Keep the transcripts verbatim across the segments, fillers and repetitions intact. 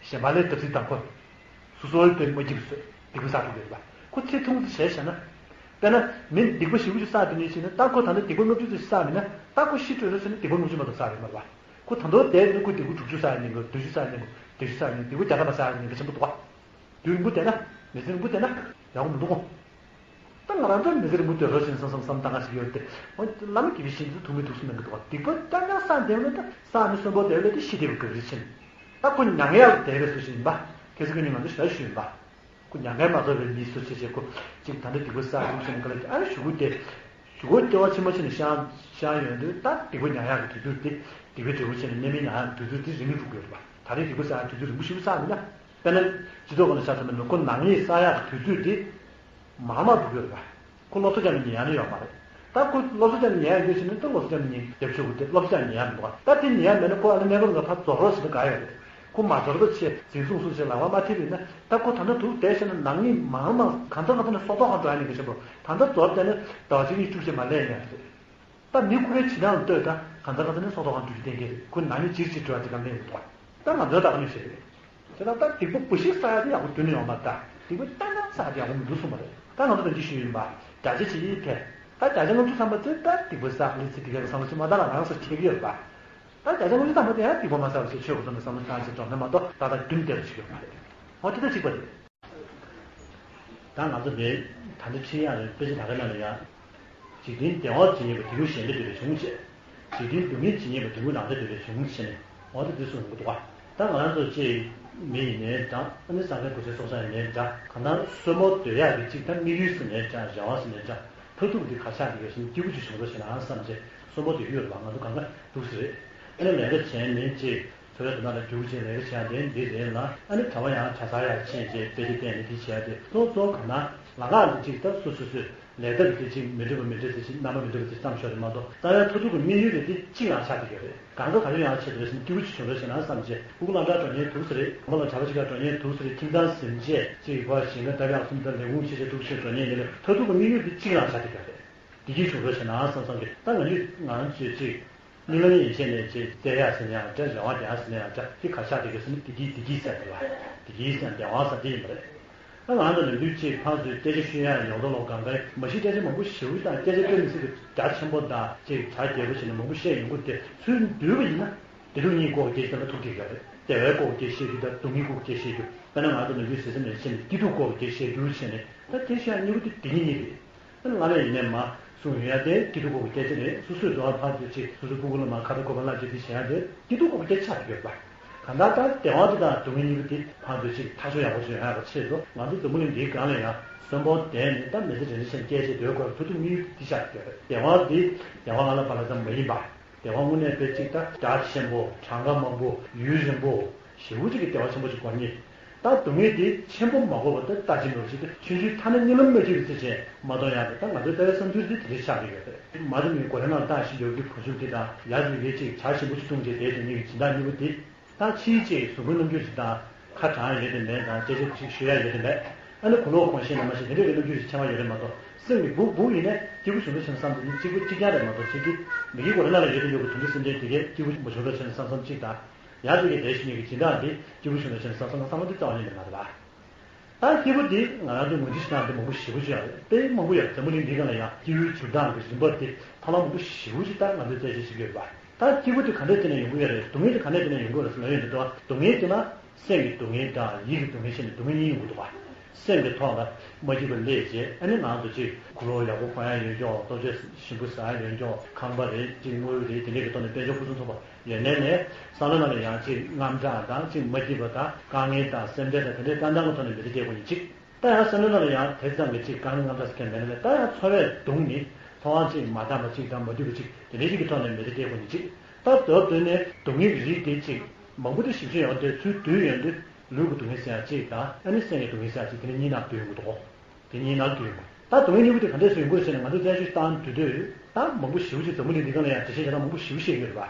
གཞན་པ་ལས་བརྡབ་གསིག་དང་ཁོ། སོ་སོའི་དོན་མ་སྐྱིད་པ་བཟོས་སྡིག་པ་བསགས་འགྲོ་གི་རེད་པ། ཁོ་ཚེ་ཐུང་ཙམ་བྱས་བཞག་ན། དཔེར་ན། མི་སྡིག་པ་ཞེ་པོ་ཅིག་བསགས་དེ་ནས་ཕྱིན་ན་ད་ཁོ་ད་ལྟ་སྡིག་པ་ལྔ་བཅུ་ཙམ་ཞིག་བསགས་མིན་ན་ད་ཁོ་ཤི་འགྲོ་རེད་ཟེར་ན་སྡིག་པ་ལྔ་བཅུ་མ་གཏོགས་བསགས་ཡོད་མ་རེད་པ། ཁོ་ད་དུང་བསྡད་ན་ཁོ་སྡིག་པ་དྲུག་ཅུ་བསགས་ཡ་ཉེན་ཁ། བདུན་ཅུ་བསགས་ཡ་ཉེན་ཁ། བརྒྱད་ཅུ་བསགས་ཡ་ཉེན་ཁ། བརྒྱད་ཅུ་བསགས་ཡ་ཉེན་ཁ། སྡིག་པ་བརྒྱ་ཕྲག་ལ་བསགས་ཡ་ཉེན་ཁ་ཆེན་པོ་འདུག་གོ། དུས་རིང་པོ་བསྡད་ན། མི་ཚེ་རིང་པོ་བསྡད་ན། ཡག་པོ་མི་འདུག་གོ། ད་ང་རང་ཚོ་མི་ཚེ་རིང་པོ་སྡོད་རོགས་བྱེད་བསམ་བསམ་བསམ་བཏང་ག་ཞིག་ཡོད་དེ། འོ་བླ་མ་དགེ་བའི་བཤེས་གཉེན་ཚོ་ཐུགས་མི་ཐུགས་སུ་མེད་གི་འདུག་ག། སྡིག་པ་རྐྱང་རྐྱང་བསགས་བསྡད་ན་ད་བསགས་ནས་གསོན་པོ་བསྡད་ལས་དེ་ཤི་བསྡད་པའི་སྐབས་རེད་ཕྱིན། ད་ཁོ་མྱ་ངན་ལ་བསྡད་པའི་བཟོ་ཞིག་ཡིན་པ། ཁ་སང་ཁ་ཉིན་ང་ཚོ་ཞལ་ཞུས་ཡིན་པ། ཁོ་མྱ་ངན་མ་ཐོབ་པའི་མི་བཟོ་བྱས་བྱས་ཁོ་གཅིག་ད་ལྟ་སྡིག་པ་བསགས་འདུག་ཟེར་ནས་ག་ལ་ཨ་ཞུ་གུ་དེ། ཞུ་གུ་སྐྱེ་བ་ཕྱི་མ་ཕྱིན་ནས་ཤང་ཤང་ཡོང་དུས་ད་སྡིག་པ་མྱང་ཡག་གི་དུས་ཚོད་དེ། སྡིག་པའི་འབྲས་བུ་བྱས་ནས་གནས་མལ་མྱང་ཡག་གི་དུས་ཚོད་དེ་རིང་རུ་འགྲོ་གི་ཡོད་རེད་པ། ད་རེས་སྡིག་པ་བསགས་ཡག་དུས་ཚོད་རིང་པོ་ཞེ་པོ་བསགས་མིན་ན། དཔེར་ན། སྤྱི་ཚོགས་སྒང་ལ་ཆ་མཚོན་པ་ཡིན་ན་ཁོ་ནག་ཉེས་བསགས་ཡག་གི་དུས་ཚོད་དེ། མང་མང་འགྲོ་གི་ཡོད་རེད་པ། ཁོ་སློབ་གསོ་རྒྱབ་ནས་ཉན་ཡག་ནི་ཡོད་མ་རེད། ད་ཁོ་སློབ་གསོ་རྒྱབ་ནས་ཉན་ཡག་ཡོད་ཕྱིན་ན་ད་སློབ་གསོ་རྒྱབ་ནས་རྒྱབ་ཆོག་གི་དེ་སློབ་གསོ་རྒྱབ་ནས་ཉན་ཡག་མི་འདུག་ག། ད་དེ་ཉན་ཡག་མེད་ན་ཁོ་ཨ་ནི་གནས་སྐབས་ལ་ཕར་རྫོགས་རོགས་ཟེར་ན་དགའ་ཡོད་རེད། ཁོ་མ་རྫོགས་པ་བྱས་འཛིན་བཟུང་སུ་བྱས་ལག་པ་མ་ཐེབས་པ་ཡིན་ན། ད་ཁོ་ད་ལྟ་འདུག་བསྡད་བྱས་ན་ནག་ཉེས་མང་མང་གང་ཚ་གང་ཚ་ནས་སྲོག་ཐོག་གང་འགྲོ་ཡ་ནི་གི་ཆེན་པོ། ད་ལྟ་རྫོགས་བསྡད་ན་ཟླ་བ་གཅིག་གཉིས་བཅུ་བྱས་མ་ལས་ཡ་རེད། ད་མི་ཁོ་པའི་བྱེད་སྟངས་ལ་ལྟོས་ད་གང་ཚ་གང་ཚ་ནས་སྲོག་ཐོག་གང་འགྲོ་རྒྱུ་གཏན་འཁེལ་རེད། ཁོ་ནག་ཉེས་ཅིག་ཅིག་འགྲོ་ཡ་དེ་གང་ལེན་ཡོད་དོ། ད་ང་ཚོའི་ད་ག་ནས་བཤད་རེད། དེ་ལ་ད་སྡིག་པ་འབའ་ཞིག་བསགས་ཡ་དེ་ཡག་པོ་དོན་ནི་ཡོང་མ་རེད། ད་སྡིག་པ་རྐྱང་རྐྱང་བསགས་ཡ་དེ་ཡག་པོ་མི་འདུག་གསུངས་པ་རེད། ད་ང་ཚོ་ད་འདི་ཞུས་ཡིན་པ། བརྒྱ་ཆ་བྱེད་ཡིན་ཐལ། ད་བརྒྱ་ཆ་ལྔ་བཅུ་ཐམ་པ་ཚོས་ད་སྡིག་པ་བསགས་ལས་ཚེ་འདི་གའི་བསམ་བློ་ཅིག་མ་བཏང་ན་རང་སར་ཁེགས་ཡོད་པ། ད་བརྒྱ་ཆ་ལྔ་བཅུ་ཐམ་པ་དེ་ཡང་སྡིག་པ་མ་བསགས་པ་ཚོས་ཆོས་གོ་ཚོད་ནས་བསམ་བློ་བཏང་ཅིག་འགྲོ་ན་མ་གཏོགས་ད་ལྟ་རྒྱུན་བསྡད་པ་ཞིག་ཡོད་མ་རེད། འོ་དེ་ད་གཅིག་པ་རེད། ད་ང་ཚོ་འདི་ད་ལྟ་ཁྲིད་ཡག་རེད། དཔེ་ཆ་ད་ག་ནང་ལ་ཡང་། འཇིག་རྟེན་བདེ་བ་ཇི་སྙེད་པ། དེ་ཡུལ་གཞན་དུ་འདོད་པས་བྱུང་ཞེས། འཇིག་རྟེན་སྡུག་བསྔལ་ཇི་སྙེད་པ། དེ་ཡུལ་རང་སྡུག་འདོད་པས་བྱུང་ཞེས་ནས། འོ་ད་འདི་གསུངས་ཡོང་གི་འདུག་ག། ད་ང་རང་ཚོ་ཅིག་མི་ཡིན་ནའི་འདྲ། ཨ་ནི་སངས་རྒྱས་སྐུ་ཚེ་སྲོག་ཆགས་ཡིན་ནའི་འདྲ། གང་ལྟར་གསོན་པོ་སྡོད་ཡག་གི་ཅིག་ད་དམིགས་ཡུལ་ཟེར་ནའི་འདྲ། རེ་བ་ཟེར་ནའི་འདྲ། མཐར་ཐུག་འདི་ག་ཆགས་འདུག་གས་ཟེར་ན་སྐྱིད་པོ་ཅིག་བྱུང་རོགས་བྱས་ན་བསམ་བྱས་གསོན་པོ་སྡོད་ཀྱི་ཡོད་རེད་པ། ང་ཚོ་གང་ག་འདུག་ཟེར་རེད། ཨ་ནི་ལས་ཀ་བྱས་ནས་ཅིག་འཚོ་བའི་དོན་དག་ལ་རྒྱུག་བྱས་ལས་ཀ་བྱས་ཡག་དེ་འདི་རེད་ལ། ཨ་ནི་གྲྭ་པ་ཡང་གྲྭ་ཚང་ཡར་ཕྱིན་བྱས་དཔེ་ཆ་བལྟས་ནས་འདི་བྱས་ཏེ་གཙོ་གཙོ་གང་ན་ལམ་ཁ་འདི་ཅིག་ད་སོ་སོ་སོས་ལས་ཐབས་དེ་ཅིག་མི་འགྲིག་པ་མི་འགྲིག་ཟེར་ཅིག་རྣམ་པ་མི་འགྲིག་པ་ཅིག་བརྩམས་ཤོག་དེ་མ་གཏོགས་རྩ་བའི་མཐར་ཐུག་གི་དམིགས་ཡུལ་དེ་འདི་གཅིག་ལ་ཆགས་བསྡད་ཡོད་རེད། གང་ག་ག་ལེར་ཡང་ཆེད་དུ་རེད་ཟེར་ན་སྐྱིད་པོ་ཅིག་བྱུང་རོགས་བྱས་ན་བསམ་བྱས་སྤུ་གུ་སློབ་གྲྭར་འགྲོ་མཁན་འདུག་ཟེར་རེད། དགོན་པ་ལ་གྲྭ་པ་ཅིག་ག་འགྲོ་མཁན་འདུག་ཟེར་རེད། ཁྱིམ་ཚང་ཟིན་བྱས་ཅིག་ཕར་ཞིང་ཁ་བཏབ་ཡག་གསུམ་ལྟར་ལས་ཁུངས་ཆེ་ཆེ་འདུག་ཟེར་འགྲོ་མཁན་ཡིན་ནའི་མཐར་ཐུག་གི་དམིགས་ཡུལ་དེ་གཅིག་ལ་ཆགས་བསྡད་ཡོད་རེད། བདེ་སྐྱིད་བྱུང་རོགས་བྱས་ན་བསམ་བསམ་གི། ད་ང་ཚོས་ང་རང་ཚོས་ཅིག་རྨི་ལམ་ཡན་ཆད་ནས་ཅིག་བཙལ་ཡག་ཟེར་ན་ཡང་འདྲ། རེ་བ་རྒྱག་ཟེར་ན་ཡང་འདྲ། དེ་ག་ཆགས་བསྡད་ཡོད་ཟེར་ན་བདེ་སྐྱིད་བདེ་སྐྱིད་ཟེར་འདུག་བ། བདེ་སྐྱིད་ཟེར་ན་བདེ་བ་ཟེར་དེ་ཡིན་པ་རེད། ད་ང་རང་ཚོ་ནམ་རྒྱུན་ཅིག་ཕར་ཚུར་སྐད་ཆ་ཤོད་ཡག་ཡོང་དོ་ལོ། གང་ག་མ་གཞི་སྐད་ཆ་མང་པོ་ཞེ་པོ་དང་སྐད་ཆ་དཔེ་མི་སྲིད་པའི་རྒྱ་ཆེན་པོ་དང་ཅིག་གྲ་རྒྱས་པོ་བྱས་ནས་མང་པོ་བཤད་ཡོང་གི་དེ་ཚུར་བསྡུས་པ་ཡིན་ན། བདེ་སྡུག་གཉིས་སྐོར་གྱི་སྐད་ཆ་ལ་ཐུག་བསྡད་ཡོད་རེད། བདེ་བའི་སྐོར་གྱི་སྐད་ཆ་བཤད་རྒྱུ་དང་སྡུག་བསྔལ་སྐོར་གྱི་སྐད་ཆ་བཤད་རྒྱུ། དཔེར་ན་ང་ཚོ་ནམ་རྒྱུན་ཟེར་ཟེར་ནས་བཤད་ནས་སྐྱིད་སྡུག་སྐོར་གྱི་སྐད་ཆ་བཤད་རྒྱུ་བྱས་ནས། ད་དེ་བཤད་ཡག་གཉིས་པོ་དེ་བདེ་སྐྱིད་གཉིས་རེད། སྔ་མ་ཡིན་ནའི་མ་གསུངས་ཡོད་ཡ་དེ་སྐྱིད་སྡུག་སྐོར་གྱི་སྐད་ཆ་རེད། སོ་སོས་འགྲོ་བ་ཕར་ཚུར་ཅིག་སོ་སོའི་སྤུ་གུ་ལ་མ་ཁ་ཏ་ཁོ་པ་ལབ་ཅིག་དེ་བྱེད་ཡ་དེ་སྐྱིད་སྡུག་སྐོར་གྱི་སྐད་ཆ་ཆགས་ཡོད་པ། གང་ལྟར་ད་བདེ་བ་དེ་དང་སྡུག་བསྔལ་གཉིས་པོ་དེ་ཕར་ཚུར་ཅིག་ཐག་གཅོད་ཡག་པོ་བཟོ་ཡག་གི་ཆེད་དུ་ང་ཚོ་འཛམ་བུ་གླིང་འདིའི་སྒང་ལ་ཡང་གསོན་པོ་བསྡད་ནས་ད་མི་ཚེ་རིང་རིང་བྱས་ནས་སྐྱེལ་ཆེད་སྡོད་དགོས་པའི་མཐར་ཐུག་དམིགས་ཡུལ་དེ་ཆགས་ཡོད་རེད། བདེ་བ་དེ་བདེ་བ་ང་ལ་པ་ལ་ཙམ་མ་ཡིན་པ། བདེ་བ་དངོས་གནས་དཔེ་གཅིག་ད་རྒྱ་ཆེན་པོ་གྲངས་ཀ་མང་པོ་ཡུན་རིང་པོ་ཞེ་པོ་ཅིག་གི་བདེ་བ་ཆེན་པོ་ཅིག་དགོས་ངེས། ད་སྡུག་བསྔལ་དེ་ཆེན་པོ་མ་དགོས་པ་ད་ལྟ་ཅི་འདྲ་ཅིག་ད་ཆུང་ཆུང་ཐ་ན་རྨི་ལམ་མ་སྐྱིད་པའི་ཚེ་ཅན་མ་གཏོགས་ཡང་ད་ང་ཚོའི་ལྟ་བའི་བསམ་ཚུལ་དེ་དེ་འདྲ་ཆགས་ཀྱི་ཡོད་རེད། མ་རྨི་མགོ་རེ་ནང་ལྟ་ཞིག་ཡོད་ཀྱི་གོ་ཆུང་དེ་དང་ཡར་ལུས་ཡས་ཅིག་བྱ་ཞིམ་པོ་ཅིག་བཏུང་བྱས་བསྡད་དེ་ཉིད་ཀྱི་སྦྱིན་བདག་གཉིས་པོ་དེ། ད་ཕྱིའི་ཅིག་གཟུགས་པོའི་རྣམ་འགྱུར་ཞིག་དང་ཁ་གྲང་ཡོད་དེ་མེད་དང་སྐད་ཆ་ཅིག་ཤོད་ཡ་ཡོད་དེ་མེད། ཨ་ནི་གོས་ལོག་གོན་ཤེས་ན་མ་ཤེས་དེ་འདྲ་གི་རྣམ་འགྱུར་ཞིག་ཆེ་བ་ཡོད་རེད་མ་གཏོགས་སེམས་ཀྱི་སྦུག་སྦུག་ཡིན་ནས་སྐྱིད་པོ་བྱུང་འདུག་བྱུང་བསམ་དེ་ནི་གཅིག་པུ་གཅིག་རྐྱང་རེད་མ་གཏོགས་ཅིག་གི་མི་གི་མགོ་རེ་ནང་ལ་ཡོད་དེ་ཡོད་ཀྱི་དུང་གི་སེམས་ཅན་དེ་གས་སྐྱིད་པོ་མ་བྱུང་འདུག་བྱུང་བསམ་བསམ་གཅིག་དང་། ཡར་དུ་གི་དེ་བཞིན་གྱི་སྦྱིན་བདག་འདི་སྐྱིད་པོ་བྱུང་འདུག་བྱུང་བསམ་བསམ་བསམ་བློ་དེ་རྩ་བ་ཉིད་ནས་མ་རེད་པ། ད་སྐྱིད་པོ་འདི་ང་རང་ཚོའི་ངོས་འཛིན་བྱེད་སྟངས་འདི་མང་པོ་ཞེ་པོ་ཅིག་ཡོད་རེད། དཔེ་མང་པོ་ཡོད་རེད། འཛམ་བུ་གླིང་འདིའི་སྒང་ལ་ཡང་སྐྱིད་པོའི་འགྱུར་སྟངས་ཀྱི་རིམ་པ་འདི་ཐབས་ལམ་མང་པོ་ཞེ་པོ་ཅིག་ད་ང་ཚོས་རྩད་གཅོད་བྱེད་ཀྱི་ཡོད་རེད་པ། ད་སྐྱིད་པོ་འདི་ག་འདྲས་བྱས་ནས་ཡོང་གི་ཡོད་རེད། སྡུག་བསྔལ་འདི་ག་འདྲས་བྱས་ནས་ཡོང་གི་ཡོད་རེད་ཟེར་ན་ཡོང་གི་འདུག་ཨ། སྡུག་བསྔལ་འདི་ལ་སེམས་ཀྱི་སྡུག་བསྔལ་དང་ཡིད་ཀྱི་སྡུག་བསྔལ་བྱས་ནས་སྡུག་བསྔལ་གཉིས་ཡོང་གི་འདུག་ཨ། སེམས་ཀྱི་ཐོག་ལ་མ་སྐྱིད་པ་སླེབས་རྗེས་ཨ་ནི་ང་ཚོ་ཅིག་གོས་ལོག་ཡག་པོ་གོན་ཡ་ཡོད་ཀྱོག་ལྟོ་ཆས་ཞིམ་པོ་ཟ་ཡ་ཡོད་ཀྱོག་ཁང་པ་རེད་ཅིག་དངུལ་རེད་དེ་འདྲས་ཀྱི་ཐོག་ནས་དཔལ་འབྱོར་ཕུན་སུམ་ཚོགས་པ་ཡོད་ནའི་ནས་བསམ་བློ་ནང་ལ་ཡང་ཅིག་དངངས་སྐྲག་དང་ཅིག་མ་སྐྱིད་པ་དང་དཀའ་ངལ་དང་སེམས་ཁྲལ་དང་དེ་འདྲའི་ཏན་ཏན་གྱི་ཐོག་ནས་མི་ཚེ་སྐྱེལ་དགོས་ནི་གཅིག་ད་ཡང་བསམ་བློ་ནང་ལ་ཡང་དེ་ཙམ་གྱི་ཅིག་དཀའ་ངལ་དངངས་སྐྲག་ཟེར་མཁན་མེད་ན་ལས་ད་ཡང་འཚོ་བས་གདུང་ནི་འཚོ་བ་ཅིག་མ་འདང་བ་ཅིག་དང་མ་འདུས་པ་ཅིག་དེ་འདྲའི་ཅིག་གི་ཐོག་ནས་མི་ཚེ་སྐྱེལ་དགོས་ནི་གཅིག་ད་མདོར་བསྡུས་ནས་སྡུག་བསྔལ་གྱི་རིགས་དེ་ཅིག་མང་པོ་དེ་ཞིབ་ཕྱིན་ཡོང་དུས་ཚུར་བསྡུས་ཡོང་དུས་ལུས་ཀྱི་སྡུག་བསྔལ་ཟེར་ཡ་གཅིག་དང་ཨ་ནི་སེམས་ཀྱི་སྡུག་བསྔལ་ཟེར་ཡ་གཅིག་དེ་ནི་གཉིས་ནང་བསྡུས་ཡོང་གི་འདུག་གོ། དེ་གཉིས་ནང་བསྡུས་ཡོང་གི་ད་སྡུག་བསྔལ་གཉིས་པོ་དེ་ག་འདྲས་སེ་ཡོང་གི་རེད་ཟེར་ན་ང་ཚོས་བཙན་བྱོལ་བཏང་དུས་དུས་ད་མང་པོ་ཞེ་པོ་ཅིག་འཛམ་བུ་གླིང་འདི་སྒང་ལ་ཡང་འགྲེལ་བཤད་བྱེད་སྟངས་མང་པོ་ཞེ་པོ་བཤད་ཀྱི་ཡོད་རེད་པ།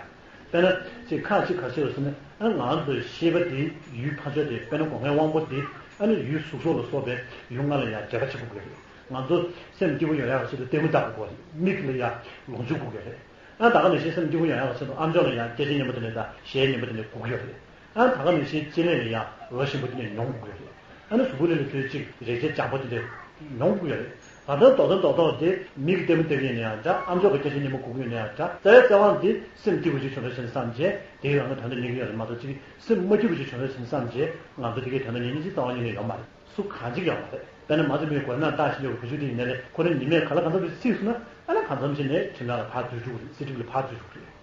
དཔེར་ན་ཅིག་ཁག་ཅིག་ག་རེ་བཤད་ཡོད་ཟེར་ན་ཨ་ང་ཚོའི་ཤེས་པ་དེ་ཡུལ་ཕར་ཕྱོགས་དེ་དཔེར་ན་སྒོ་ལྔའི་དབང་པོ་དེ་ཨ་ནི་ཡུལ་གཟུགས་སོགས་ལ་སོགས་པའི་ཡུལ་ལྔ་ལ་ཡང་འབྲེལ་བ་ཆེན་པོ་དགོས་རེད། ང་ཚོ་སེམས་སྐྱིད་པོ་ཡོང་ཡག་གི་ཆེད་དུ་ལྟད་མོ་ལྟ་དགོས་རེད། མིག་ལ་ཡང་ལོངས་སྤྱོད་དགོས་ཀྱི་རེད། ཨ་ད་ག་ནང་བཞིན་སེམས་སྐྱིད་པོ་ཡོང་ཡག་གི་ཆེད་དུ་ཨམ་ཅོག་ལ་ཡང་སྐད་ཆ་སྙན་པོ་དེ་འདྲ་དང་གཞས་སྙན་པོ་དེ་འདྲ་དགོས་ཀྱི་ཡོད་རེད། ཡང་ད་ག་ནང་བཞིན་ལྕེ་ལེན་ལ་ཡང་འོད་ཞིམ་པོ་དེ་འདྲ་མྱོང་དགོས་རེད། ཨ་ནི་གཟུགས་པོ་ལ་ལ་ཚོས་གཅིག་རེག་བྱ་སྦྱང་པོ་དེ་འདྲ་མྱོང་དགོས་རེད། ད་ལྟ་རྡོག་རྡོག་རྡོག་རྡོག་དེ་མིག་གིས་ལྟད་མོ་བལྟས་ཡིན་ན་ཡང་འདྲ། ཨ་མཆོག་གི་སྐད་ཆ་སྙན་མོ་གོ་གི་ཡོད་ན་ཡང་འདྲ། རྩ་བའི་རྩ་བ་འདི་སེམས་སྐྱིད་པོ་ཞིག་བྱུང་རོགས་བྱས་ནས་བསམ་བྱས་དེའི་རང་ལ་དོན་དུ་ཉན་གི་ཡོད་རེད་མ་གཏོགས། གཅིག་སེམས་མ་སྐྱིད་པོ་ཞིག་བྱུང་རོགས་བྱས་ནས་བསམ་བྱས་ང་ཚོ་དེ་གའི་དོན་དུ་ཉན་གྱི་ཅིག་རྩ་བ་ཉིད་ནས་ཡོད་མ་རེད། སུ་གང་གཅིག་ཡོད་མ་རེད། དཔེར་ན་མ་ཚད་མི་གོ་ན་ལྟ་ཞིག་ཡོད་བུ་ཆུང་དེ་ཡིན་ནའི་ཁོ་རང་ཉི་མས་ག་ལ་གང་འཚམ་ཞིག་ཚིག་སོང་ན། ཨ་ནི་གང་འཚམ་ཞིག་ནས་ཁྲིམས་ལག་ལ་ཕར་འཛུལ་འགྲོ་གི་རེད། སྲིད་ཁྲིམས་ལ་ཕར་འཛུལ་འགྲོ་གི་རེད།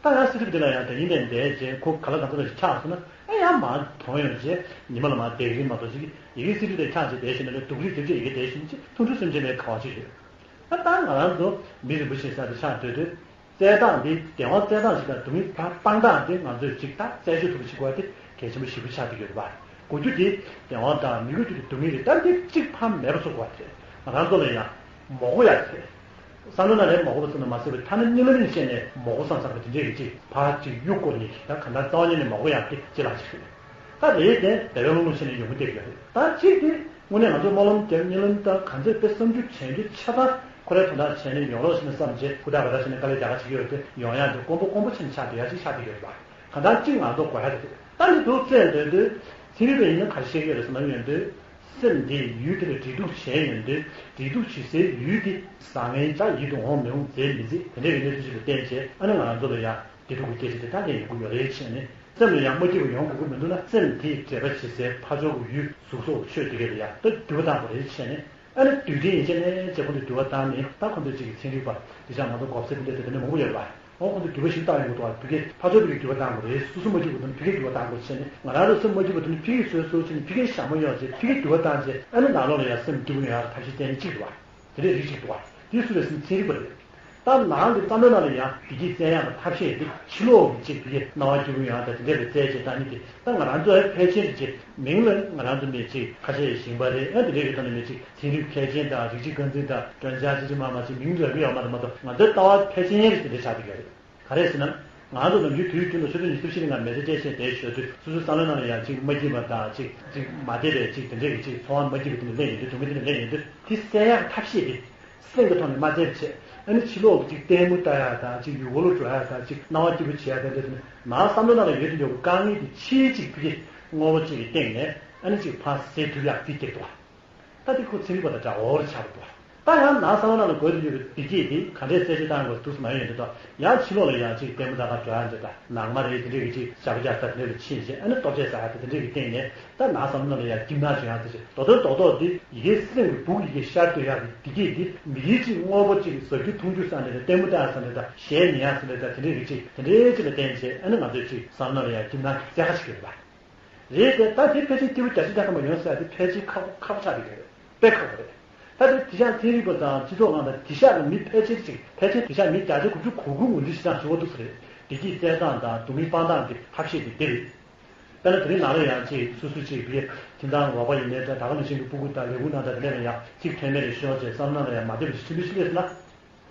ད་ཡང་སྲིད་ཁྲིམས་དེ་ལ་ཡང་དེ་ཡིན་ནའི་འདས་རྗེས་ཁོ་ག་ལ་གང་འཚམ་ཞིག་ཆགས་སོང་ན། ཨ་ཡང་མར་དོན་ཡོང་རྗེས་ཉི་མ་ལ་མར་བསྡད་ཀྱི་རེད་མ་གཏོགས། ཅིག་ཡི་གེ་སྲིད་ཁྲིམས་དེ་ཆགས་རྗེས་བསྡད་ཤེས་ན་ལས་སྡུག་རུས་ཐེབས་རྗེས་ཡི་གེ་བསྡད་ཤེས་ན་ཅིག་ཐུང་ཐུང་སེམས་ཅན་མེད་ཁ་བ་ཅིག་རེད། ཨ་ད་ང་རང་ཚོ་མི་རིན་པོ་ཆེ་ཟེར་དེ་ཆགས་སྡོད་དུས། བཙལ་སྟངས་འདི་བདེན་དཔང་བཙལ་སྟངས་ཤིག་དང་སྡུག་བསྔལ་ཕར་སྤང་སྟངས་འདི་ང་ཚོས་ཅིག་ད་རྩད་གཅོད་ཐུབ་པ་ཞིག་དགོས་པ་དེ་གལ་ཆེན་པོ་ཞེ་པོ་ཆགས་བསྡད་ཡོད་རེད་པ། གོ་རྒྱུ་དེ་བདེན་དཔང་དང་མི་གོ་རྒྱུ་དེ་སྡུག་བསྔལ་རེད། ད་འདི་གཅིག་ཕར་མེད་པ་བཟོ་དགོས་པ་དེ་ང་རང་ཚོ་ལ་ཡང་མ་གོ་ཡག་དེ། བསམ་བློ་ནང་ལ་མ་གོ་བ་ཙམ་དུ་མ་ཟད་པའི་ཐ་ན་གཉིད་ལམ་ནས་བཤད་ནས་མ་གོ་བསམ་བསམ་པ་དེ་འདྲས་ཀྱི་ཅིག་ཕར་ཅིག་གཡུག་དགོས་ནས་ད་གང་ལྟར་རྩ་བ་ཉིད་ནས་མ་གོ་ཡག་དེ་ཅི་ལ་ཅིག་རེད། ད་རེད་དེ་དེ་བས་ལོང་ལོང་བྱས་ནས་ཡོང་གི་བསྡད་ཡོད་རེད། ད་གཅིག་དེ་དངོས་གནས་ང་ཚོས་སྨོན་ལམ་བརྒྱབ་གཉིད་ལམ་བཏང་གང་ཚེ་དཔེ་བསམ་རྒྱུ་དྲན་རྒྱུ་ཆ་ཚང་ཁོ་རའི་དོན་དག་བྱས་ནས་ཡོང་རོགས་ཞེས་ནས་བསམ་རྗེས་ཧུར་ཐག་འབད་ཐག་བྱས་ནས་དཀའ་ལས་རྒྱག་ག་བྱེད་ཀྱི་ཡོད་དེ་ཡོང་ཡག་དེ་དཀོན་པོ་དཀོན་པོ་ཆེན་ཆགས་བསྡད་ཡག་ཅིག་ཆགས་བསྡད་ཡོད་རེད་པ། གང་ལྟར་གཅིག་ང་ཚོ་དགོས་ཡག་དེ་རེད། ད་འདི་འདུག་བཙལ་འདོད་དུས་ཚན་རིག་པ་ཡིན་ན་ག་རེ་བཤད་ཀྱི་ཡོད་རེད་ཟེར་ན། ཡོན་ཏན་སེམས་དེ་ཡུལ་དེ་ལ་འབྲེལ་གཏུག་བྱས་ཡོང་དུས་འབྲེལ་གཏུག་བྱེད་སའི་ཡུལ་དེ་བཟང་ངན་ཅག་ཡིད་དུ་འོང་མི་འོང་མཛེས་མི་མཛེས་དེ་འདྲ་གི་གནས་ཚུལ་ཞིག་ལ་བརྟེན་བྱས། ཨ་ནི་ང་རང་ཚོ་ལ་ཡང་བདེ་སྡུག་གི་སྐད་ཆ་དེ་ད་ལན་ཡོང་གི་ཡོད་རེད་བྱས་ནས། སེམས་ལ་ཡང་མ་སྐྱིད་པ་ཡོང་དགོས་ཀྱི་མི་འདུག་ན། སེམས་དེས་འབྲེལ་བ་བྱེད་སའི་ཕར་ཕྱོགས་ཀྱི་ཡུལ་གཟུགས་སོགས་ཆོས་དེ་གས་ལ་ཡང་ད་འགྱུར་བ་བཏང་དགོས་རེད་བྱས་ནས། ཨ་ནི་འདུལ་བ་ཡིན་བྱས་ནས་བྱས་ཁོང་ཚོས་འདུལ་བ་བཏང་ནས། ད་ཁོང་ཚོས་ཅིག་གི་ཚན་རིག་པ་དེ་ཆ་མ་གཏོགས་འགོག་སེལ་དེ་འདྲ་དེ་འདྲ་མང་པོ་ཡོད་རེད་པ། འོ་ཁོང་ཚོས་འདུལ་བ་ཞིག་བཏང་ཡོང་གི་འདུག་བ། ཕ་གིར་ཕར་ཕྱོགས་ཕ་གིར་འདུལ་བ་བཏང་དགོས་རེད། སོ་སོ་མ་སྐྱིད་པ་དེ་ནི་ཕ་གིར་འདུལ་བ་བཏང་དགོས་བྱས་ནས། ང་རང་ཚོ་སེམས་མ་སྐྱིད་པ་དེ་ནི་ཕ་གིར་བཟོས་བཟོས་བྱས་ནས་ཕ་གིར་ཞྭ་མོ་གཡོགས་བྱས་ཕ་གིར་འདུལ་བ་བཏང་བྱས། ཨ་ནི་ནང་ལོགས་ལ་ཡང་སེམས་སྐྱིད་པོ་ཡོང་ཡག་ཐབས་ཤེས་བཙལ་ནི་གཅིག་འདུག་བ། དེ་འདྲའི་རིགས་གཅིག་འདུག་བ། དེ་སུ་རེད་ཟེར་ན་ཚན་རིག་པ་རེད། ད་ནང་གི་བསམ་བློའི་ནང་ལ་ཡང་བདེ་སྐྱིད་བཙལ་ཡག་གི་ཐབས་ཤེས་དེ་ཕྱི་ལོགས་ཀྱི་ཅིག་ཕ་གིར་སྣང་བ་སྐྱིད་པོ་ཡོང་ཡག་དང་དེ་འདྲ་རེད་བཙལ་བྱས་བཏང་ནི་དེ། ད་ང་རང་ཚོ་ཕལ་ཆེར་ཅིག་མིང་ལ་ང་རང་ཚོ་ནས་ཅིག་ཁ་ཤས་ཞིང་པ་རེད། ཨ་དེ་འདྲ་གི་ཐོག་ནས་མི་ཅིག་ཚན་རིག་མཁས་ཅན་དང་རིགས་གཅིག་རྐང་འཛིན་དང་专家ཅིག་ཅིག་མ་མ་ཅིག་མིང་འདོན་གི་ཡོད་མ་རེད་མ་གཏོགས། ང་ཚོའི་ལྟ་བ་ཕལ་ཆེར་དེ་འདྲ་ཆགས་བསྡད་ཡོད་རེད། ག་རེ་ཟེར་ན། ང་ཚོ་ནམ་རྒྱུན་དུས་རྒྱུན་དུ་ཆུ་ཚོད་ཉི་ཤུ་རྩ་བཞི་ནས་ང་མེ་ཚེ་སྐྱེལ་བྱས་བསྡད་ཞོར་དུ་སོ་སོའི་བསམ་བློའི་ནང་ལ་ཡང་ཅིག་མ་སྐྱིད་པ་དང་ཅིག་ཅིག་མ་བདེ་བའི་ཅིག་དེ་འདྲ་གི་ཅིག་ཚོར་བ་མ་སྐྱིད་པ་དེ་འདྲ་སླེབས་ཡོང་དུས། སྡུག་བསྔལ་དེ་འདྲ་སླེབས་ཡོང་དུས། དེ་སེལ་ཡག་ཐབས་ཤེས་དེ་སེམས་ཀྱི་ཐོག་ནས་མ་བཙལ་བྱས། ཨ་ནི་ཕྱི་ལོགས་ཀྱི་ཅིག་ལྟད་མོ་ལྟ་ཡག་དང་ཅིག་ཡུལ་སྐོར་ལ་འགྲོ་ཡག་དང་ཅིག་སྣང་བ་སྐྱིད་པོ་བྱེད་ཡག་དེ་འདྲ་དེ་ནི་ནང་བསམ་བློའི་ནང་ལ་ཡོད་དུ་ཡོད་པའི་དཀའ་ངལ་དེ་ཕྱིའི་ཅིག་ཕ་གི་དངོས་པོ་ཅིག་གི་སྟེང་ནས་ཨ་ནི་ཅིག་ཕར་སེལ་ཐུབ་ཡག་རྩིས་རྒྱག་འདུག་བ། ད་དེ་ཁོ་ཚན་རིག་པ་དང་འདྲ་བོ་ཆགས་འདུག་ད་ཡང་ནང་བསམ་བློ་ནང་ལ་འགོས་ཏེ་ཡོད་པའི་བདེ་སྐྱིད་དེ་ག་འདྲས་རྩད་གཅོད་བཏང་དགོས་འདུག་སེ་མ་ཡོང་དུས། ད་ཡང་ཕྱི་ལོགས་ལ་ཡང་ཅིག་ལྟད་མོ་ལྟ་ག་འགྲོ་ཡག་འདྲ་དང་། ནང་མ་རེད་དེ་འདྲས་ཀྱི་ཅིག་ཞབས་བཀྱག་ས་དེ་འདྲས་ལ་ཕྱིན་བྱས། ཨ་ནི་ལྟོ་ཆས་ཟ་ཡག་དེ་དེ་འདྲས་ཀྱི་སྟེང་ནས་ད་ནང་བསམ་བློ་ནང་ལ་ཡང་སྐྱིད་སྣང་བྱུང་ཡག་དེ་ཅིག་རྡོག་རྡོག་རྡོག་རྡོག་དེ་ཡི་གེ་སེམས་ཀྱི་སྦུག་ཡི་གེ་ཤར་སྡོད་ཡག་གི་བདེ་སྐྱིད་དེ་མི་ཡི་ཅིག་དངོས་པོ་ཅིག་ཟ་རྒྱུ་འཐུང་རྒྱུ་ས་འདྲ་དང་། ལྟད་མོ་ལྟ་ཡག་ས་འདྲ་དང་། གཞས་ཉན་ཡག་ས་འདྲ་དང་། དེ་འདྲས་ཀྱི་ཅིག་དེ་འདྲས་ཅིག་ལ་བརྟེན་བྱས། ཨ་ནི་ང་ཚོས་ཅིག་བསམ་བློ་ནང་ལ་ཡང་སྐྱིད་སྣང་བཙལ་ག་ཞིག་ཡོད་པ། རེད་དེ། ད་དེ་ཕལ་ཆེར་སྐྱེ་བོ་བརྒྱ་ཆ་བརྒྱ་ཐམ་པ་ཡོང་ས་དེ་ཕལ་ཆེར་ཁག་པོ་ཁག་པོ་ཆགས་བསྡད་ཀྱི་རེད། དཔེ་ཁག་པོ་རེད། ད་དེ་དེང་སང་ཚན་རིག་པ་དང་སྤྱི་ཚོགས་ནང་དང་དེང་སང་གི་མི་ཕལ་ཆེར་ཅིག་ཕལ་ཆེར་དེང་སང་མི་བརྒྱ་ཆ་དགུ་བཅུ་གོ་དགུ་ངོས་འཛིན་བྱེད་སྟངས་གཅིག་པ་འདུག་ས་རེད། བདེ་སྐྱིད་བཙལ་སྟངས་དང་སྡུག་བསྔལ་སྤང་སྟངས་ཀྱི་ཐབས་ཤེས་དེ་དེ་རེད། དཔེར་ན་དེ་རིང་ནང་ལ་ཡང་ཅིག་སོ་སོ་ཅིག་བི་ཁྱིམ་ཚང་རོགས་པ་ཡིན་ནའི་འདྲ། ད་ག་ནང་བཞིན་གྱི་སྤུ་གུ་དང་ལས་ཁུངས་ནང་དང་དེ་ནས་ཡང་ཚིག་ཐོན་མེད་ལས་ཤོར་བྱས་བསམ་བློ་ནང་ལ་ཡང་མ་བདེ་བ་ཞིག་ཕྱིན་པའི་ཕྱིན་ལས་སོང་ན།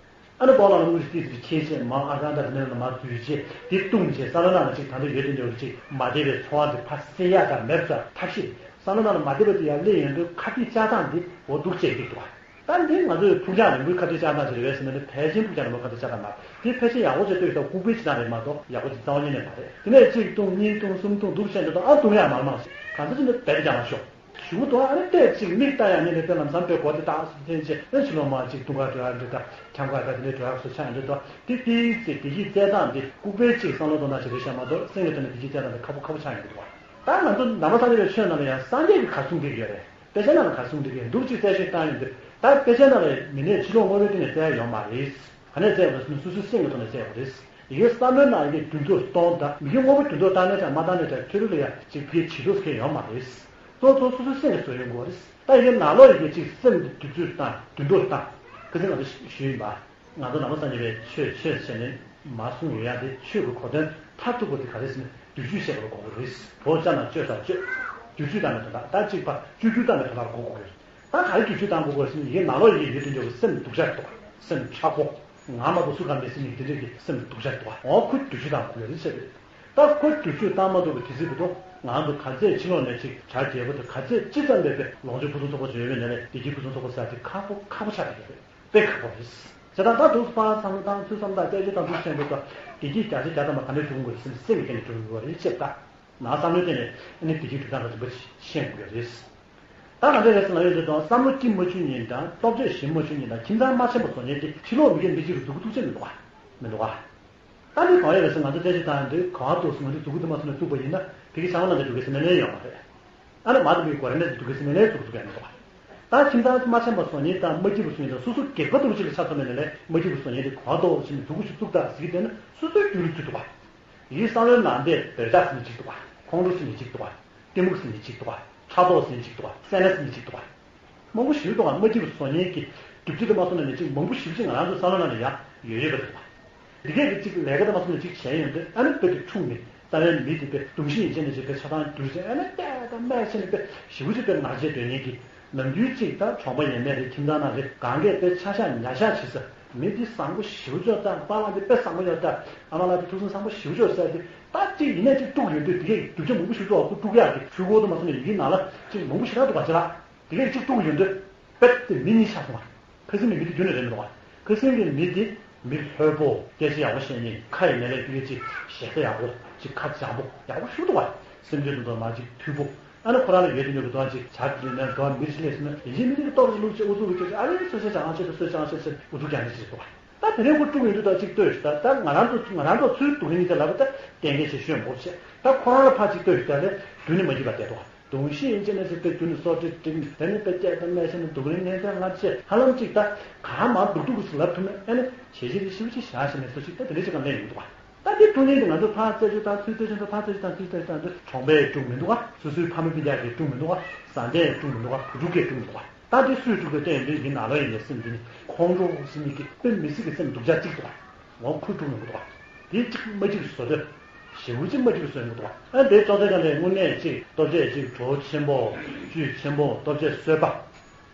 ཨ་ནི་སྤོ་ལགས་ལ་དངུལ་ཏིག་ཙམ་ཁྱེར་བྱས་མར་ཨ་ཁང་དང་དེ་ནས་ལ་མར་འཛུལ་བྱས་དེ་བཏུང་བྱས་བསམ་བློ་ནང་ལ་ཅིག་ད་ལྟ་ཡོད་དེ་འདྲ་བོ་ཅིག་མ་བདེ་བའི་ཚོར་བ་དེ་ཕར་སེལ་ཡག་དང་མེད་པ་ཐབས་ཤེས། བསམ་བློ་ནང་ལ་མ་བདེ་བ་དེ་ཡར་སླེབས་ཡོང་དུས་ཁ་གཏད་བཅག་སྟངས་དེ་འོ་འདུག་བྱས་ཀྱི་འདུག་བ། ད་འདི་ང་ཚོས་ཕུགས་རྒྱང་རིང་པོའི་ཁ་གཏད་བཅག་སྟངས་ཅིག་རེད་པས་ཟེར་ན། འདི་ཕལ་ཆེར་ཕུགས་རྒྱང་རིང་པོའི་ཁ་གཏད་བཅག་སྟངས་མ་རེད། དེ་ཕལ་ཆེར་ཡག་པོ་བྱས་ལྟོས་ཡོད་ད་ལྐུགས་པའི་བྱེད་སྟངས་རེད་མ་གཏོགས་ཡག་པོ་ཅིག་རྩ་བ་ཉིད་ནས་མ་རེད། དེ་ནས་གཅིག་བཏུང་གཉིས་བཏུང་གསུམ་བཏུང་འདུག་བྱས་འདུག་ད་ཨ་བཏུང་ཡག་མ་མང་ཞིག་གང་ཚོད་ཅིག་ནི་བེད་ཀྱང་མ་ཤོག་ཞུ་དོ། ཨ་ནི་ཏོག་ཙམ་མིག་ལྟ་ཡག་ནི་ལས་དཔེ་ལམ་སང་དཔེ་གོ་དེ་ཏག་ཙམ་འཐེན་བྱས། ཨ་ཕྱི་ལོགས་མར་ཅིག་བཏུང་ག་འགྲོ་ཡག་འདྲ་དང་། འཁྱམ་ག་དང་དེ་འདྲ་འགྲོ་ཡག་སོགས་ཆགས་ཡོང་དུས། ད་དེ་ཏོག་ཙམ་བདེ་སྐྱིད་བཙལ་སྟངས་དེ་ལྐུགས་པའི་ཅིག་བསམ་བློ་གཏོང་སྟངས་ཤིག་རེད་ཤག་མ་གཏོགས། སེམས་ཀྱི་ཐོག་ནས་བདེ་སྐྱིད་བཙལ་སྟངས་དེ་ཁག་པོ་ཁག་པོ་ཆགས་ཡོང་གི་འདུག་བ། ད་ང་ཚོ་ནང་པ་སངས་རྒྱས་པའི་ཆོས་ནང་ལ་ཡང་སངས་རྒྱས་ཀྱིས་ག་གསུངས་བསྡད་ཀྱི་ཡོད་རེད། དཔེ་ཆ་ནང་ལ་ག་གསུངས་བསྡད་ཀྱི་འདུག་ཅིག་རྩད་ཞིབ་བཏང་ཡོང་དུས། ད་དཔེ་ཆ་ནང་ལ་མི་སྣས་ཕྱི་ལོགས་དངོས་པོའི་སྟེང་ནས་བཙལ་ཡག་ཡོད་མ་རེད། ག་ནས་བཙལ་ཡོད་པ་ཟེར་ན་སོ་སོའི་སེམས་ཀྱི་ཐོག་ནས་བཙལ་ཡོད་རེད། ཡི་གེ་བསམ་བློའི་ནང་ཡི་གེ་རྒྱུན་དུ་གཏོང་དང་། མི་གི་དངོས་པོ་རྒྱུན་དུ་བཏང་ནས་ཀྱང་མ་བཏང་ནས་ཀྱང་ཐོ་རེ་ལ་ཡང་ཅིག་ཕ་གིའི་བྱེད་ལུགས་ཟེར་མཁན་ཡོད་མ་རེད། གཙོ་བོ་གཙོ་བོ་སོ་སོའི་སེམས་ཀྱི་བཟོ་ཡོང་དགོས་རེད། ད་ཡི་གེ་ནང་ལོགས་ཡི་གེ་ཅིག་སེམས་ཀྱི་དུས་ཚོད་བཏང་། རྒྱུན་དུ་བཏང་། ཁ་སང་ང་ཚོ་ཞུས་ཡིན་པ། ང་ཚོ་ནང་པ་སངས་རྒྱས་པའི་ཆོས་ཆོས་བྱས་ནས་མ་གསུངས་ཡོད་ཡ་དེ། ཆོས་ཀྱི་གོ་དོན་མཐར་ཐུག་པ་དེ་ག་རེ་ཟེར་ན་དུས་ཚོད་བཤད་པ་ལ་གོ་དགོས་རེད། བོད་ཅག་ན་སྤྱོད་ས་སྤྱོད། དུས་ཚོད་བཏང་ནས་དོན་དག་ད་གཅིག་པ་སྤྱོད་རྒྱུ་བཏང་ནས་དོན་དག་ལ་གོ་དགོས་རེད། ད་ག་རེ་དུས་ཚོད་བཏང་དགོས་དགོས་ཟེར་ན། ཡི་གེ་ནང་ལོགས་ཡི་གེ་ཡོད་དུ་འཇོག་པའི་སེམས་སྡུག་ཅག་འདུག་སེམས་ཁྲག་པོ། ང་མ་གཏོགས་སུ་གང་མེད་ཟེར་མཁན་དེ་འདྲས་ཀྱི་སེམས་སྡུག་ཅག་འདུག་འོ་ཁོ་དུས་ཚོད་བཏང་དགོས་རེད་ཟེར་རེད། ད་ཁོ་དུས་ཚོད་བཏང་མ་ཐུབ་པའི་དུས་ཚོད་དེ་དུས་ང་ཚོ་ག་ཚད་ཕྱི་ལོགས་ནས་ཅིག་བྱ་རྒྱལ་པོ་དང་། ག་ཚད་ཅི་ཙམ་མེད་པའི་ལོངས་སྤྱོད་ཕུན་སུམ་ཚོགས་པ་ཅིག་ཡོད་པའི་ནང་ནས་བདེ་སྐྱིད་ཕུན་སུམ་ཚོགས་པ་ཟེར་དེ་ཁག་པོ་ཁག་པོ་ཆགས་བསྡད་ཀྱི་རེད། དཔེ་ཁག་པོ་རེད། བྱས་ཙང་ད་འདུག་སེ་ཕར་བསམ་བློ་བཏང་། ཚུར་བསམ་བློ་བཏང་། དཔེ་ཆ་བཏང་། འདུག་བྱས་འདུག་ད་བདེ་སྐྱིད་བརྒྱ་ཆ་བརྒྱ་ཐམ་པ་ག་འདྲས་བྱུང་དགོས་ཟེར་ན་སེམས་ཀྱི་སྟེང་ནས་བྱུང་དགོས་རེད་ཅེས་ད། ནང་བསམ་བློའི་སྟེང་ནས་ཨ་ནི་བདེ་སྐྱིད་སྒྲུབ་སྟངས་ལ་རིམ་པ་ཤེས་དགོས་ཀྱི་རེད། ད་ང་ཚོའི་ལས་སུ་ལ་ཡོད་འདི་དང་བསམ་བློ་སྐྱིད་མ་བཅུག་ཉིན་དང་སྟོབས་ཆེ་ཞིམ་མ་བཅུག་ཉིན་དང་ཁྱིམ་ཚང་མ་ཆེན་པོ་བཟོ་ཉིན་དེ་ཕྱི་ལོགས་མི་སྒེར་མི་གཅིག་གི་སྡུག་གུ་ཐུག་ཆེན་མི་འདུག་ག་མི་འདུག་ག་ད་འདི་གང་ཡོད་རེད་ཟེར་ང་ཚོ་བལྟས་ཤིག་དང་འདི་གང་ཐུག་སོང་ང་འདི་སྡུག་གུ་དུ་མ་སོང་ནས་ཐུག་པ་ཡིན་ན་དེ་གི་ཚང་མ་ལ་འདི་སྡུག་གི་སེམས་ལན་ཡོད་མ་རེད། ཨ་ནི་མ་དུ་མི་གོ་རེ་མེད་དུ་གི་སེམས་ལན་ཚུགས་ཚུགས་ཡང་མི་འདུག་ག་ད་ཁྱིམ་ཚང་མ་ཆེན་པོ་བཟོ་ཉིན་དང་མ་སྐྱིད་པོ་བཟོ་ཉིན་དང་སོ་སོ་སྒེར་པ་དུ་གཅིག་ལ་ཆ་མཚོན་མེད་ནས་ལས་མ་སྐྱིད་པོ་བཟོ་ཉིན་དེ་གང་ཐུག་ཕྱིན་ནས་སྡུག་གུ་ཞིག་ཐུག་ད་ཟིག་དེ་ནི་སོ་སོའི་རྒྱུ་རུ་ཚུད་འདུག་ག་ཡིད་བསམ་བློའི་ནང་དེ་འབོད་སྒྲ་ཟིན་ནས་གཅིག་འདུག་ག་ཁོང་ཁྲོ་ཟིན་ནས་གཅིག་འདུག་ག་གཏི་མུག་ཟིན་ནས་གཅིག་འདུག་ག་ཕྲག་དོག་ཟིན་ནས་གཅིག་འདུག་ག་སེམས་ནད་ཟིན་ནས་གཅིག་འདུག་ག་མང་པོ་ཞིག་འདུག་ག་མ་སྐྱིད་པ་བཟོ་ཉེན་གྱི་སྒྲུབ་བྱེད་དུ་མ་སོང་ན་མི་གཅིག་མང་པོ་ཞིག་ཅིག་ང་རང་ཚོ་བསམ་བློ་ནང་ལ་ཡང་ཡོད་ཡོད་པ་རེད་འདུག་ག་འདི་གས་ཀྱི་གཅིག་ལས་ཀ་དུ་མ་སོང་ན་གཅིག་བྱས་ཡོང་དུས་ཨ་ནི་དཔེ་དེ་འཁྲུག་ནས་རྩ་བའི་མི་དེ་དཔེ་གདུང་ཤེས་ཡིན་ཅེ་ནས་ཅིག་དཔེ་ཆ་ཚང་བསྒྱུར་ཅེ་ཨ་ནི་བལྟས་དང་སྨྲས་ཅེ་ནས་དཔེ་ཞེ་པོ་ཅིག་དཔེ་ང་རྒྱལ་འདོད་ཉེན་གྱི་ནམ་རྒྱུན་གཅིག་ད་གྲོང་པ་ཡན་མེད་རེད་ཁྱིམ་ཚང་ནང་རེད་གང་གས་དཔེ་ཆ་ཤ་ཉ་ཤ་བྱེད་ས། མི་འདི་བཟང་པོ་ཞེ་པོ་ཅིག་ད་པཱ་ལགས་འདི་དཔེ་བཟང་པོ་ཡོད་ད། ཨ་མ་ལགས་འདི་ཐུགས་སེམས་བཟང་པོ་ཞེ་པོ་ཅིག་ཟེར་ཏེ་ད་གཅིག་ཡིན་ནའི་གཅིག་དཀྲུག་ཡོང་དུས་དེ་གས་སྡུག་ཅག་མང་པོ་ཞིག་འདུག་ག་ཁོ་དཀྲུག་ཡག་གི་ཆུ་ཁོལ་དུ་མ་སོང་ནས་ཡིན་གྱི་ནང་ལ་གཅིག་མང་པོ་ཞིག་རག་འདུག་ག་ཅི་ལགས། དེ་གས་གཅིག་དཀྲུག་ཡོང་དུས་དཔེ་དེ་མི་གཉིས་ཆགས་སོང་བ། ཁ་སང་གི་མི་འདི་རྒྱུན་ནས་རེད་མི་འདུག་ག་ཁ་སང་གི་མི་འདི་མི་ལྷོད་པོ་སྐད་ཆ་ཡག་པོ་བཤད་ཉིན་ཁ་ཡི་མེ་ལས་དེ་གས་གཅིག་ཞེ་ས་ཡག་པོ་གཅིག་ཁ་བྱང་པོ་ཡག་པོ་ཞིག་འདུག་ག་སེམས་ཅན་དུ་འདོད་མ་གཅིག་མཐུ་པོ། ཨ་ནི་ཁོ་རང་ལ་ཡོད་དུ་ཡོད་ཀྱི་དོན་ཅིག་བྱ་དེ་ནས་འགྲོ་མི་ཞིག་སླེབས་སོང་ན་ཡིན་གཅིག་མིན་གཅིག་གི་ལྟོ་རེ་ལུག་ཅིག་ཨུ་ཚུགས་ལུག་ཅིག་ཨ་ནི་སོ་སོའི་ཅང་ཤེས་སོ་སོའི་ཅང་ཤེས་ཟེར་ཨུ་ཚུགས་ཀྱང་ནི་ཞིག་འདུག་ག་ད་དེ་རིང་ཁོ་དཀྲུག་ཡོང་དུས་ད་ཅིག་ལྟོས་ཤིག་ད་ད་ང་རང་ཚོ་ང་རང་ཚོ་ཚུར་སྡུག་ཉིན་ཅིག་ལབ་པ་ད་གཏན་འཁེལ་ཞིག་ཤོད་མོ་བྱས་ད་ཁོ་རང་ལ་ཕར་ཅིག་ལྟོས་ཤིག་ད་ལས་དུས་ནི་མ་འགྱུར་བ་བསྡད་འདུག་ག་གདུང་ཤེས་ཡིན་ཅེ་ནས་ཟེར་ཏེ་དུས་ནི་སོ་ཏྲི་ཏྲིག་དེ་ནི་དཔེ་སྐྱེས་དང་སྨྲས་ཤེས་ནི་སྡུག་རིང་ངན་ཚད་ལྔ་བཅས་ཧ་ལམ་ཅིག་ད་གང་མང་སྡུག་སྡུག་གུ་ཞིག་ལབ་ཐུབ་ན་ཨ་ནི་བྱས་རྗེས་དེ་ཤི་བ་ཅིག་བཞག་ཤེས་ནས་སོ་ཞིག་ད་དེ་འདྲ་ཞིག་གང་ལེན་ཡོང་འདུག་ག་ད་འདི་དཀྲུག་མཁན་དེ་ང་ཚོ་ཕར་རྩད་གཅོད་དང་ཚུར་རྩད་གཅོད་དང་ཕར་རྩད་གཅོད་དང་ཚུར་རྩད་གཅོད་དང་འདི་གྲོང་པས་དཀྲུག་མི་འདུག་ག་སོ་སོའི་ཕ་མ་སྤུན་ཀྱག་གིས་དཀྲུག་མི་འདུག་ག་བཟའ་ཟླས་དཀྲུག་མི་འདུག་ག་བུ་ཕྲུག་གིས་དཀྲུག་མི་འདུག་ག་ད་འདི་སུས་དཀྲུག་པའི་སྟེང་འདི་ཡིན་ནག་ལོ་ཡིན་ནས་སེམས་འདི་ནི་ཁོང་ཁྲོ་ཟེར་མི་གི་དཔེ་མི་སྲིད་ཀྱི་སེམས་སྡུག་ཅག་གཅིག་འདུག་ག་འོ་ཁོས་དཀྲུག་མི་འདུག་ག་དེ་གཅིག་མ་གཅིག་བཟོ་འདོད་ཞེ་པོ་གཅིག་མ་གཅིག་བཟོས་མི་འདུག་ག་ཨ་འདི་ཅོག་ཙེ་ག་ལས་དངོས་གནས་གཅིག་ལྟོ་ཆས་གཅིག་བྲོ་ཆེན་པོ་བཅུད་ཆེན་པོ་ལྟོ་ཆས་གསོལ་པ།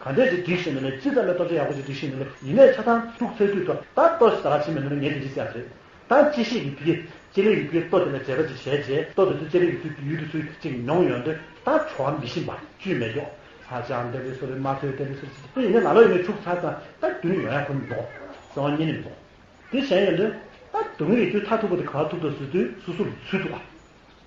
ག་འདྲས་ཅིག་སྒྲིག་ཤེས་ནས་ལས་ཅི་ཙམ་ལས་ལྟོ་ཆས་ཡག་པོ་ཅིག་སྒྲིག་ཤེས་ནས་ལས་ཡིན་ནས་ཆ་ཚང་ཐུག་ཚར་དུས་ད་ལྟོ་ཞིག་ད་ག་ཕྱིན་མེད་ནོ་ལས་ངས་དེ་ཅི་ཟེར་རེད། ད་ཅི་ཤེས་ཀྱི་ཕི་གེ་ཅི་ལས་ཀྱི་ཕི་གེ་ལྟོ་དེ་ལ་བྱས་པ་ཅིག་བྱས་རྗེས་ལྟོ་དེ་ཚོ་ཅི་ལས་ཀྱི་ཚུལ་ཡུལ་དུ་ཚུལ་ཅིག་མྱོང་ཡོང་དུས་ད་བྲོ་བ་མི་ཤིན་པ་བཅུད་མེད་ཀྱོག་ཧ་ཅང་འདི་རེད་སོ་རེད་མ་ཚོད་དེ་རེད་སོ་རེད་ཅི་དེ་ཡིན་ནས་ལ་ལོ་ཡིན་ནས་ཕྱུག་ཚར་ཙང་ད་རྒྱུ་ནི་ཡོང་ཡ་ཁོ་ནི་མི་འདུག་རྩ་བ་ཉིད་ནས་མི་འདུག་དེ་གཞན་ཡོད་དུས་ད་སྡུག་བསྔལ་གྱི་རྒྱུ་མཐར་ཐུག་པ་དེ་ག་པར་ཐུག་འདུག་ཟེར་དུས་སོ་སོ་ལ་ཚུད་འདུག་ག་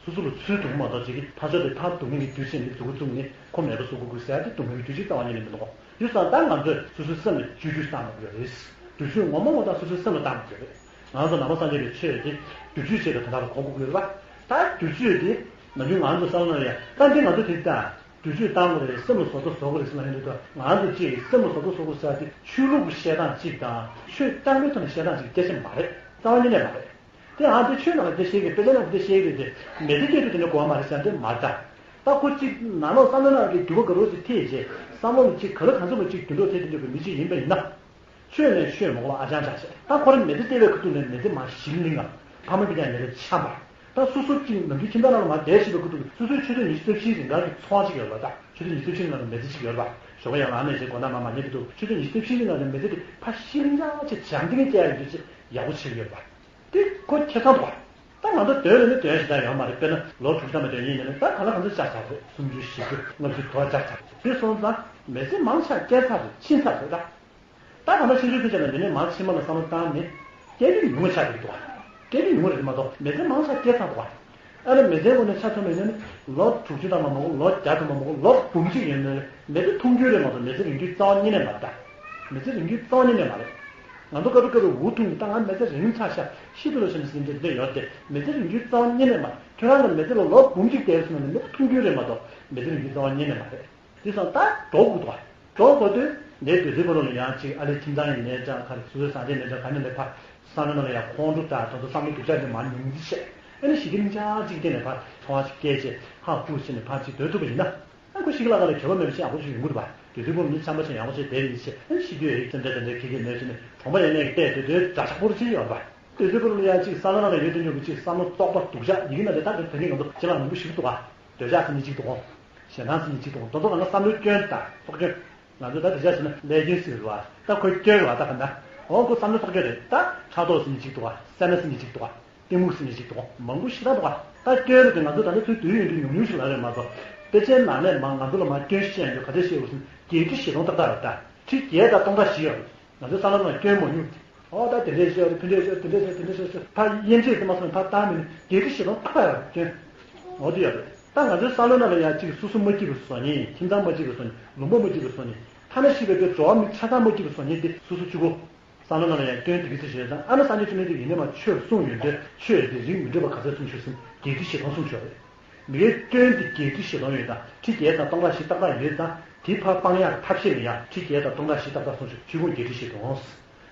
སོ་སོ་ལ་ཚུལ་སྡུག་མ་གཏོགས་ཅིག་གི་ཕར་ཕྱོགས་དེ་མཐར་སྡུག་བསྔལ་གྱི་རྒྱུ་བྱས་ནས་མཛུབ་གུ་བཙུགས་ནས་ཁོ་མེད་པ་བཟོ་དགོས་དགོས་ཟེར་ཡ་དེ་སྡུག་བསྔལ་གྱི་རྒྱུ་ཅིག་རྩ་བ་ཉིད་ནས་མི་འདུག་གོ་དེ་སོང་ཙང་ང་ཚོས་སོ་སོའི་སེམས་ལ་བཅོས་བསྒྱུར་བཏང་དགོས་རེད། དུས་ཚོད་ངོ་མ་ངོ་ཐག་སོ་སོའི་སེམས་ལ་བཏང་དགོས་རེད། ང་ཚོ་ནང་པ་སངས་རྒྱས་པའི་ཆོས་དེ་བསྒྱུར་བཅོས་བྱས་པའི་དོན་དག་ལ་གོ་དགོས་ཀྱི་རེད་པ། ད་བསྒྱུར་བཅོས་དེ་ནམ་རྒྱུན་ང་ཚོ་བསམ་བློ་ནང་ཡ་ད་འདི་ང་ཚོ་དེ་ལྟ་བསྒྱུར་བཅོས་བཏང་དགོས་རེད་སེམས་ལ་བཟོ་ལྟ་བཟོ་དགོས་རེད་ཟེར་ན་ཡིན་འདུག་ང་ཚོ་གཅིག་སེམས་ལ་བཟོ་ལྟ་བཟོ་དགོས་ཟེར་དེ་ཆོས་ལུགས་ཀྱི་བཤད་སྟངས་གཅིག་དང་ཆོས་རྟག་པའི་ཐོག་ནས་བཤད་སྟངས་གཅིག་སྐད་ཆ་མ་རེད། རྩ་བ་ཉིད་ནས་མ་རེད། དེ་ཨང་དེ་ཆོས་ནང་ལ་དེ་བཤད་ཀྱི་དཔེ་ཆ་ནང་དེ་བཤད་ཀྱི་རེད་དེ་མེ་ལྕེ་སྐྱེས་དུས་དེ་འདྲ་གོ་བ་མ་རེད་ཟེར་ན་དེ་མ་རེད་ད། ད་ཁོ་གཅིག་ནང་ལོགས་བསམ་བློ་ནང་གི་འགྱུར་བ་ག་རེ་ཞིག་ཐེབས་རྗེས་བསམ་བློ་ལ་གཅིག་ག་ལ་གང་འཚམ་པ་གཅིག་འགྱུར་ལྡོག་ཐེབས་དེ་འདྲ་གི་མི་གཅིག་ཡིན་པ་ཡིན་ན། ཆོས་ནས་ཆོས་མ་གོ་བ་ཨ་ཅང་ཅག་བྱས་ད་ཁོ་རང་མེ་ལྕེ་སྐྱེས་པའི་ཁ་ཐུག་ནས་མེ་ལྕེ་མར་ཞིག་ལིང་ང་ཕ་མ་གི་ཀྱང་མེ་ལྕེ་ཆགས་པ། ད་སོ་སོ་གཅིག་ནམ་རྒྱུན་ཁྱིམ་བདག་ནང་ལ་མར་བསྡད་བཞིན་པའི་ཁ་ཐུག་སོ་སོའི་ཆུ་ཚོད་ཉི་ཤུ་རྩ་བཞིའི་རིང་ག་གི་ཚོང་ཅིག་ཡོད་པ་ད་ཆུ་ཚོད་ཉི་ཤུ་རྩ་བཞིའི་ནང་ལ་མེ་ལྕེ་གཅིག་ཡོད་པ་ཞོགས་པ་ཡང་ལངས་ནས་ཞིག་སྒོ་ནང་མར་མ་ཉལ་དུས་ཆུ་ཚོད་ཉི་ཤུ་རྩ་བཞིའི་ནང་ལ་མེ་ལྕེ་དེ་ཕར་ཞིག་ལིང་ཅག་ཅིག་འཇམ་ཐིང་ངེ་སྐྱེ་ཡ་ཡོད་ཅིག་ཡག་པོ་བྱེད་ཀྱི་ཡོད་པ། དེ་ཁོ་ཁེ་བཟང་འདུག་ག་ད་ང་ཚོ་དོན་ལ་ནི་དོན་ཞིག་ད་ཡོད་མ་རེད། དཔེར་ན་ལོ་དྲུག་ཅུ་ཐམ་པའི་དོན་ཡིན་ན་ནི་ད་ག་ལ་གང་འཚམ་བཅག་ཚར་རེད། སུམ་ཅུ་བཞི་བཅུ་ལྔ་བཅུ་དོ་བཅག་ཚར་རེད། དེ་སོང་ཙང་མི་ཚེ་མང་ཆེ་བ་སྐྱེལ་ཚར་རེད། ཕྱིན་ཚར་རེད་ད། ད་ག་ན་ཕྱིན་ཆད་ཕྱིན་ཆད་ལ་འདི་ནས་མར་ཕྱི་མ་ལ་བསམ་བློ་བཏང་ནས་སྐྱེལ་རྒྱུ་ཉུང་ངུ་ཆགས་ཀྱི་འདུག་ག་སྐྱེལ་རྒྱུ་ཉུང་ངུ་རེད་མ་གཏོགས་མི་ཚེ་མང་ཆེ་བ་སྐྱེལ་ཚར་འདུག་ག་ཨ་ནི་མི་ཚེའི་སྒོ་ནས་ཆ་མཚོན་པ་ཡིན་ན་ནི་ལོ་དྲུག་ཅུ་ཐམ་པ་མ་གཏོགས་ལོ་བརྒྱ་ཐམ་པ་མ་གཏོགས་ལོ་འབུམ་གཅིག་ཡིན་ན་མི་ཚེ་ཐུང་རྒྱུ་རེད་མ་གཏོགས་མི་ཚེ་རིང་རྒྱུའི་རྩ་བ་ཉིད་ནས་མ་རེད་ད། མི་ཚེ་རིང་རྒྱུའི་རྩ་བ་ཉིད་ནས་མ་རེད། ང་ཚོ་སྐབས་རེ་སྐབས་རེ་འུ་ཐུག་ནས་ད་ང་མི་ཚེ་རིང་ཚར་ཤག་ཤི་དུས་ལ་ཕྱིན་ཟིན་འདྲ་འདྲ་ཡོད་དེ་མི་ཚེ་རིང་རྒྱུའི་རྩ་བ་ཉིད་ནས་མ་རེད། ཁྱོད་རང་གི་མི་ཚེ་ལ་ལོ་འབུམ་གཅིག་བསྡད་སོང་ན་ནི་མི་ཚེ་ཐུང་རྒྱུ་རེད་མ་གཏོགས་མི་ཚེ་རིང་རྒྱུའི་རྩ་བ་ཉིད་ནས་མ་རེད། དེ་སང་ད་འགྲོ་དགོས་འདུག་ག་འགྲོ་དགོས་དུས་ངའི་དུས་ཚོད་ཁོ་རང་ལ་ཡང་ཅིག་ཨ་ལས་ཁྱིམ་ཚང་ཡིན་ནའི་འདྲ་ག་རེ་སོ་སོའི་བཟའ་ཟླ་ཡིན་ནའི་འདྲ་ག་ནས་ལས་ཕར་བསམ་བློ་ནང་ལ་ཡང་ཁོང་ཁྲོ་དང་དེ་ཚོ་བསམ་བློ་སྡུག་ཅག་དེ་མར་ཉུང་ཙི་བཤད་ཨ་ནི་ཞི་བདེ་ལིང་ཅག་ཅིག་སྟེང་ནས་ཕར་ཚོང་བ་ཞིག་སྐྱེལ་བྱས་ཧ་ཧུ་བྱས་ནས་ཕར་ཅིག་སྡོད་ཐུབ་པ་ཡིན་ན་ཨ་ཁོ་ཞིག་ལ་ག་ལ་གྱོད་པ་མེད་པ་ཞིག་ཡག་པོ་ཞིག་ཡོང་གི་འདུག་བ། དུས་ཚོད་ཁོ་མི་འཆམ་པ་ཞིག་ཡག་པོ་ཞིག་བསྡད་ཡིན་ཞེས་ཨ་ནི་ཤི་དུས་ཨེ་དེ་འདྲ་དེ་འདྲ་ཁེ་ཁེ་མེད་ཟེར་ནས་གྲོང་པ་ཡན་ནས་བལྟས་དུས་དུས་འདྲ་ཆགས་པོ་ཅིག་ཡོད་པ། དུས་ཚོད་ཁོ་ལ་ཡང་ཅིག་བསམ་བློ་ནང་ལ་ཡོད་དུས་ཉོ་གི་ཅིག་བསམ་བློ་རྟོག་པ་སྡུག་ཅག་ཡིན་ན་དེ་ལྟར་དུས་དེ་རིང་ང་ཚོ་ཅི་ལ་མང་པོ་ཞིག་འདུག་ག་འདོད་ཆགས་ཟེར་ནི་གཅིག་འདུག་གོ་ཞེ་སྡང་ཟེར་ནི་གཅིག་འདུག་གོ་དེ་ཚོ་ག་ན་བསམ་བློའི་སྐྱོན་དང་སྲོག་སྐྱོན། ང་ཚོས་ད་དེ་ཆ་བཞག་ན་ཀླད་སྐྱོན་ཟེར་བ་ད་ཁོའི་སྐྱོན་རེད་བ་ད་ག་ན། འོ་ཁོ་བསམ་བློའི་སྲོག་སྐྱོན་རེད་ད། ཕྲག་དོག་ཟེར་ནི་གཅིག་འདུག་བ། སེར་སྣ་ཟེར་ནི་གཅིག་འདུག་བ། གཏི་མུག་ཟེར་ནི་གཅིག་འདུག་བ། མང་པོ་ཞེ་དྲག་འདུག་བ། ད་སྐྱོན་རེད་དེ་ང་ཚོས་ད་ལྟ་ཚོའི་དུས་ཡུན་དུ་ཉུང་ཉུང་ཞིག་ལ་རེད་མ་གཏོགས། དཔེ་ཆའི་ནང་ནས་མ་ང་ཚོ་ལ་མ་སྐྱོན་བཤད་ཡོད་ག་དེ་བཤད་འོ་ཟེར་ན་བརྒྱད་ཁྲི་བཞི་སྟོང་ཏག་ཏག་རེད་ད། ཁྲི་བརྒྱད་དང་སྟོང་ཕྲག་བཞི་ཡོད་རེད། ང་ཚོའི་བསམ་བློ་ནང་སྐྱོན་མ་ཡོང་། ཨོ་ད་དེ་འདྲས་བཤད་རེད་ཕུ་འདྲས་བཤད་དེ་འདྲས་བཤད་དེ་འདྲས་བཤད་ད་དབྱེ་འབྱེད་དེ་མ་སོང་ཕར་བཏང་མིན་བརྒྱད་ཁྲི་བཞི་སྟོང་ཏག་ཏག་ཡོད་རེད་སྐྱོན། འོ་དེ་ཡོད་རེད། ད་ང་ཚོའི་བསམ་བློ་ནང་ལ་ཡང་གཅིག་སོ་སོ་མ་སྐྱིད་པའི་བཟོ་ཉེས། ཁྱིམ་ཚང་མ་སྐྱིད་པའི་བཟོ་ཉེས། ལུང་པ་མ་སྐྱིད་པའི་བཟོ་ཉེས། ཐ་ན་ཤི་བའི་དཔེ་འགྲོ་བ་མི་ཆ་ཚང་མ་སྐྱིད་པའི་བཟོ་ཉེས་དེ་སོ་སོ་གཅིག་པོ། བསམ་བློ་ནང་ལ་ཡང་སྐྱོན་དེ་གི་ཚེ་ཞེས་དང་། ཨ་ནི་སངས་རྒྱས་བཅོམ་ལྡན་འདས་ཀྱིས་ཡིན་ནའི་མ་ཆོས་གསུངས་ཡོད་འདྲ། ཆོས་དེ་རིགས་མི་འདྲ་བ་ག་ཚོད་གསུངས་ཆོག་ཟིན། བརྒྱད་ཁྲི་བཞི་སྟོང་གསུངས་ཆོག་རེད། མི་དགེ་སྐྱོན་དེ་བརྒྱད་ཁྲི་བཞི་སྟོང་ཡོད་དང་། ཁྲི་བརྒྱད་དང་སྟོང་ཕྲག་བཞི་ཏག་ཏག་ཡོད་ཙང་། དེ་ཕར་སྤང་ཡག་ཐབས་ཤེས་ལ་ཡང་ཁྲི་བརྒྱད་དང་སྟོང་ཕྲག་བཞི་ཏག་ཏག་གསུངས་ཆོག། ཆོས་ཕུང་བརྒྱད་ཁྲི་བཞི་སྟོང་།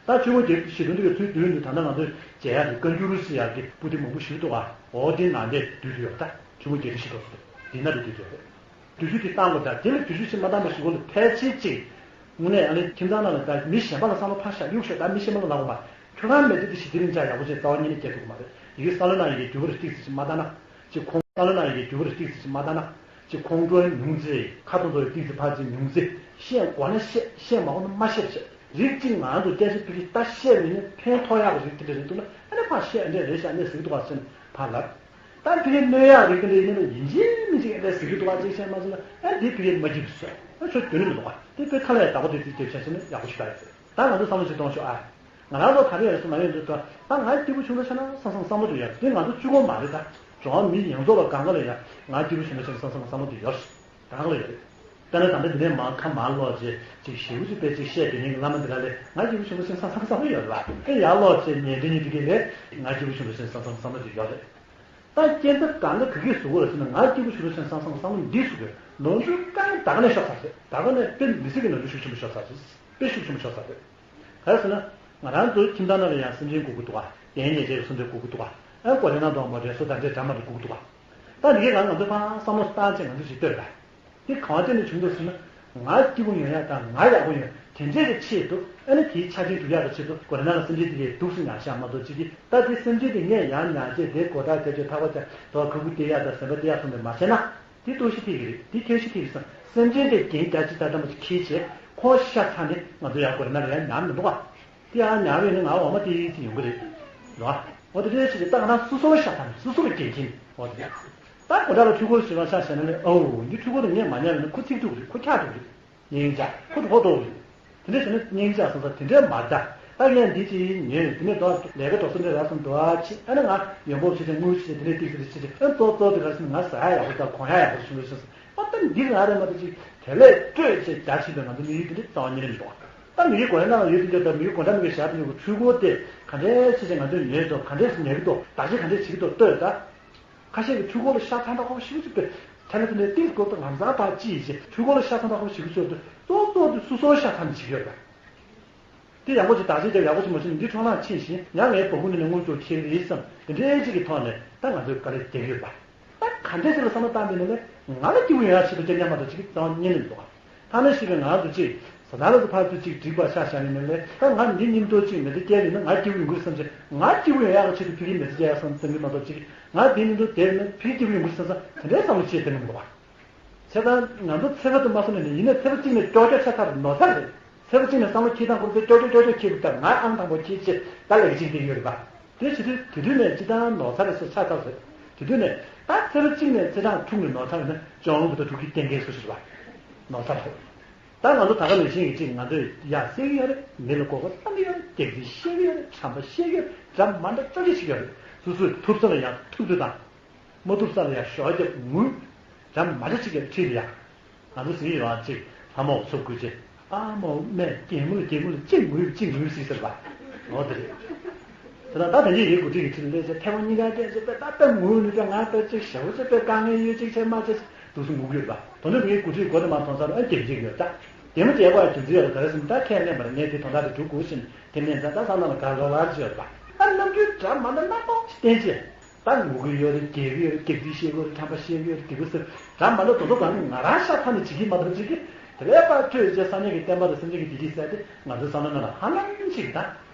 ད་ཆོས་ཕུང་བརྒྱད་ཁྲི་བཞི་སྟོང་དེ་གའི་ཚུལ་བསྡུས་ནས། ད་ལྟ་ང་ཚོས་མཇལ་ཡག་གི་བཀའ་འགྱུར་ཟེར་ཡག་གི་པོ་ཏི་མང་པོ་ཞིག་འདུག་ག། འོ་དེ་ནང་དེ་བསྡུས་ཏེ་ཡོད་པ། ད་ཆོས་ཕུང་བརྒྱད་ཁྲི་བཞི་སྟོང་ཟེར་དེ་ན་དེ་བསྡུས་ཏེ་ཡོད་རེད། བསྡུས་ཚུལ་དེ་བཏང་དགོས། ད་དེ་ལ་བསྡུས་ཚུལ་ཞིག་མ་བཏང་བ་ཞིག་གོ་ལ། ཕལ་ཆེར་ཅིག་དངོས་གནས་ཨ་ནི་ཁྱིམ་ཚང་ནང་ལ་ད་མི་གཞན་པ་ལ་བསམ་བློ་ཕར་བཞག་གཡུག་ཤོག། ད་མི་གཞན་པ་ལ་ལབ་དགོས་མ། ཁྱོད་རང་མེད་དུས་དེ་ཞིག་དེ་རིང་འཇགས་ཡག་པོ་བྱས། རྩ་བ་ཉིད་ནས་སྐྱེ་ཐུབ་ཀྱི་མ་རེད། ཡི་གེ་བསམ་བློ་ནང་ཡི་གེ་འགྱུར་བ་རེ་ཏིག་ཙམ་ཞིག་མ་བཏང་ན། ཅིག་ཁོང་བསམ་བློ་ནང་ཡི་གེ་འགྱུར་བ་རེ་ཏིག་ཙམ་ཞིག་མ་བཏང་ན། ཅིག་ཁོང་ཁྲོ་ཉུང་ཙེ། ཁ་ཐུག་ཐུག་ཏིག་ཙམ་ཕར་ཅིག་ཉུང་ཙེ། བཤད་དགོས་ན་བཤད། བཤད་མ་དགོས་ན་མ་བཤད་བྱས། རིགས་གཅིག་ང་ཚོ་སྐད་ཆ་ཕ་གི་ད་བཤད་མི་ཉན། ཕན་ཐོགས་ཡག་གི་རིགས་དེ་འདྲ་རེད་འདུག་ན། ཨ་ནི་ཕར་བཤད། འདྲ་རེད་ཤག་ནས་ཟེར་གི་འདུག་ག་ཟེར་ནས་ཕར་ལབ། ད་ཕ་གི་གནོད་ཡག་རིགས་དེ་འདྲ་ཡིན་ན་ཡིན་གཅིག་མིན་གཅིག་འདྲ་ཟེར་གི་འདུག་ག། ཅིག་བཤད་མ་ཟེར་ན། ཨ་འདི་ཕ་གི་མ་སྐྱིད་པ་བཟོས། ཨ་ཆོ་དོན་མི་འདུག་ག། དེ་དཔེ་ཁ་ལ་ཡང་བདག་པོ་དེ་ཚིག་དེ་བཤད་ཟེར་ན་ཡག་པོ་ཞིག་རེད། ད་ང་ཚོ་བསམ་བློ་ཞིག་གཏོང་ཤོག་ཨ། ང་རང་ཚོ་ག་རེ་ཡོད་སོང་ན་ཡོད་འདུག། ད་ང་སྐྱིད་པོ་བྱུང་ན་ཆ་ན་སང་སང་བསམ་བློ་དེ་ཡོད། དེ་ང་ཚོ་གཅིག་པོ་མ་རེད། ད་འགྲོ་བ་མི་ཡོངས་རྫོགས་ལ་གང་ག་ལ་ཡང་ང་སྐྱིད་པོ་བྱུང་ན་ཆ་ན་སང་སང་བསམ་བློ་དེ་ཡོད། གང་ག་ལ་ཡོད་རེད། དཔེར་ན་ད་ལྟ་འདི་ནས་མར་ཁ་མར་ལོག་བྱས་ཅིག་ཞེ་པོ་ཅིག་དཔེ་ཅིག་བཤད་སྡོད་མཁན་གྱི་བླ་མ་འདི་ག་ལས་ང་སྐྱིད་པོ་བྱུང་ན་ཆ་ན་སང་སང་བསམ་བློ་ཡོད་རེད་པ། དེ་ཡར་ལོག་བྱས་ཉལ་འདྲེ་གཉིས་དེ་གས་ལས་ང་སྐྱིད་པོ་བྱུང་ན་ཆ་ན་སང་སང་བསམ་བློ་དེ་ཡོད་རེད། ད་རྐྱེན་ད་གང་ག་ག་གིས་བཟོ་དགོས་རེད་ཟེར་ན། ང་སྐྱིད་པོ་བྱུང་ན་ཆ་ན་སང་སང་བསམ་བློ་འདི་བཟོ་དགོས། ནོར་འཁྲུལ་གང་ད་ག་ནས་ཤོར་ཚར་རེད། ད་ག་ནས་དཔེ་མི་སྲིད་ཀྱི་ནོར་འཁྲུལ་ཤུགས་ཆེན་པོ་ཤོར་ཚར་རེད། དཔེ་ཤུགས་ཆེན་པོ་ཤོར་ཚར་རེད། ག་རེ་ཟེར་ན། ང་རང་ཚོའི་ཁྱིམ་ཚང་ནང་ལ་ཡང་སེམས་ཅན་སྒུག་གི་འདུག་ག། གདན་ཉལ་བྱས་སེམས་ཅན་སྒུག་གི་འདུག་ག། ཨ་ཀོ་རེ་ན་དང་མོ་རེ་སོ་ད་འདྲའི་འདྲ་མ་འདྲ་སྒུག་གི་འདུག་ག། ད་འདི་གའི་ནང་ང་ཚོ་ཕར་བསམ་བློ་བཏང་བྱས་ང་ཚོ་ཞིག་ལྟོས་ལ། འདི་གང་བ་བརྟེན་ནས་བྱུང་འདུག་ཟེར་ན། ང་སྐྱིད་པོ་ཡོང་ཡག་དང་ང་ཡག་པོ་ཡོང་དེ་འདྲའི་གི་ཆེད་དུ། ཨ་ནི་དེའི་ཆ་རྐྱེན་སྒྲུབ་ཡག་གི་ཆེད་དུ་ཀོ་རེ་ན་ལ་སེམས་ཅན་དེ་གའི་སྡུག་སུ་ཉར་བཞག་མ་གཏོགས་ཅིག་གིས། ད་དེ་སེམས་ཅན་དེ་ངས་ཡང་ཉར་བྱས་དེ་སྒོ་ཐག་རྒྱབ་བྱས། ཐག་པ་བཅག་དོ་ཁ་ཁུ་སྟེར་ཡག་དང་ཟན་པ་སྟེར་ཡག་སོགས་འདི་མ་བྱས་ན། དེ་ལྟོགས་ཤི་ཐེབས་ཀྱི་རེད། དེ་ཁྱོད་ཤི་ཐེབས་ཀྱི་སོང་། སེམས་ཅན་དེ་རྒྱན་རྒྱ་ཆེ་ད་ལྟ་མ་ཅིག་འཁྱེར་བྱས་ཁོ་ཤ་ཚ་ནས་ང་ཚོ་ཡང་ཀོ་རེ་ན་ལ་ཡང་ཉར་མི་འདུག་ག། དེ་ཡང་ཉར་བས་ནི་ང་འོ་མ་དེའི་ཚེ་ཡོང་གི་རེད། རེད་བ། འོ་དེ་འདྲའི་ཕྱིར་ད་ང་རང་སོ་སོར་ཤ་ཚ་ནས་སོ་སོར་རྒྱན་འཁྱེར་ནས། འོ་དེ་རེད། ད་གོ་ད་ལ་འཕྲུལ་འཁོར་ཞིག་ལ་ཤ་བཞག་ན་ནི། ཨོ་འདི་འཕྲུལ་འཁོར་དེ་ངས་མ་ཉར་བས་ན་ཁོ་ཚིག་ཐུག་རེད། ཁོ་འཁྱག་ཐུག་རེད། སྙིང་རྗེ། ཁོ་ཧོ་ཏོ་རེད། དེ་འདྲ་བྱས་ན་སྙིང་རྗེ་སོང་ཙང་དེ་འདྲ་མ་གདའ། ད་ངས་འདི་ཅིག་ཉོས། དེ་ནས་ད་ལས་ཀ་གྲོགས་སུ་འདྲ་རག་སོང་འདུག་ཨ། ཅི་ཨ་ནི་ང་ཡོང་འབབ་བྱས་ཏེ་དངུལ་བྱས་ཏེ་དེ་འདྲ་ཏིག་ཙམ་རེ་བྱས་ཏེ། ཨ་ཙོག་ཙོག་དེ་ག་ཟེར་ན་ང་ཟ་ཡག་ཡག་པོ་དང་གོན་ཡག་ཡག་པོ་བྱུང་རེད་ཟེར་སོང་། ཨ་ད་འདི་ང་རེད་མ་གཏོགས་ཅིག་དེ་ལས་སྤྲོད་བྱས་རྒྱ་ཆེ་བའི་ང་ཚོ་མི་ཡུལ་དེ་འདྲ་རྩ་བ་ཉིད་ནས་མི་འདུག་ཨ། ད་མི་ཡུལ་གོ་ཡ་ན་ཡུལ་དེ་འདྲ་ད་མི་ཡུལ་གོ་འདྲ་མི་གི་ཞག་དེ་ཉོ་གི་འཕྲུལ་འཁོར་དེ་ག་འདྲས་བྱས་ཏེ་ང་ཚོས་ཉོས་འདུག། ག་འདྲས་ཉོ་གི་འདུག། བདག་གཅེས་ག་འདྲས་བྱེད་ཀྱི་འདུག་ལྟོས་ད། ཁ་ཤས་ཀྱིས་འཕྲུལ་འཁོར་ལ་ཤ་ཚ་མདོག་ཁ་པོ་ཞེ་པོ་ཅིག་དཔེ། ཐ་ན་དེ་ནས་ཏིག་སྐོར་དུ་ངར་འཛག་པར་ཅི་ཡིན་ཞེས་འཕྲུལ་འཁོར་ལ་ཤ་ཚ་མདོག་ཁ་པོ་ཞེ་པོ་ཅིག་ཚོར་དུས་ཙོག་ཙོག་དུས་སོ་སོར་ཤ་ཚ་ནས་བྱེད་ཀྱི་ཡོད་པ། དེ་ཡག་པོ་ཅིག་བདག་གཅེས་བྱས་ཡག་པོ་ཅིག་མ་བྱུང་ན་འདི་འཕྲོ་བརླག་ཕྱིན་ཞིང་ཡང་ངའི་བ་སྤུ་ནས་ནས་དངུལ་ཅོག་ཁྱེར་ཡིན་བསམ། དེ་འདྲའི་ཅིག་གི་ཐོག་ནས་ད་ང་ཚོས་དཀའ་ལས་རྒྱག་གི་ཡོད་པ། ད་ག་འདྲས་ཅིག་ལ་བསམ་བློ་བཏང་པའི་ནང་ནས་ང་ལ་སྐྱིད་པོ་ཡོང་ཡག་ཆེད་དུ་སྐྱེ་ཉམས་མ་གཏོགས་ཅིག་རྩ་བ་ཉིད་ནས་མི་འདུག་ག། ཐ་ན་ཤི་བའི་ངང་དུ་ཅིག་བཟའ་ཚང་ལ་སུ་ཕར་ཚུར་ཅིག་འགྲིག་པ་ཤ་བཞག་ནས་མེད་ལས། ད་ང་འདི་མཉམ་དུ་ཅིག་མེད་དུ་སྐྱེལ་ཡིན་ན་ང་སྐྱིད་པོ་ཡོང་གི་རེད་བསམ་བྱས། ང་སྐྱིད་པོ་ཡོང་ཡག་གི་ཆེད་དུ་ཕ་གིའི་མེད་དུ་སྐྱེལ་ཡག་བསམ་བསམ་གྱི་མ་གཏོགས་ཅིག། ང་འདི་མཉམ་དུ་བསྡད་ན་ཕ་གི་སྐྱིད་པོ་ཡོང་གི་རེད་བསམ་བསམ་དེ་འདྲའི་བསམ་བློ་ཅིག་གཏན་ནས་མི་འདུག་ག། བྱས་ཙང་ང་ཚོ་ཚེ་འཕེལ་དུ་མ་སོང་ནས་ནི་ཡིན་ན་ཚེ་འཕེལ་གཅིག་ནས་ཀྱོག་ཀྱོག་ཆགས་ཚར་རེད། ནོར་ཚར་རེད། ཚེ་འཕེལ་གཅིག་ནས་བསམ་བློ་འཁྱེར་སྟངས་ཁོ་ཚོས་ཀྱོག་ཀྱོག་ཀྱོག་ཀྱོག་འཁྱེར་དུས་ད་ང་ཨང་དང་པོ་འཁྱེར་བྱས་ད་ལས་ཀ་བྱེད་ཀྱི་ཡོད་རེད་པ། དེ་བྱེད་དུས་དེ་དུས་ནས་སྤྱི་བཏང་ནོར་ཚ་རེད་ཟེར་ཆགས་ཚར་ཟེར། དེ་དུས་ནས་ད་ཚེ་རབས་གཅིག་ནས་ཚེ་གྲངས་ཐུང་ནས་ནོར་ཚ་ཡོད་ན་ཅོང་ལུང་གི་ད་ཕྲུ་གུའི་གཏན་འཁེལ་སུ་ཞིག་རེད་པ། ནོར་ཚ་རེད། ད་ང་ཚོ་ད་ག་ནང་བཞིན་གྱི་ཅིག་ང་ཚོས་ཡ་བསད་ཀྱི་ཡོད་རེད། མི་ལ་མགོ་སྐོར་བཏང་གི་ཡོད་རེད། སྐྱག་རྫུན་བཤད་ཀྱི་ཡོད་རེད། ཁྲམ་པ་བཤད་ཀྱི་ཡོད་རེད། འདྲ་མ་འདྲ་ཅོ་ཅོ་བྱེད་ཀྱི་ཡོད་རེད། སོ་སོའི་ཐུབ་ས་ལ་ཡང་ཐུབ་ཚོད་དང་། མ་ཐུབ་ས་ལ་ཡང་ཞོགས་རྒྱབ་ངུས། འདྲ་མ་འདྲ་ཅིག་གི་ཁྲིད་ལ་ཡ། ང་ཚོ་ཟིན་ཡོད་ཨ་ཅིག་ལྷ་མོ་ཚུར་བསྐུལ་རྗེས། ཨ་མོ་སྨད་གད་མོ་ལ་གད་མོ་ལ་ཅིག་ངུས་ཅིག་ངུས་ཟིག་ཟེར་བ། འོ་དེ་རེད། དེ་ལ་ད་དེ་འདྲའི་ཡི་གེ་འགོ་ཁྲིད་ཀྱི་ཁྲིད་ལས་ཚེ་ཐལ་མོ་གཉིས་ཀ་སྤྲད་ཚེ་དཔེ་ད་དཔེ་ངུས་ནས་དཔེ་ང་དཔེ་ཅིག་ཞེ་པོ་ཅིག་དཔེ་དཀའ་ངལ་ཡོད་ཅིག་བྱས་མ་བྱས་འདུག་སེ་ངུ་གི་ཡོད་པ། དོན་དུ་ངའི་འགོ་ཁྲིད་འགོ་དེ་མ་ཐོན་ཚར་ཨ་གད་ཅིག་ཡོད་ད། དེ་མོ་བྱས་པ་རྒྱུ་མཚན་ཡོད་ལ་ག་རེ་ཟེར་ན་ད་ཁས་ལེན་པར་ངས་དེ་དོན་དག་དེ་སྒྲུབ་དགོས་ཟེར་ནས་དེ་ནས་ད་ད་སང་ནང་ལ་ག་ལོ་ལར་ཅིག་ཡོད་པ། ཨ་རྣམ་འགྱུར་འདྲ་མ་འདྲ་སྣ་ཚོགས་ཤིག་བསྟན་རྗེས། ད་ངུ་གི་ཡོད་རེད། གད་གི་ཡོད་རེད། སྐྱག་རྫུན་བཤད་གི་ཡོད་རེད། ཁྲམ་པ་བཤད་གི་ཡོད་རེད། སྡིག་པ་ཟེར་འདྲ་མ་འདྲ་དོ་དོ་གང་ང་རང་ཤ་ཚ་ནས་བྱེད་ཀྱི་མ་གཏོགས་བྱེད་ཀྱི་དེ་ལས་པར་སྤྲོས་བྱས་སངས་རྒྱས་ཀྱི་བསྟན་པ་དང་སེམས་ཅན་གྱི་བདེ་སྐྱིད་ཟེར་ཏེ་ང་ཚོའི་བསམ་བློ་ནང་ལ་ཧ་ལམ་ཅིག་ད་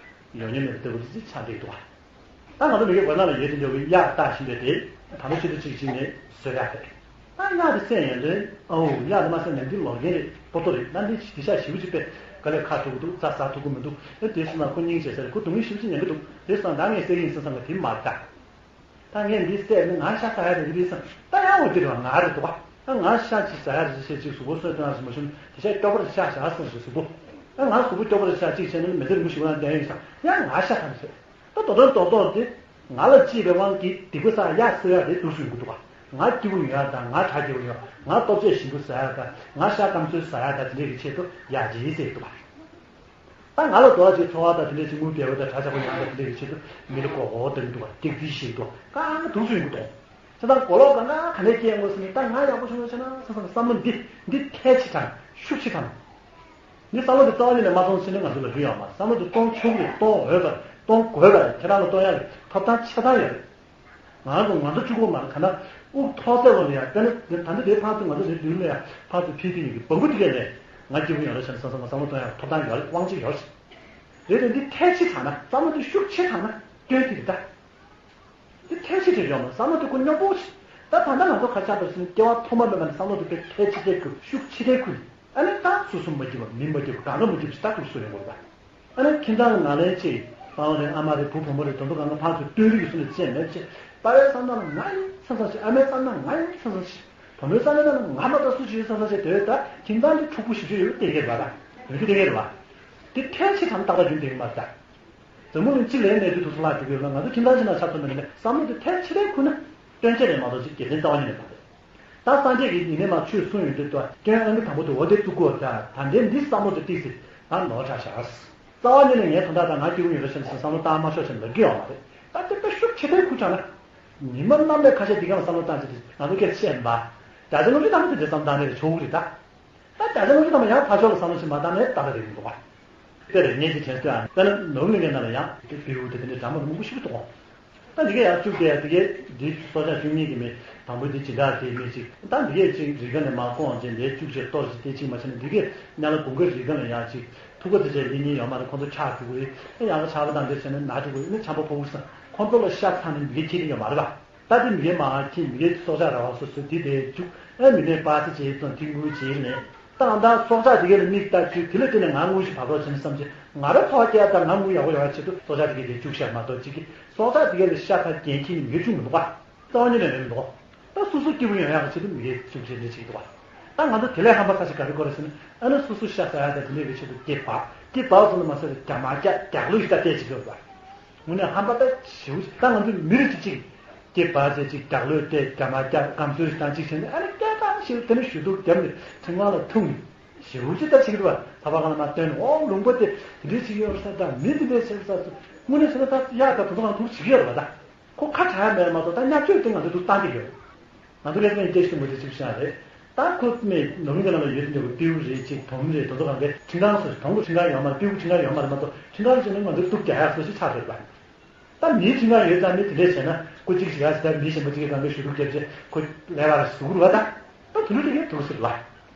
ཡོང་མྱོང་མེད་པ་ལྟ་བུ་ཅིག་ཆགས་བསྡད་འདུག་ག། ད་ང་ཚོ་མི་གི་སྒོ་ནང་ལ་ཡོད་དེ་འདྲ་བའི་གཡག་རྟ་བཞིན་པའི་དེ་ད་ལོ་ཆེ་ཏུ་ཅིག་ཅིག་ནས་བཟོས་ཡག་རེད། ད་གཡག་དེ་བསད་ཡོང་དུས་ཨའོ་གཡག་དེ་མ་བསད་ན་འདི་ལོག་རྒྱུ་རེད། པོ་ཏོ་རེད། ད་འདི་དེ་ཤ་ཞེ་པོ་ཅིག་དཔེ་དཀའ་ལས་ཁག་ཐུག་གི་འདུག་རྩྭ་ཟ་ཐུབ་ཀྱི་མི་འདུག་ཨེ་དེ་སོང་ན་ཁོ་སྙིང་རྗེ་ས་རེད། ཁོ་སྡུག་བསྔལ་ཞེ་པོ་ཅིག་མྱོང་གི་འདུག་དེ་སོང་ན་ད་ངས་བསད་ཀྱི་ཡིན་བསམ་བསམ་ལ་དེ་མ་རེད་ད། ད་ངས་འདི་བསད་ནས་ང་ཤ་ཟ་ཡ་རེད་ཀྱི་རེད་བསམ། ད་ཡང་འོ་དེ་རེད་བ། ང་རེད་འདུག་བ། ད་ང་ཤ་ཅིག་ཟ་ཡ་རེད་ཟེར་ཅིག་གཟུགས་པོ་གསོས་སྟོན་ཡ་ཟེར་མ་བྱུང་། དེ་ཤ་སྐྱོ་པོ་རེད་ཤ་ཟ་ཟེར་ཞིག་གཟུགས་པོ། ད་ང་གཟུགས་པོ་སྐྱོ་པོ་རེད་ཤ་ཅིག་བྱས་ནས་མི་ཚེ་རིང་པོ་ཞིག་ང་བསྡད་ཡིན་བསམ། ཡང་ང་ཤ་ཟ་ནས་ཟེར། ད་དོ་དོན་རྡོག་རྡོག་དེ་ང་ལ་གཅེས་པའི་དབང་གིས་སྡིག་པ་བསགས་ཡ་གསོད་ཡ་དེ་འདུག་སེ་ཡོང་གི་འདུག་བ། ང་སྐྱིད་པོ་ཡོང་ཡག་དང་། ང་གྲ་རྒྱས་པོ་ཡོང་། ང་ལྟོ་ཆས་ཞིམ་པོ་ཟ་ཡག་དང་། ང་ཤ་སྐམ་ཚོས་ཟ་ཡག་དང་། དེ་འདྲའི་གི་ཆེད་དུ་ཡར་རྗེས་ཟེར་འདུག་པ། ད་ང་ལ་དོ་བ་ཅིག་འཚོ་བ་དང་དེ་འདྲ་ཅིག་དངུལ་བདེ་བོ་དང་གྲ་ཆག་པོ་ཡོང་ཡག་དེ་འདྲ་གི་ཆེད་དུ་མི་ལ་མགོ་སྐོར་གཏོང་གི་འདུག་པ། སྐྱག་རྫུན་བཤད་ཀྱི་འདུག་པ། གང་ག་འདུག་སེ་ཡོང་གི་འདུག། ཁྱེད་རང་མགོ་ལོག་གང་ག་ག་ནས་སྐྱེས་ཡོང་གི་ཟེར་ནས། ད་ང་ཡག་པོ་བྱུང་བ་བྱས་ན་བསམ་བསམ་བསམ་བློ་འདི་འདི་ཐལ་ཆེ་དྲགས། ཤུགས་ཆེ་དྲགས། འདི་བསམ་བློ་འདི་རྩ་བ་ཉིད་ནས་མ་གཏོང་ཟེར་ནས་ང་ཚོ་ལབ་ཀྱི་ཡོད་མ་རེད། བསམ་བློ་འདི་གཏོང་ཆོག་གི་རེད། གཏོང་འོས་པ་རེད། གཏོང་དགོས་པ་རེད། ཁྱེད་རང་ལ་གཏོང་ཡག་གི་ཐོབ་ཐང་ཆ་ཚང་ཡོད་རེད། ང་རང་ཚོ་ང་ཚོ་གཅིག་པོ་མ་རེད། ག་ན་དབུགས་ཐོག་ཚད་ལོ་ནས་ཡང་དཔེར་ན་ད་ལྟ་དེའི་ཕར་ཚུར་ང་ཚོ་རེ་འདུག་ལ་ཡང་ཕར་ཚུར་ཕྱིན་དེ་ཡིན་གྱི། སྦོམ་པོ་དེ་གས་ནས་ང་སྐྱིད་པོ་ཡོང་རེ་བྱས་ནས་བསམ་བསམ་བསམ་བློ་གཏོང་ཡག་ཐོབ་ཐང་ཡོད་རེད། དབང་ཆ་ཡོད་རེད། རེད་དེ་འདི་ཐལ་ཆེ་དྲགས་ན། བསམ་བློ་འདི་ཤུགས་ཆེ་དྲགས་ན་སྐྱོན་དེ་རེད་ད། འདི་ཐལ་ཆེ་དྲགས་ཡོད་མ་རེད། བསམ་བློ་འདི་ཁོ་སྙོམས་པོ་ཞིག། ད་ད་ལྟ་ང་ཚོ་ཁ་ཆག་པ་ཟེར་ནས་སྐྱེ་བ་ཐོག་མ་མེད་པ་ནས་བསམ་བློ་འདི་དཔེ་ཐལ་ཆེ་ཐལ་ཁུལ། ཤུགས་ཆེ་ཐལ་ཁུལ། ཨ་ནི་ད་སོ་སོ་མ་སྐྱིད་པ། མི་མ་སྐྱིད་པ། གང་ག་མ་སྐྱིད་པ་ཞིག་ད་འདུག་སེ་ཡོང་དགོས་རེད་པ། ཨ་ནི་ཁྱིམ་ཚང་གི་ནང་ལན་གཅིག། པ་ཕ་རེད། ཨ་མ་རེད། བུ་བུ་མོ་རེད། དེ་ཚོ་གང་ག་ཕར་ཚུར་སྟོན་རིགས་ཀྱི་བཟོ་འདྲ་བྱས་མེད་ཅེ། པ་ཕའི་བསམ་སྟངས་ལ་ང་ཡིན་བསམ་བསམ་ཞིག། ཨ་མའི་བསམ་སྟངས་ང་ཡིན་བསམ་བསམ་ཞིག། བུ་མོའི་བསམ་སྟངས་ལ་ང་མ་ད་སུ་ཞིག་ཡིན་བསམ་བསམ་ཞིག། དེ་ད་ཁྱིམ་ཚང་འདི་འཁྲུག་པོ་ཞེ་པོ་ཡོད་བསྡད་ཀྱི་རེད་པ། ད་ཡོད་རྒྱུ་བསྡད་ཀྱི་རེད་པ། དེ་ཐལ་ཆེ་དྲགས་ན་ཏག་ཏག་རྒྱུན་ལྡན་མ་རེད་ད། འཛམ་བུ་གླིང་སྤྱི་ལ་གནས་ཚུལ་དེ་ཚོ་ལྷག་འགྲོ་གི་ཡོད་ན། ང་ཚོ་ཁྱིམ་ཚང་གཅིག་ནང་ཆ་མཚོན་པ་ཡིན་ན། བསམ་བློ་དེ་ཐལ་ཆེ་ཐལ་ཁུལ་ན་སྐྱོན་ཆ་རེད་མ་གཏོགས་ཅིག་དགེ་མཚན་རྩ་བ་ཉིད་ནས་མ་རེད། ད་སངས་རྒྱས་ཀྱིས་ཡིན་ནའི་མ་ཆོས་གསུངས་ཡོང་དུས། ད་སྐྱོན་ཨང་ཀི་དང་པོ་དེ་འོ་དེ་བཙུགས་དགོས། ད་ད་འདྲའི་འདི་བསམ་བློ་དེ་ཏིག་ཙི་ད་ནོར་དྲགས་ཤག། རྩ་བ་ཉིད་ནས་ངས་དོན་དག་ད་ང་སྐྱིད་པོ་ཡོད་རེད་བྱས་ནས་བསམ་བློ་བཏང་མ་ཆོག་ཅེས་ལབ་ཀྱི་ཡོད་མ་རེད། ད་དེ་དཔེ་ཤུགས་ཆེ་ཐལ་ཁུལ་དྲགས་ན། ཉི་མ་གནམ་ལས་ཁ་ཤས་འདི་ག་ལ་བསམ་བློ་བཏང་ཅེས་དེ་ང་ཚོ་སྐད་ཆ་བཤད་མ། བརྒྱ་ཆ་ལྔ་བཅུ་ཐམ་པ་དེ་འདྲའི་བསམ་བཏང་ནས་ཆོག་གི་རེད་ད། ད་བརྒྱ་ཆ་ལྔ་བཅུ་ཐམ་པ་ཡང་ཕར་ཕྱོགས་ལ་བསམ་བློ་ཞིག་མ་བཏང་ནས་ཏག་ཏག་རེད་འདུག་པ། དེར་ངས་ཅིག་དྲན་སོང་། ཨ། དཔེར་ན་ནོར་བུ་གླིང་གའི་ནང་ལ་ཡང་དེ་སྤྲེའུ་དེ་དེ་འདྲའི་འདྲ་མི་མང་པོ་ཞིག་འདུག་གོ། ད་འདི་གས་ཡར་བཅུག་སྟེ། ཡ་འདི་གས་འདི་སྲོག་ཆགས་བཅུ་གཉིས་ཀྱི་མི་དང་པོ་འདི་སྦྱིན་བདག་དེའི་མི་གཅིག། ད་འདི་གས་ཅིག་རི་སྒང་ནས་མར་བཀོག་བྱས། འདི་བཅུག་བྱས་གཏོར་བྱས། དེ་གཅིག་མ་བྱས་ན། འདི་གས་ཉ་ལ་དགུན་ཁ་རི་སྒང་ལ་ཡར་ཅིག་ཐུག་པ་དེ་བྱས་ལེན་མཁན་ཡོད་མ་རེད། ཁོང་ཚོ་ཆག་འགྲོ་གི་རེད། ཨེ། ཡང་ཆག་པ་དང་འདི་བྱས་ན་ན་འགྲོ་གི་རེད། ཨེ། ཆམ་པ་ཕོག་གི་རེད་ཟེར། ཁོང་ཚོ་ལ་ཤ་ཚ་ནས་འདི་གས་ཁྱེར་མཁན་ཡོད་མ་རེད་པ། ད་དེ་མི་གས་མར་ཁྱེར། མི་གས་སྲོག་ཆགས་ར་བ་སོ་སོའི་དེ་དེ་བཅུག། ཨེ། མི་ནས་པ་སེ་བྱས་ཙང་དེ་དངུལ་བྱས་ནས། ད་ང་ད་སྲོག་ཆགས་དེ་གས་ལ་མིག་ལྟ་བཅུག། དེ་ལ་བརྟེན་ནས་ང་དངུལ་ཞིག་བབས་རོགས་བྱས་ན་བསམ་བྱས། ང་རང་ཚོ་བ་སྐྱེལ་དང་ང་དངུལ་ཡག་པོ་ཡོང་ཡག་ཆེད་དུ་སྲོག་ཆགས་དེ་གས་དེ་བཅུག་བཞག་མ་གཏོགས། གཅིག་གིས་སྲོག་ཆགས་དེ་གས་ལ་ཤ་ཚ་འགན་འཁྱེར་ནས་མི་གས་བཅུག་མི་འདུག་ག། རྩ་བ་ཉིད་ནས་མེད་མི་འདུག། ད་སོ་སོ་སྐྱིད་པོ་ཡོང་ཡག་གི་ཆེད་དུ་མི་གས་བཅུག་བྱས་འདི་བྱེད་ཀྱི་འདུག་ག། ད་ང་ཚོ་དེ་ལས་ཧམ་པ་ག་ཚོད་ག་རེ་དགོས་རེད་ཟེར་ན། ཨ་ནི་སོ་སོ་ཤ་ཟ་ཡག་དང་དེ་འདྲ་གི་ཆེད་དུ་སྐྱེས་པ། སྐྱེས་པ་སོང་ན་མ་ཟད་རྒྱ་མ་རྒྱ་རྒྱག་ལུགས་ཤིག་ད་བལྟས་བྱེད་ཀྱི་ཡོད་པ། དངོས་གནས་ཧམ་པ་ད་ཞེ་པོ་ཅིག། ད་ང་ཚོ་མི་རིགས་གཅིག་གཅིག་སྐྱེས་པ་ཟེར་ཅིག་རྒྱག་ལོས་ཏེ་རྒྱ་མ་རྒྱ་སྐམ་ཚོས་དང་གཅིག་བྱས་ནས། ཨ་ནི་སྐད་གང་ཞིག་དེ་ནས་ཞུ་གཏུག་བརྒྱབ་ནས་ཁྲིམས་ཁང་ལ་ཐུག་ནས་ཞེ་པོ་ཅིག་ད་བྱེད་ཀྱི་འདུག་པ། ད་བར་གང་ལ་མ་བཏོན་ནས། ཨོ། ལུང་པ་དེ་དེ་འདྲས་བྱེད་ཀྱི་ཡོད་ས་དང་། མི་དེ་འདྲས་བྱེད་ས་ཚོ། དངོས་གནས་བྱས་ན་ད་ཡག་ད་དེ་ཚོ་ང་ཚོ་བྱེད་ཀྱི་ཡོད་རེད་པ། ད་ཁོ་ཁ་གྲག་ཡ་མེད་མ་གཏོགས། ད་བརྙས་བཅོས་དེ་ང་ཚོ་འདུག་བཏང་གི་ཡོད། ང་ཚོ་ལས་ཀ་སྐད་ཆ་དེ་མོ་དེ་ཅིག་བཤད་རེད། ད་ཁོ་མི་ནོར་ལུང་གི་ནང་ལ་ཡོད་དེ་འདྲ་བོ་སྤྲེའུ་རེད་ཅིག། དོམ་རེད། དེ་ཚོ་གང་གའི་ཁྲིམས་ཁང་སོགས། དོམ་གྱི་ཁྲིམས་ཁང་ཡོད་མ་རེད། སྤྲེའུ་ཁྲིམས་ཁང་ཡོད་མ་རེད་མ་གཏོགས། ཁྲིམས་ཁང་ཕྱིན་ན་ང་ཚོ་གཏུག་རྒྱག་ཡག་སོགས་ཞིག་ཆགས་ཡོད་པ། ད་མིའི་ཁྲིམས་ཁང་ཡོད་ཙང་མི་དེ་འདྲས་བྱས་ན། ཁོ་གཅིག་བྱེད་ཡག་ཟེར། མི་གཞན་པ་གཅིག་གིས་གང་ག་ཞུ་གཏུག་བརྒྱབ་བྱས་ཁོ་ལས་ཀ་ལ་ཟུག་རུ་བ་ད། ད་དུ་ལུ་དེ་གས་འདུག་ཟེར་བ།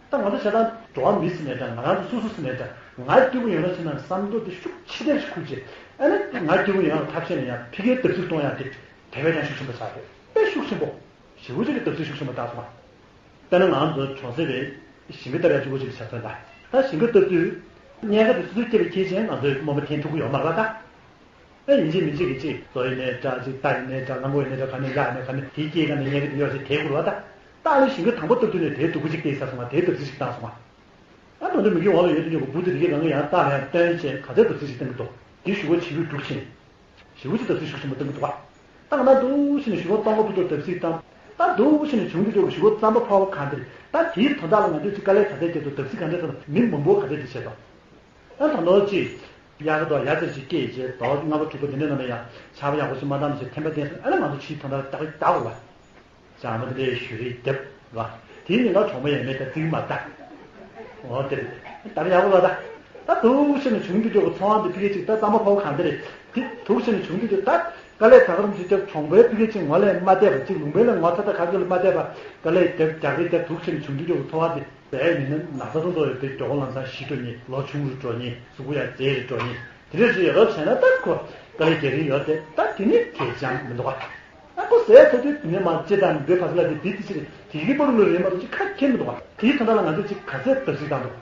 ད་ང་ཚོ་ཆ་ཚང་འགྲོ་བ་མི་ཟེར་ནའི་འདྲ། ང་རང་ཚོ་སོ་སོ་ཟེར་ནའི་འདྲ། ང་སྐྱིད་པོ་ཡོང་ན་བྱས་ན་བསམ་བློ་དེ་ཤུགས་ཆེ་ཐལ་ཞིག་ཁུར་བྱས། ཨ་ནི་ང་སྐྱིད་པོ་ཡོང་ཡག་ཐབས་ཤེས་ནི་ཡང་ཕ་གིའི་བརྡབ་གསིག་གཏོང་ཡག་དེ་དེ་བས་ཀྱང་ཤུགས་ཆེན་པོ་ཆགས་རེད། དཔེ་ཤུགས་ཆེན་པོ། ཞེ་པོ་ཅིག་གི་བརྡབ་གསིག་ཤུགས་ཆེན་པོ་བཏང་སོང་བ། དཔེར་ན་ང་ཚོ་གྲོང་གསེབ་པའི་ཞིང་ཁ་བཏབ་ཡག་གཅིག་པོ་གཅིག་བྱ་ཚོད་ལ། ད་ཞིང་ཁ་བཏབ་དུས་གཉན་ཁ་དེ་སོ་སོས་བསྐྱེད་པ་ཁྱེར་བྱས་ང་ཚོས་རྨོ་མོ་འཐེན་ཐུབ་ཀྱི་ཡོད་མ་རེད་པ། ད། ཨེ། ཡིན་གཅིག་མིན་གཅིག་གི་གཅིག་ཟོ་ཡིན་ནའི་འདྲ། གཅིག་རྟ་ཡིན་ནའི་འདྲ། གླང་གོག་ཡིན་ནའི་འདྲ། ག་ནས་ཡག་ནས་ག་ནས་དེའི་སྐྱེས་ཀ་ནས་གཉན་ཁ་དེ་ཡོད་ཚད་དེ་དགོས་རེད་པ། ད། ད་ཨ་ནི་ཞིང་ཁ་དང་པོ་བཏབ་དུས་ནས་དེའི་སྡུག་པོ་གཅིག་སྟེར་ཚར་སོང་བ། དེའི་བརྡབ་གསིག་ཅིག་བཏང་སོང་བ། ཨ། ད་དུང་མི་གི་འོག་ལ་ཡོད་དུས་ཀྱི་འབུ་དེ་དེ་གས་གང་ག་ཡང་བཏགས་ནས་ཡང་བཏོན་བྱས་ག་ཚད་བརྡབ་གསིག་ཅིག་བཏང་གི་འདུག། དེ་ཞུ་བ་བྱེད་རྒྱུ་འགྲུབ་ཕྱིན། ཞེ་པོ་ཅིག་བརྡབ་གསིག་ཤུགས་ཆེན་པོ་བཏང་གི་འདུག་པ། ད་ང་ཚོ་འདུག་སེ་ནས་ཞུ་བ་གཏོང་གི་འདུག། བརྡབ་གསིག་བཏང་། ད་འདུག་སེ་ནས་བྱུང་གི་འདུག། ཞུ་བ་རྩམ་པ་ཕོར་པ་གང་དེ་རེད། ད་དེའི་དོན་དག་ལ་ང་ཚོས་ཅིག་དཀའ་ལས་ག་ཚད་བརྒྱབ་འདུག། བརྡབ་གསིག་ག་འདྲ་བཏང་། མི་མང་པོ་ག་ཚད་དེ་བྱས་དང་། ཨ། ད་ནོར་གཅིག་ཡག་གི་འདུག། ཡ་ཙེར་ཅིག་སྐྱེས་བྱས་ཟླ་བ་ལྔ་པ་དྲུག་པ་དེ་འདྲའི་ནང་ལ་ཡང་ཆར་པ་ཡག་པོ་ཞིག་མ་བཏང་ཞིག་ཐན་པ་བསྟན་སོང་། ཨ་ནི་ང་ཚོ་ཕྱིའི་དོན་དག་ལ་ལྟ་གི་ལྟ་དགོས་པ། བྱང་མ་དེ་འདྲའི་བཞུ་རེས་བརྒྱབ་པ། དེའི་ཉིན་ལ་གྲོགས་མོ་ཡས་མས་ད་རྩིག་མ་ལྟ། འོ་དེ་རེད། ད་ཡག་པོ་ལ་ད། ད་འདུག་སེ་ནས་བྱུང་རྒྱུ་འདུག་གི། ཚོང་བ་འདི་ཕ་གི་ཅིག་ད་རྩམ་པ་ཕོར་པ་གང་དེ་རེད། དེ་འདུག་སེ་ནས་བྱུང་རྒྱུ་འདུག། ད་དཀའ་ལས་ད་ག་རང་ཅིག་བརྒྱབ། གྲོང་པའི་ཕ་གི་ཅིག་ངོ་ལས་མ་བལྟས་པ། ཅིག་ལུང་པའི་ལས་ངོ་ཚ་ད་ག་གི་ལ་མ་བལྟས་པ། དཀའ་ལས་བརྒྱབ། རྒྱག་རེས་བརྒྱབ། འདུག་སེ་ནས་བྱུང་རྒྱུ་འདུག་གི། ཚོང་བ་འདི་བས་ཡིན་ན་ན་ཚ་ཚོ་ཚོ་ཡོད་པའི་མགྱོགས་པོ་ལམ་སང་ཤི་འགྲོ་མཁན། ལོ་ཆུང་རུ་འགྲོ་མཁན། གཟུགས་པོ་ཡང་མཛེས་རུ་འགྲོ་མཁན། དེ་འདྲ་ཞིག་ཡོད་རོགས་བྱས་ན། ད་ཁོ་དཀའ་ལས་རྒྱག་གི་ཡོད་དེ། ད་དེ་ནི་གལ་ཅང་མི་འདུག་ག། ཨ། ཁོ་ཟས་ཐོབ་དུས་དེ་ནས་མར་ལྕེ་དང་འབུ་ཕར་ཚུར་ལ་དེ་དེ་ཅི་རེད། དེ་གི་པར་ལོ་རེད་མ་གཏོགས་ཅིག་ཁ་ཁྱེར་མི་འདུག་ག། དེའི་དོན་དག་ལ་ང་ཚོས་ཅིག་ག་ཚད་བརྡབ་གསིག་བཏང་འདུག།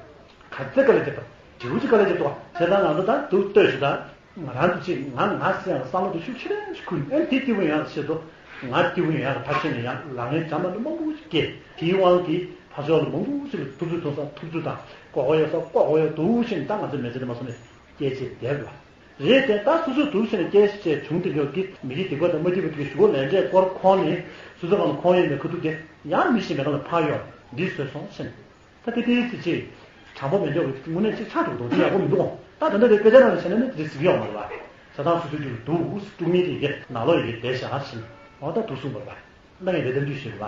ག་ཚད་དཀའ་ལས་བརྒྱབ་འདུག། ཞེ་པོ་ཅིག་དཀའ་ལས་བརྒྱབ་འདུག་ག། བྱས་ཙང་ང་ཚོ་ད་འདུག་ལྟོས་ཤིག། ད་ང་རང་ཚོ་ཅིག་ང་ང་ཟེར་ཡང་བསམ་བློ་དེ་ཤུགས་ཆེ་རན་ཞིག་ཁུར། ཨེ། དེ་སྐྱིད་པོ་ཡོང་ཡག་ཆེད་དུ། ང་སྐྱིད་པོ་ཡོང་ཡག་གི་ཐབས་ཤེས་ནས་ཡང་ལག་ལེན་འདྲ་མི་འདྲ་མང་པོ་ཞིག་བཀལ། དེའི་དབང་གིས་ཕར་ཕྱོགས་ལ་མང་པོ་ཞིག་ལ་ཐུབ་ཚོད་གཏོང་ས་ཐུབ་ཚོད་དང་། ལྐོག་གོ་ཡག་ལྐོག་གོ་ཡག་འདུག་ཕྱིན། ད་ང་ཚོ་མི་ཚེ་འདི་མ་སོང་ནས་སྐྱེལ་བྱས་བསྡད་པ། རེད་དེ། ད་སོ་སོའི་དུར་ཕྱིན་ནས་སྐྱེས་ཤི་བྱས་བྱུང་དེ་འདྲ་གི་མི་དགེ་སྡིག་པ་དང་མ་སྐྱིད་པ་དེ་གི་ཞུ་གོ་ལས་འབྲས་སྐོར་ཁོང་ནས་སོ་སོ་གང་ལ་ཁོང་ཡོད་པའི་ཁ་ཐུག་དེ་ཡང་མི་ཤེས་མེད་ག་ལ་ཕར་ཡོང་འདི་བཟོས་སོང་ཕྱིན། ད་དེ་དེའི་ཚེ་ཅིག་དྲང་པོ་མེད་འཇོག་གི་དངོས་གནས་ཅིག་ཆགས་འགྲོ་གི་འདུག་དེ་ཡག་པོ་མི་འདུག་ད་ད་ལྟ་དེ་དཔེ་ཆ་ནང་ལ་བྱས་ན་ནི་དེ་གཟིགས་ཡོང་མ་རེད་བ། ཆ་ཚང་སོ་སོའི་རྒྱུད་ལ་འདུག་དཀྲུག་མིན་དེ་གི་ནང་ལོགས་ཡི་གེ་བསྡད་བཞག་ཕྱིན། འོ་ད་དུག་གསུངས་པ་རེད་བ། ད་ངས་རེ་དམ་འདུས་ཞུས་པ།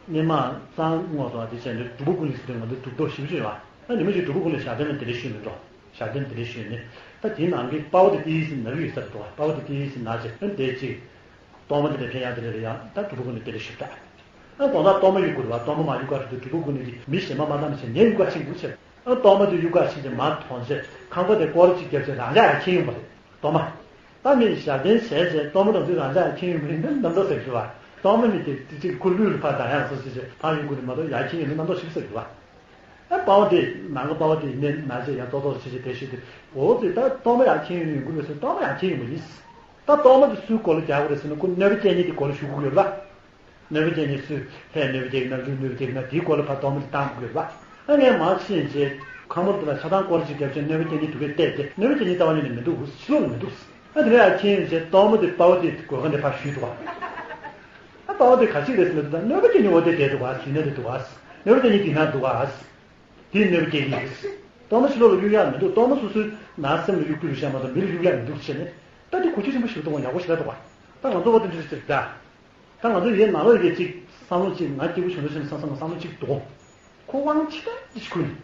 སྔོན་མ་གཙང་ངོ་སོགས་དེ་བྱས་ནས་སྒྲུབ་པ་ཀུན་ལས་ཟེར་དུས་ང་ཚོ་སྒྲུབ་ཐོག་ཞིབ་ཅིག་ཡོད་ཨ། ཉི་མ་ཞིག་སྒྲུབ་པ་ཀུན་ལས་ཞལ་འདོན་ལ་དེ་འདྲ་ཞུས་མི་འགྲོ། ཞལ་འདོན་དེ་འདྲ་ཞུས་ནས། ད་དེའི་ནང་གི་དཔའ་བོ་དེ་ཏི་ཡིས་ཟིན་ན་གི་ཡོད་ས་རེད་འདུག་དཔའ་བོ་དེ་ཏི་ཡིས་ཟིན་ན་ཅེ་ཨ་དེ་ཅིག་གཏོར་མ་དེ་འདྲ་ཕན་ཡང་དེ་འདྲ་རེད་ཡང་ད་སྒྲུབ་པ་ཀུན་ལས་དེ་འདྲ་ཞུས་ད། ཨ་དགོང་དག་གཏོར་མ་གཡུག་དགོས་རེད་བ། གཏོར་མ་མ་གཡུག་ག་ཞུ་དུས་སྒྲུབ་པ་ཀུན་ལས་ཀྱི་མི་གཞན་པ་མ་བཏང་ནས་བྱས་ངས་གཡུག་ག་ཕྱིན་དགོས་ཆེ། ཨ་གཏོར་མ་དེ་གཡུག་ག་ཕྱིན་ཏེ་མར་ཐོན་ཚེ་ཁང་པ་དེ་སྐོར་གཅིག་བརྒྱབ་ཚེ་རང་འཇགས་ཡར་འཁྱེར་ཡོང་བ་རེད། གཏོར་མ། ད་མི་ཞལ་འདོན་བྱས་རྗེས་གཏོར་མ་དང་དུས་རང་འཇགས་འཁྱེར་ཡོང་མི་རིང་ནམ་མདོ་ཟེར་ཞུ་བ། གཏོར་མ་མི་དེ་ཏི་ཅིག་ཁུ་ལུས་ལ་ཕར་ད་ཡང་སོ་སོ་ཞེས་ཕར་ཡོང་དགོས་ནི་མ་གཏོགས་ཡར་འཁྱེར་ཡོང་མི་རྣམ་རྟོག་ཞིག་ཟེར་ཞུ་བ། ཨ་དཔའ་བོ་དེ་ནང་གི་དཔའ་བོ་དེ་ཡིན་ནའི་ན་ཅེས་ཡང་ཙོག་ཙོག་བྱེད་བྱེད་དེ་ཞུས་ཏེ་འོ་ཙི་ད་གཏོར་མ་ཡར་འཁྱེར་ཡོང་ཡོང་གི་རེད་ཟེར་གཏོར་མ་ཡར་འཁྱེར་ཡོང་མ་ཡིན། ད་གཏོར་མ་དེ་སུའི་སྐོར་ལ་རྒྱག་དགོས་རེད་ཟེར་ན་ཁོ་གནོད་པ་སྐྱེལ་མཁན་དེ་སྐོར་ལ་ཞུ་དགོས་ཡོད་ལ། གནོད་པ་ཅན་གྱི་སུས་ལྷས་གནོད་པ་སྐྱེལ་གྱི་ན་དེའི་སྐོར་ལ་ཕར་གཏོར་མ་དེ་བཏང་དགོས་པ། ཨ་ངས་མར་ཕྱིན་རྗེས་ཁང་པ་དེ་ལ་ཆ་ཚང་སྐོར་ཅིག་བརྒྱབ་ཅིང་གནོད་པ་ཅན་གྱི་དུ་བས་བལྟས་ཏེ་གནོད་པ་ཅན་གྱི་ལྟ་བ་ཉིད་ནས་མི་འདུག་ཕྱི་ལོགས་ལ་མི་འདུག་ཨ་དེ་ནས་ཡར་ཕྱིན་རྗེས་གཏོར་མ་དེ་དཔའ་བོ་དེ་སྒོ་ཁ་ནས་ཕར་གཞུས་འདུག་བ། ཨ་དཔའ་བོ་དེ་ག་ཅིག་རེད་ཟེར་ན་དེ་དང་གནོད་པ་ཅན་གྱི་འོ་དེ་བསྡད་འདུག་བ། གཞུས་ན་དེ་འདུག་བ། གནོད་པ་ཅན་གྱི་དེ་ན་འདུག་བ། དེས་གནོད་པ་སྐྱེལ་གྱི་ཡིན། གཏོར་མ་ཕྱི་ལོགས་ལ་གཡུག་ཡག་མི་འདུག་གཏོར་མ་སོ་སོའི་ནང་སེམས་ལ་གཡུག་རྒྱུ་རེད་ཤག་མ་གཏོགས་མི་ལ་གཡུག་ཡག་མི་འདུག་བྱས་ནས་ད་དེ་གོ་རྒྱུ་ཆེན་པོ་ཞིག་འདུག་གོ་ཡག་པོ་ཞིག་ལ་འདུག་བ། ད་ང་ཚོ་བ་དེ་འདྲ་ཞིག་ད། ད་ང་ཚོ་ཡའི་ནང་ལོགས་ཡ་གཅིག་བསམ་བློ་གཅིག་ང་སྐྱིད་པོ་བྱུང་འདུག་ཟེར་ནས་བསམ་བསམ་བསམ་བློ་གཅིག་འདུག་ཁོ་དབང་ཆེ་ད་ཅི་ཞིག་ཁུལ་ནས།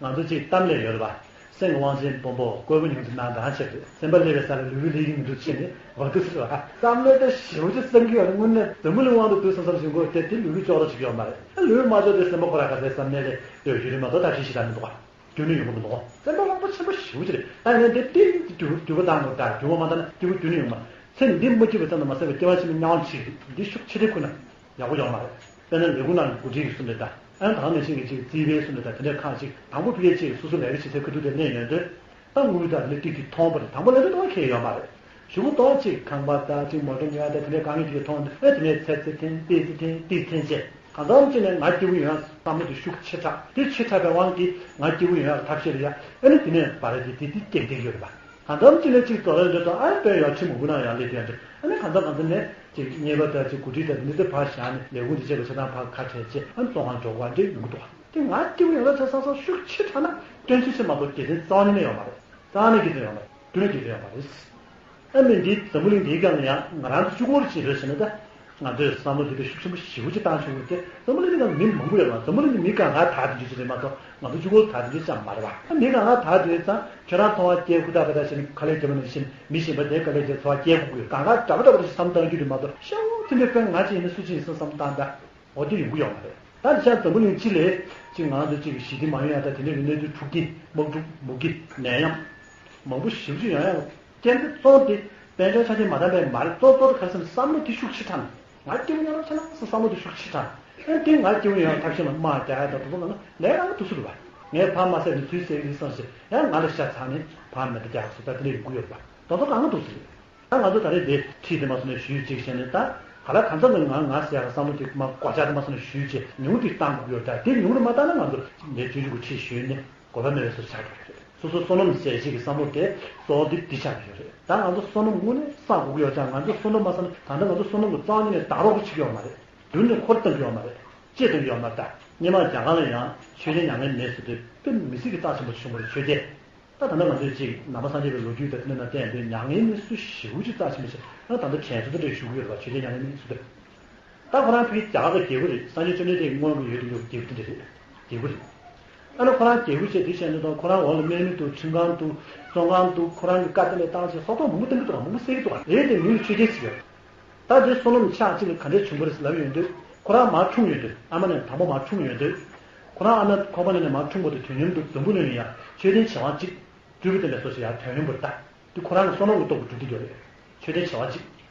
ང་ཚོ་གཅིག་གཏམ་ལས་ཡོད་རེད་པ། སེམས་ཀྱི་དབང་ཆེན་སྤོམ་པོ་བཀོད་པ་ཉུང་ཚེ་ནང་འདྲ་ཆེ་རེད། སེམས་པ་སླེབས་པའི་ས་ལ་ལུས་པོ་སླེབས་ཀྱི་མི་འདུག་ཕྱིན་ནས་འོ་འདུག་ཟེར་བ། བསམ་བློ་ད་ཞེ་པོ་ཅིག་བསམ་གྱི་ཡོད་རེད། དངོས་གནས་འཛམ་བུ་གླིང་དབང་དུ་འདུག་བསམ་བསམ་ཞིག་འགོ་དེ་དེ་ལུས་པོ་ལྕོག་རོ་ཞིག་ཡོད་མ་རེད། ལུས་པོ་མ་ལྕོག་དེ་སེམས་པ་ཁོ་ར་ག་ཚད་བསམ་ནས་ལས་ཡོད་རྒྱུ་རེད་མ་གཏོགས་ད་ཞིག་ཞིག་ད་མི་འདུག་བ། རྒྱུ་ནི་ཡོང་གི་མི་འདུག་སེམས་པ་དབང་པོ་ཆེན་པོ་ཞེ་པོ་ཅིག་རེད། ད་ཡིན་ནའི་དེ་ཏིག་འགྱུར་འགྱུར་བ་བཏང་དགོས། ད་འགྱུར་བ་མ་བཏང་ན་སྐྱིད་པོ་རྒྱུ་ནི་ཡོང་མ། ཚེ་འདི་མ་སྐྱིད་པ་ཙམ་དུ་མ་ཟད་པའི་སྐྱེ་བ་ཕྱི་མའི་དམྱལ་བ་ཞིག་འདི་ཤུགས་ཆེ་དེ་ཁུ་ན་ཡག་པོ་ཡོང་མ་རེད། དཔེར་ན་ལས་ཁུངས་ནང་གི་འགོ་ཁྲིད་ཀྱི་གསུང་དེ་དང་ཨ་ནི་ད་ག་ནང་བཞིན་གྱི་ཅིག་རྩིས་པའི་གསུང་དེ་དང་དེ་འདྲའི་ཁག་ཅིག་དང་པོ་ཕ་གིར་ཅིག་སོ་སོ་ལས་ཀ་བྱེད་སའི་ཁ་ཐུག་དེ་གནས་ཡོང་དུས་ད་དངུལ་དང་ལས་ཏིག་ཏིག་མཐོང་པ་རེད། དང་པོ་ལས་དེ་གཏོང་ཁེལ་ཡོད་མ་རེད། གཞུག་གུ་གཏོང་ཅིག་ཁང་པ་དང་ཅིག་མོ་ཊ་ཉོ་ཡ་དང་དེ་འདྲའི་དཀའ་ངལ་ཅིག་མཐོང་དུས་ཨེ་དེ་ནས་ཚེ་ཚེ་འཐེན་ཏིག་ཏིག་འཐེན་ཏིག་འཐེན་བྱས། གང་འཚམ་ཅིག་ནས་ང་སྐྱིད་པོ་ཡོང་ཡག་བསམ་བློ་དེ་ཤུགས་ཆེ་དྲགས། དེ་ཆེ་དྲགས་པའི་དབང་གིས་ང་སྐྱིད་པོ་ཡོང་ཡག་ཐབས་ཤེས་ལ་ཡ་ཨ་ནི་དེ་ནས་བར་དེ་དེ་དེ་སྐྱེ་བསྡད་ཡོད་རེད་པ། གང་འཚམ་ཅིག་ནས་ཅིག་རྫོགས་ཡོང་དུས་ད་ཨ་ནི་དཔོན་ཡག་ཁྲི་མང་པོ་ནང་ཡང་སླེབས་ཡོང་དུས་ཨ་ནི་གང་འཚམ་གང་འཚམ་ནས་ཅིག་གཉེར་པ་དང་ཅིག་འགོ་ཁྲིད་དང་དེ་འདྲ་དེ་ཕར་བཞག་ནས་ལས་ཁུངས་དེ་བྱས་པ་ཆ་ཚང་ཕར་ཁ་བྲལ་བྱས་ཨ་ནི་བཙོན་ཁང་འཇོག་པ་འདྲ་ཡོང་གི་འདུག་དེ་ང་སྐྱིད་པོ་ཡོང་ཡག་ཆ་ཚང་ཤུགས་ཆེ་དྲགས་ན་སྐྱོན་ཆེ་ཆེ་མ་གཏོགས་དགེ་མཚན་རྩ་བ་ཉིད་ནས་ཡོད་མ་རེད། རྩ་བ་ནས་དགེ་མཚན་ཡོད་མ་རེད། རྒྱུ་ནས་དགེ་མཚན་ཡོད་མ་རེད། ཨ་ནི་འདི་འཛམ་བུ་གླིང་འདིའི་སྒང་ལ་ཡང་ང་རང་ཚོ་གཅིག་པོར་ཅིག་རེད་ཟེར་ན་ད། ང་ཚོས་བསམ་བློ་དེ་འདྲ་ཤུགས་ཆེན་པོ་ཞེ་པོ་ཅིག་བཏང་ཆོག་གི་རེད་དེ། འཛམ་བུ་གླིང་འདི་ནང་མི་མང་པོ་ཡོད་པ། འཛམ་བུ་གླིང་གི་མི་གང་ག་དག་དེ་འདྲ་ཅིག་རེད་མ་གཏོགས་ང་ཚོ་གཅིག་པོ་དག་དེ་འདྲ་ཅང་མ་རེད་པ། ཨ་མི་གང་ག་དག་དེ་འདྲ་ཙང་ཁྱོད་རང་མཐོང་བ་སྐྱེ་ཁུ་ཐག་པ་ད་བྱས་ནས་ཁ་ལས་རྒྱབ་ནས་བཞིན་མི་གཞན་པ་དེ་ཁ་ལས་རྒྱབ་འཚོ་བ་སྐྱེལ་དགོས་ཀྱི་ཡོད། གང་ག་འདྲ་པོ་འདྲ་པོ་ཞིག་བསམ་བཏང་རྒྱུ་རེད་མ་གཏོགས་ཤ་བོ་དེ་འདྲའི་དཔོན་ང་ཅིག་ཡིན་ན་སུ་ཅིག་ཡིན་སོང་བསམ་བཏང་ད། འོ་དེ་ཡོང་གི་ཡོད་མ་རེད། ད་དེ་ཤ་འཛམ་བུ་གླིང་སྤྱི་ལ་ཅིག་ང་ཚོ་ཅིག་གི་ཞི་བདེ་མ་ཡོང་ཡ་ད་དེ་འདྲའི་གི་གནས་ཚུལ་འཁྲུག་རྐྱེན་དམག་འཁྲུག་མུ་གེ་ནད་ཡམས་མང་པོ་ཞེ་པོ་ཅིག་ཡོང་ཡ་རྐྱེན་དེ་གཙོ་བོ་དེ་དཔལ་འབྱོར་ཆ་རྐྱེན་མ་འདང་པས་མ་རེད། གཙོ་གཙོ་དེ་ག་རེ་ཟེར་ན་བསམ་བློ་དེ་ཤུགས་ཆེ་དྲགས་ནས་ང་སྐྱིད་པོ་ཡོང་ན་ཆ་ན་ཟེར་བསམ་བློ་དེ་ཤུགས་ཆེ་དྲགས་ནས་ཨ་དེ་ང་སྐྱིད་པོ་ཡོང་ཡ་ཐབས་ཤེས་ལ་དམག་རྒྱག་ཡ་ད་དུ་ལོ་ལ་ན་ལས་རང་དུ་སུ་རུ་བ་ངས་ཕར་མ་བསད་ནས་ཚུར་བསད་ཀྱི་བསམ་ཞེས་ཡང་ང་ལ་ཤ་ཚ་ནས་ཕར་མེ་མདའ་རྒྱག་སོ་ད་དེ་འདྲ་ཡོང་གི་ཡོད་རེད་པ། དོན་ཚོ་གང་ག་འདུག་ཟེར། ད་ང་ཚོ་ད་རེས་འདི་ཁྲིད་དེ་མ་སོང་ནས་ཞུས་ཅིག་བྱས་ནས་ད་ག་ལ་གང་འཚམ་ནས་ང་ང་ཟེར་ཡག་བསམ་བློ་དེ་མ་གོ་ཆག་དེ་མ་སོང་ནས་ཞུས་ཅིག་ཉུང་དེ་བཏང་དགོས་ཡོད། ད་དེ་ཉུང་རུ་མ་བཏང་ན་ང་ཚོ་འདི་ཆུང་ཆུང་གི་ཁྲིད་ཞུས་ནས་གོ་བ་མེད་པའི་བཟོ་ཆགས་ཀྱི་ཡོད་རེད། སོ་སོ་བསོད་ནམས་ཟད་བྱེད་ཀྱི་བསམ་བློ་དེ་གཙོ་བོ་འདི་འདི་ཆགས་ཀྱི་ཡོད་རེད། ད་ང་ཚོ་བསོད་ནམས་དངོས་གནས་བསགས་དགོས་ཀྱི་ཡོད་ཀྱང་ང་ཚོ་བསོད་ནམས་མ་བསགས་ན་ད་ལྟ་ང་ཚོ་བསོད་ནམས་ཀྱི་རྩ་བ་ཉིད་ནས་དག་རོགས་ཀྱི་བྱེད་ཀྱི་ཡོད་མ་རེད། མདུན་ནས་འཁོར་བཏང་གི་ཡོད་མ་རེད། ཅེས་བཏང་གི་ཡོད་མ་རེད། ད་སྔོན་མ་རྒྱ་གར་ལ་ཡང་ཆོས་རྒྱལ་མྱ་ངན་མེད་ཟེར་དུས་དཔེ་མི་སྲིད་ཀྱི་རྩ་ཆེན་པོ་བྱུང་བ་རེད། ཆོས་རྒྱལ། ད་ད་ལྟ་ང་ཚོས་ཅིག་ནང་པ་སངས་རྒྱས་པའི་ལོ་རྒྱུས་དང་དེ་འདྲ་ནང་བལྟས་དུས་མྱ་ངན་མེད་སུ་ཞེ་པོ་ཅིག་རྩ་ཆེན་པོ་ཞིག་ཨ་ད་ལྟ་དྲན་གསོ་དེ་འདྲ་ཞུ་གི་ཡོད་རེད་པ། ཆོས་རྒྱལ་མྱ་ངན་མེད་ཟེར་དུས། ད་ཁོ་རང་ཕ་གི་རྒྱ་གར་གྱི་རྒྱལ་པོ་རེད། སངས་རྒྱས་བཅོམ་ལྡན་འདས་མངོན་དུ་ཡོད་དུས་ཡོད་རྒྱལ་པོ་དེ་འདྲ་རེད། རྒྱལ་པོ་རེད། ཨ་ནི་ཁོ་རང་རྒྱལ་པོ་བྱས་དེ་བྱས་ནས་དང་ཁོ་རང་འོག་ལ་དམག་མི་འདུག་ཁྲིམས་ཁང་འདུག་བཙོན་ཁང་འདུག་ཁོ་རང་གི་བཀའ་དེ་ལས་བཏང་བྱས་སྲོག་ཐོག་མང་པོ་བཏང་གི་འདུག་མང་པོ་བསད་ཀྱི་འདུག་རེད་དེ་མི་ལ་ཆོས་རྒྱལ་ཟེར་གི་ཡོད། ད་དེ་བསོད་ནམས་ཕྱག་གཅིག་ལ་ག་འདྲས་བྱུང་བ་རེད་ལབ་ཡོང་དུས་ཁོ་རང་མར་འཁྲུངས་ཡོང་དུས་ཨ་མ་ནས་དང་པོ་མར་འཁྲུངས་ཡོང་དུས། ཁོ་རང་ཨ་མ་ཁོག་པ་ནས་ནས་མར་འཁྲུངས་པ་དེ་དུས་མཉམ་དུ་འཛམ་བུ་གླིང་ལ་ཡང་མཆོད་རྟེན་བྱེ་བ་གཅིག་སྤྲུལ་པ་དེ་ལས་སོ་ཞེས་ཡང་དོན་ཡོད་པར་ལྟ། དེ་ཁོ་རང་གི་བསོད་ནམས་ཀྱི་སྟོབས་ཀྱིས་གྲུབ་ཀྱི་ཡོད་རེད། མཆོད་རྟེན་བྱེ་བ་གཅིག་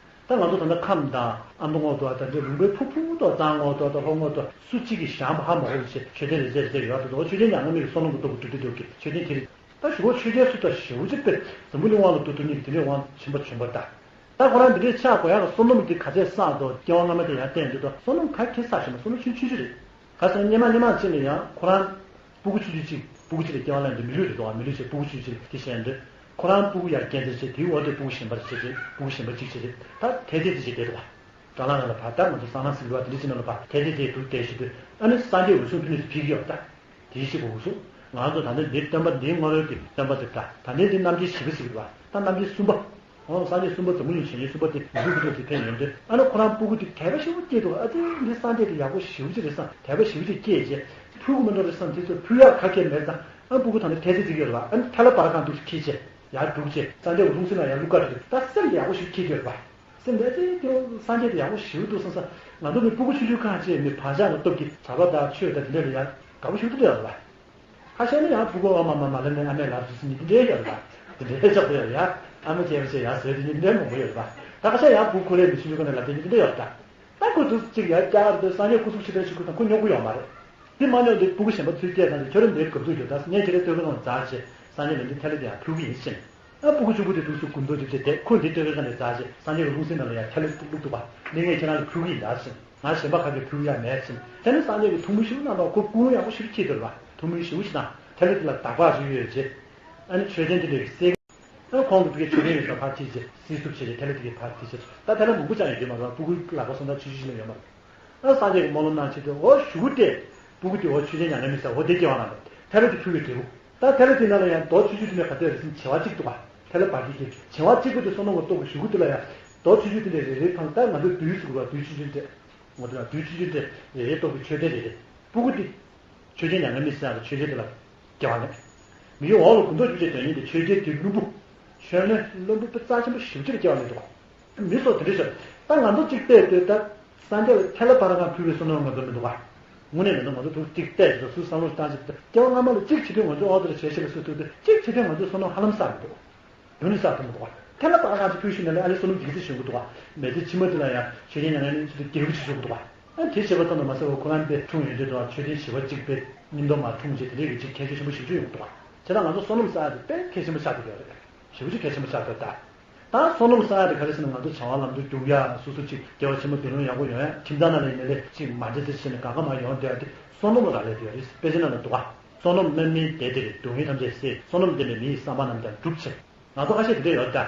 ད་ང་ཚོ་ད་ལྟ་ཁམས་དང་ཨ་མདོ་སྔོག་ཏུ་ད་འདྲ་ལུང་པའི་ཕུ་ཕུ་ཏོག་གཙང་སྔོག་ཏུ་ད་ལྷོ་སྔོག་ཏུ་སུ་གཅིག་གིས་ཞང་པ་ཧ་མ་གོ་བ་བྱས་མཆོད་རྟེན་རེ་རེ་རེ་རེ་ཡོད་དུ་འདུག་མཆོད་རྟེན་ཡང་ན་མིག་གི་བསོད་ནམས་ཀྱི་སྟོབས་ཀྱིས་གྲུབ་ཀྱི་འདུག་གི་མཆོད་རྟེན་དེ་རེད། ད་ཞུ་བོ་ཆོས་རྒྱལ་སུ་དང་ཞེ་པོ་ཅིག་དཔེ་འཛམ་བུ་གླིང་དབང་ལ་ཐུག་ཐུག་གཉིས་དེ་འདྲའི་དབང་ཆེན་པོ་བྱུང་བར་གདའ། ད་ཁོ་རང་འདི་འདྲའི་ཕྱག་གོ་ཡག་གི་བསོད་ནམས་འདི་ག་ཚད་བསགས་འདུག་སྐྱེ་བ་སྔ་མ་དེ་ཡང་བསྟན་འདུག་ད་བསོད་ནམས་ག་གེ་བསགས་ཤེས་མ་བསོད་ནམས་ཆུང་ཆུང་ཅིག་རེད། ག་ཟེར་ན་སྔོན་མ་སྔོན་མ་ཅིག་ལ་ཡང་ཁོ་རང་སྤུ་གུ་ཆུང་ཆུང་ཅིག་སྤུ་གུ་ཅིག་ལ་སྐྱེ་བ་ལེན་འདུག་མི་ལུས་རེད་འདུག་མི་ལུས་ཅིག་སྤུ་གུ་ཆུང་ཆུང་ཅིག་དེ་བྱས་འདུག་ཁོ་རང་སྤུ་གུ་ཡར་སྐྱེས་ཚེ་ཆེ་དེའི་འོག་དེ་སྤུ་གུ་གཞན་པ་ཞིག་བྱས་རྗེས་སྤུ་གུ་གཞན་པ་གཅིག་བྱས་རྗེས་ད་ཐལ་ཚེ་དེ་ཞིག་བསྡད་འདུག་བ། དགྲ་ལྷ་ང་ལ་བར་ཐག་ང་ཚོ་སང་ལང་ཟིན་འགྲོ་བ་དེ་འདྲ་ཅིག་ན་ལ་བར་ཐལ་ཚེ་དེ་དུ་བསྡད་བཞིན་དུ་ཨ་ནི་སངས་རྒྱས་འོད་སྲུང་ཕུལ་ནས་ཕེབས་ཀྱི་ཡོད་ད། དེའི་ཕྱིར་འོད་སྲུང་ང་ཚོ་ད་ལྟ་འདིར་སྟོན་པ་འདིའི་སྔ་རོལ་གྱི་སྟོན་པ་དེ་ད་ད་ལྟའི་འདི་རྣམ་འདྲེན་བཞི་པ་ཟེར་གྱི་འདུག་བ། ད་རྣམ་འདྲེན་གསུམ་པ། འོ་སངས་རྒྱས་གསུམ་པ་འཛམ་བུ་གླིང་བྱོན་མཁན་གསུམ་པ་དེ་མི་འདུག་གི་འདུག་ཟེར་ཕན་ཡོན་ཏེ་ཨ་ནི་ཁོ་རང་སྤུ་གུ་དེ་དད་པ་ཞེ་པོ་སྐྱེས་འདུག་ཨ་ཙི་འདི་སངས་རྒྱས་དེ་ཡག་པོ་ཞེ་པོ་ཅིག་རེད་བསམ་དད་པ་ཞེ་པོ་ཅིག་སྐྱེས་རྗེས་ཕུལ་དགོས་མི་འདུག་རེད་བསམ་དེ་ཚོ་ཕུལ་ཡག་ག་གེ་མེད་ཙང་ཨ་སྤུ་གུ་ད་ནི་ཐལ་ཚེ་ཅིག་ཡོད་རེད་བ། ཨ་ནི་ཐལ་བ་བར་གང་འདུག་ཁྱེར་བྱས་ཡར་འདུག་བྱས་སངས་རྒྱས་ཀྱི་ལྷུང་བཟེད་ལ་ཡར་བླུག་ག་འདུག་ད་སེམས་ཡག་པོ་ཞེ་པོ་སྐྱེས་ཀྱི་ཡོད་རེད་བ། སེམས་ལ་ཨ་ཙི་དེ་སངས་རྒྱས་དེ་ཡག་པོ་ཞེ་པོ་འདུག་བསམ་ས་ང་ཚོ་མི་སྤུ་གུ་ཆུང་ཆུང་གང་བྱས་མི་བག་ཆགས་ལ་སྟོབས་ཀྱིས་གྲྭ་པ་དང་ཆོས་དང་དེ་འདྲ་ལ་ཡར་དགའ་པོ་ཞེ་པོ་འདུག་ཡོད་རེད་བ། ཁ་ཤས་ནི་ཡང་སྤུ་གུ་ཨ་མ་མ་མ་ལབ་ནས་ཨ་མས་ལབ་ཟེར་ཟེར་ཉིན་དེ་འདྲའི་ཡོད་རེད་པ། དེ་འདྲའི་ཆགས་པ་ཡོད་ཡ། ཨ་མ་སྐྱེས་པ་བྱས་ཡ་ཟེར་དེ་ཉིན་དེ་འདྲའི་མང་པོ་ཡོད་རེད་པ། ད་ཁ་ཤས་ཡང་སྤུ་གུ་ཁོ་རའི་མི་ཆུང་ཆུང་ཁ་ནས་ལབ་དེ་ཉིན་དེ་འདྲ་ཡོད་རེད་ད། ད་ཁོ་ཚོ་གཅིག་ཡར་བཀྱག་རེད་སངས་རྒྱས་སྐུ་གཟུགས་ཕྱི་དར་ཞིག་ཁུར་དང་ཁོ་སྙོབ་གི་ཡོད་མ་རེད། དེ་མ་སྙོབ་དེ་སྤུ་གུ་གཞན་པ་ཚུར་སྐྱེས་ཙང་དེ་ཁྱོད་རང་འདིར་གབ་ཚུགས་ཡོད་ད་ངས་ཁྱེད་རའི་སྟོད་ཁ་ནང་འཛེགས་བྱས་སངས་རྒྱས་ལ་འདི་ཐལ་བ་དེ་ཡང་ཕུལ་གི་ཡིན་ཟེར། ཨ་སྤུ་གུ་ཆུང་ཀུ་དེ་འདུག་སེ་དགུན་ཐོག་ཅིག་བྱས་དེ་ཁོས་འདི་སྟོད་ཁ་ནས་འཛེགས་བྱས་སངས་རྒྱས་ཀྱི་ལྷུང་བཟེད་ནང་ལ་ཡང་ཐལ་བ་བླུགས་འདུག་པ། འདི་ངས་ཁྱེད་རང་ལ་ཕུལ་གི་ཡིན་ད་ཟེར། ང་གཞན་པ་ག་གེ་ཕུལ་ཡ་མེད་ཟེར། དེ་ནི་སངས་རྒྱས་ཀྱིས་ཐུགས་སྨོན་ཞིག་གནང་དང་ཁོ་སྐུ་ངོ་ཡག་པོ་ཞེ་པོ་སྐྱེས་འདུག་པ། ཐུགས་སྨོན་ཞེ་པོ་ཞིག་གནང་། ཐལ་བ་དེ་ལ་དག་པ་ཞིག་ཡོད་ཅེས། ཨ་ནི་མཆོད་རྟེན་དེ་འདྲའི་གསེར། ཨ་ཁོང་གི་ཕ་གིའི་མཆོད་རྟེན་ཡོད་ས་ཕར་ཁྲིད་ཅེས་སྲིད་ཚུགས་བྱས་ཏེ་ཐལ་བ་དེ་གའི་ཕར་ཁྲིད་ཅེས་ད་ཐལ་བ་མང་པོ་ཅང་ཡོད་ཀྱི་མ་རེད་པ། སྤུ་གུ་ལག་པ་སོང་ཙང་ཆུང་ཆུང་ཞིག་ལ་ཡོད་མ་རེད། ཨ་སངས་རྒྱས་ཀྱིས་སྨོན་ལམ་གནང་ཆེད་དུ་འོ་ཞུ་གུ་སྟེ། སྤུ་གུ་དེ་འོ་མཆོད་རྟེན་མྱ་ངན་མེད་ས་འོ་དེ་སྐྱེ་བ་ལ་འདུག་ཐལ་བ་དེ་ཕུལ་བའི་འབྲས་བུ། ད་ཐལ་བ་དེ་ནང་ལ་ཡང་རྡོ་ཆུང་ཆུང་དེ་ནས་ག་ཚོད་རེད་ཟེར་ན་བྱེ་བ་གཅིག་འདུག་པ། ཐལ་བ་བར་གྱི་གི་བྱེ་བ་གཅིག་པོ་དེ་བསོད་ནམས་ཀྱི་སྟོབས་ཀྱིས་ཞུ་གུ་དེ་ལ་ཡང་རྡོ་ཆུང་ཆུང་དེ་འདྲ་རེ་རེའི་ཕར་ལ་ད་ང་ཚོས་རྡུལ་ཟེར་དགོས་པ་རྡུལ་ཆུང་ཆུང་དེ། ང་ཚོ་ལ་རྡུལ་ཆུང་ཆུང་དེ་རེ་རེའི་སྟོབས་ཀྱིས་མཆོད་རྟེན་རེ་རེ། སྤུ་གུ་དེ། མཆོད་རྟེན་མྱ་ངན་མེད་ས་ཡང་མཆོད་རྟེན་དེ་ལ་སྐྱེ་བ་མེད། མི་ཡི་འོག་ལ་དགུན་ཐོག་བཅུ་ཆའི་དོན་ཡིན་ཏེ་མཆོད་རྟེན་དེ་བླུན་པོ། ཆོས་ལོན་བླུན་པོ་དཔེ་རྩ་ཆེན་པོ་ཞེ་པོ་ཅིག་ལ་སྐྱེ་བ་མེད་འདུག་མི་སོགས་དེ་འདྲ་ཤོར། ད་ང་ཚོ་གཅིག་བལྟས་དུས་ད་སངས་རྒྱས་ལ་ཐལ་བ་བར་གང་ཕུལ་བའི་བསོད་ནམས་ང་ཚོ་མི་འདུག་ག་དངོས་གནས་མི་འདུག་ང་ཚོ་དུ་གཅིག་བལྟས་དུས་སུ་བསམ་བློ་བཏང་ཆེད་དུ་སྐྱེ་བ་སྔ་མ་ལ་གཅིག་བྱེད་དུས་ང་ཚོ་འོག་དེ་ལ་བྱས་ཤེས་པ་སུ་ཐུག་དུས་གཅིག་བྱེད་དུས་ང་ཚོ་བསོད་ནམས་ཧ་ལམ་བསགས་མི་འདུག་རྒྱུན་ནས་བསགས་ཐུབ་མི་འདུག་ག་ཐལ་བ་བར་གང་ཅིག་ཕུལ་ཞིག་ན་ལས་ཨ་ལེ་བསོད་ནམས་ཀྱི་ཚེ་ཞུ་གི་འདུག་ག་མེ་ཏོག་ཕྱི་མ་དེ་ལ་ཡང་མཆོད་རྟེན་མྱ་ངན་ལས་ཚུལ་དུ་རྒྱལ་པོ་ཅིག་བཟོ་གི་འདུག་ག་ཨ་དེ་བྱེད་པ་ཙམ་དུ་མ་ཟད་པར་ཁོ་རང་དེ་འཁྲུངས་ཡོང་དུས་དང་མཆོད་རྟེན་བྱེ་བ་གཅིག་པའི་སྙིང་སྟོབས་མ་འཁྲུངས་བྱས་དེ་འདྲའི་གི་ཅིག་ཁྱད་ཆོས་ཆེན་པོ་ཞེ་པོ་ཅིག་ཡོང་གི་འདུག་ག་བྱས་ཙང་ང་ཚོ་བསོད་ནམས་བསགས་ཡ་དེ་དཔེ་གལ་ཆེན་པོ་ཆགས་ཀྱི་ཡོད་རེད། ཞེ་པོ་ཅིག་གལ་ཆེན་པོ་ཆགས་ཀྱི་ཡོད་ད། ད་བསོད་ནམས་བསགས་ཡ་དེ་ག་རེ་ཟེར་ན་ང་ཚོ་བྱ་བ་ལམ་དུ་འཇུག་ཡ་སོ་སོ་ཅིག་སྐྱེ་བ་ཕྱི་མ་འདོད་རུང་ཡག་པོ་ཡོང་ཡ་ཁྱིམ་ཚང་ནང་ལ་ཡིན་ན་ལས་ཅིག་མ་འདྲེ་ཚེ་ཕྱི་ནས་གང་ག་མ་ཡོང་བསྡད་ཡ་དེ་བསོད་ནམས་ལ་རག་ལས་བསྡད་ཡ་རེད། དཔེ་ཆ་ནང་ལ་འདུག་ག་བསོད་ནམས་རྣམ་སྨིན་དེ་དེ་རེད། སྡུག་བསྔལ་ཐམས་ཅད་སེལ། བསོད་ནམས་ལྡན་པས་མི་ཡི་བསམ་པ་རྣམས་ཀྱང་འགྲུབ་ཕྱིར། ང་ཚོ་ཁ་ཤས་དེ་འདྲ་ཡོད་ད།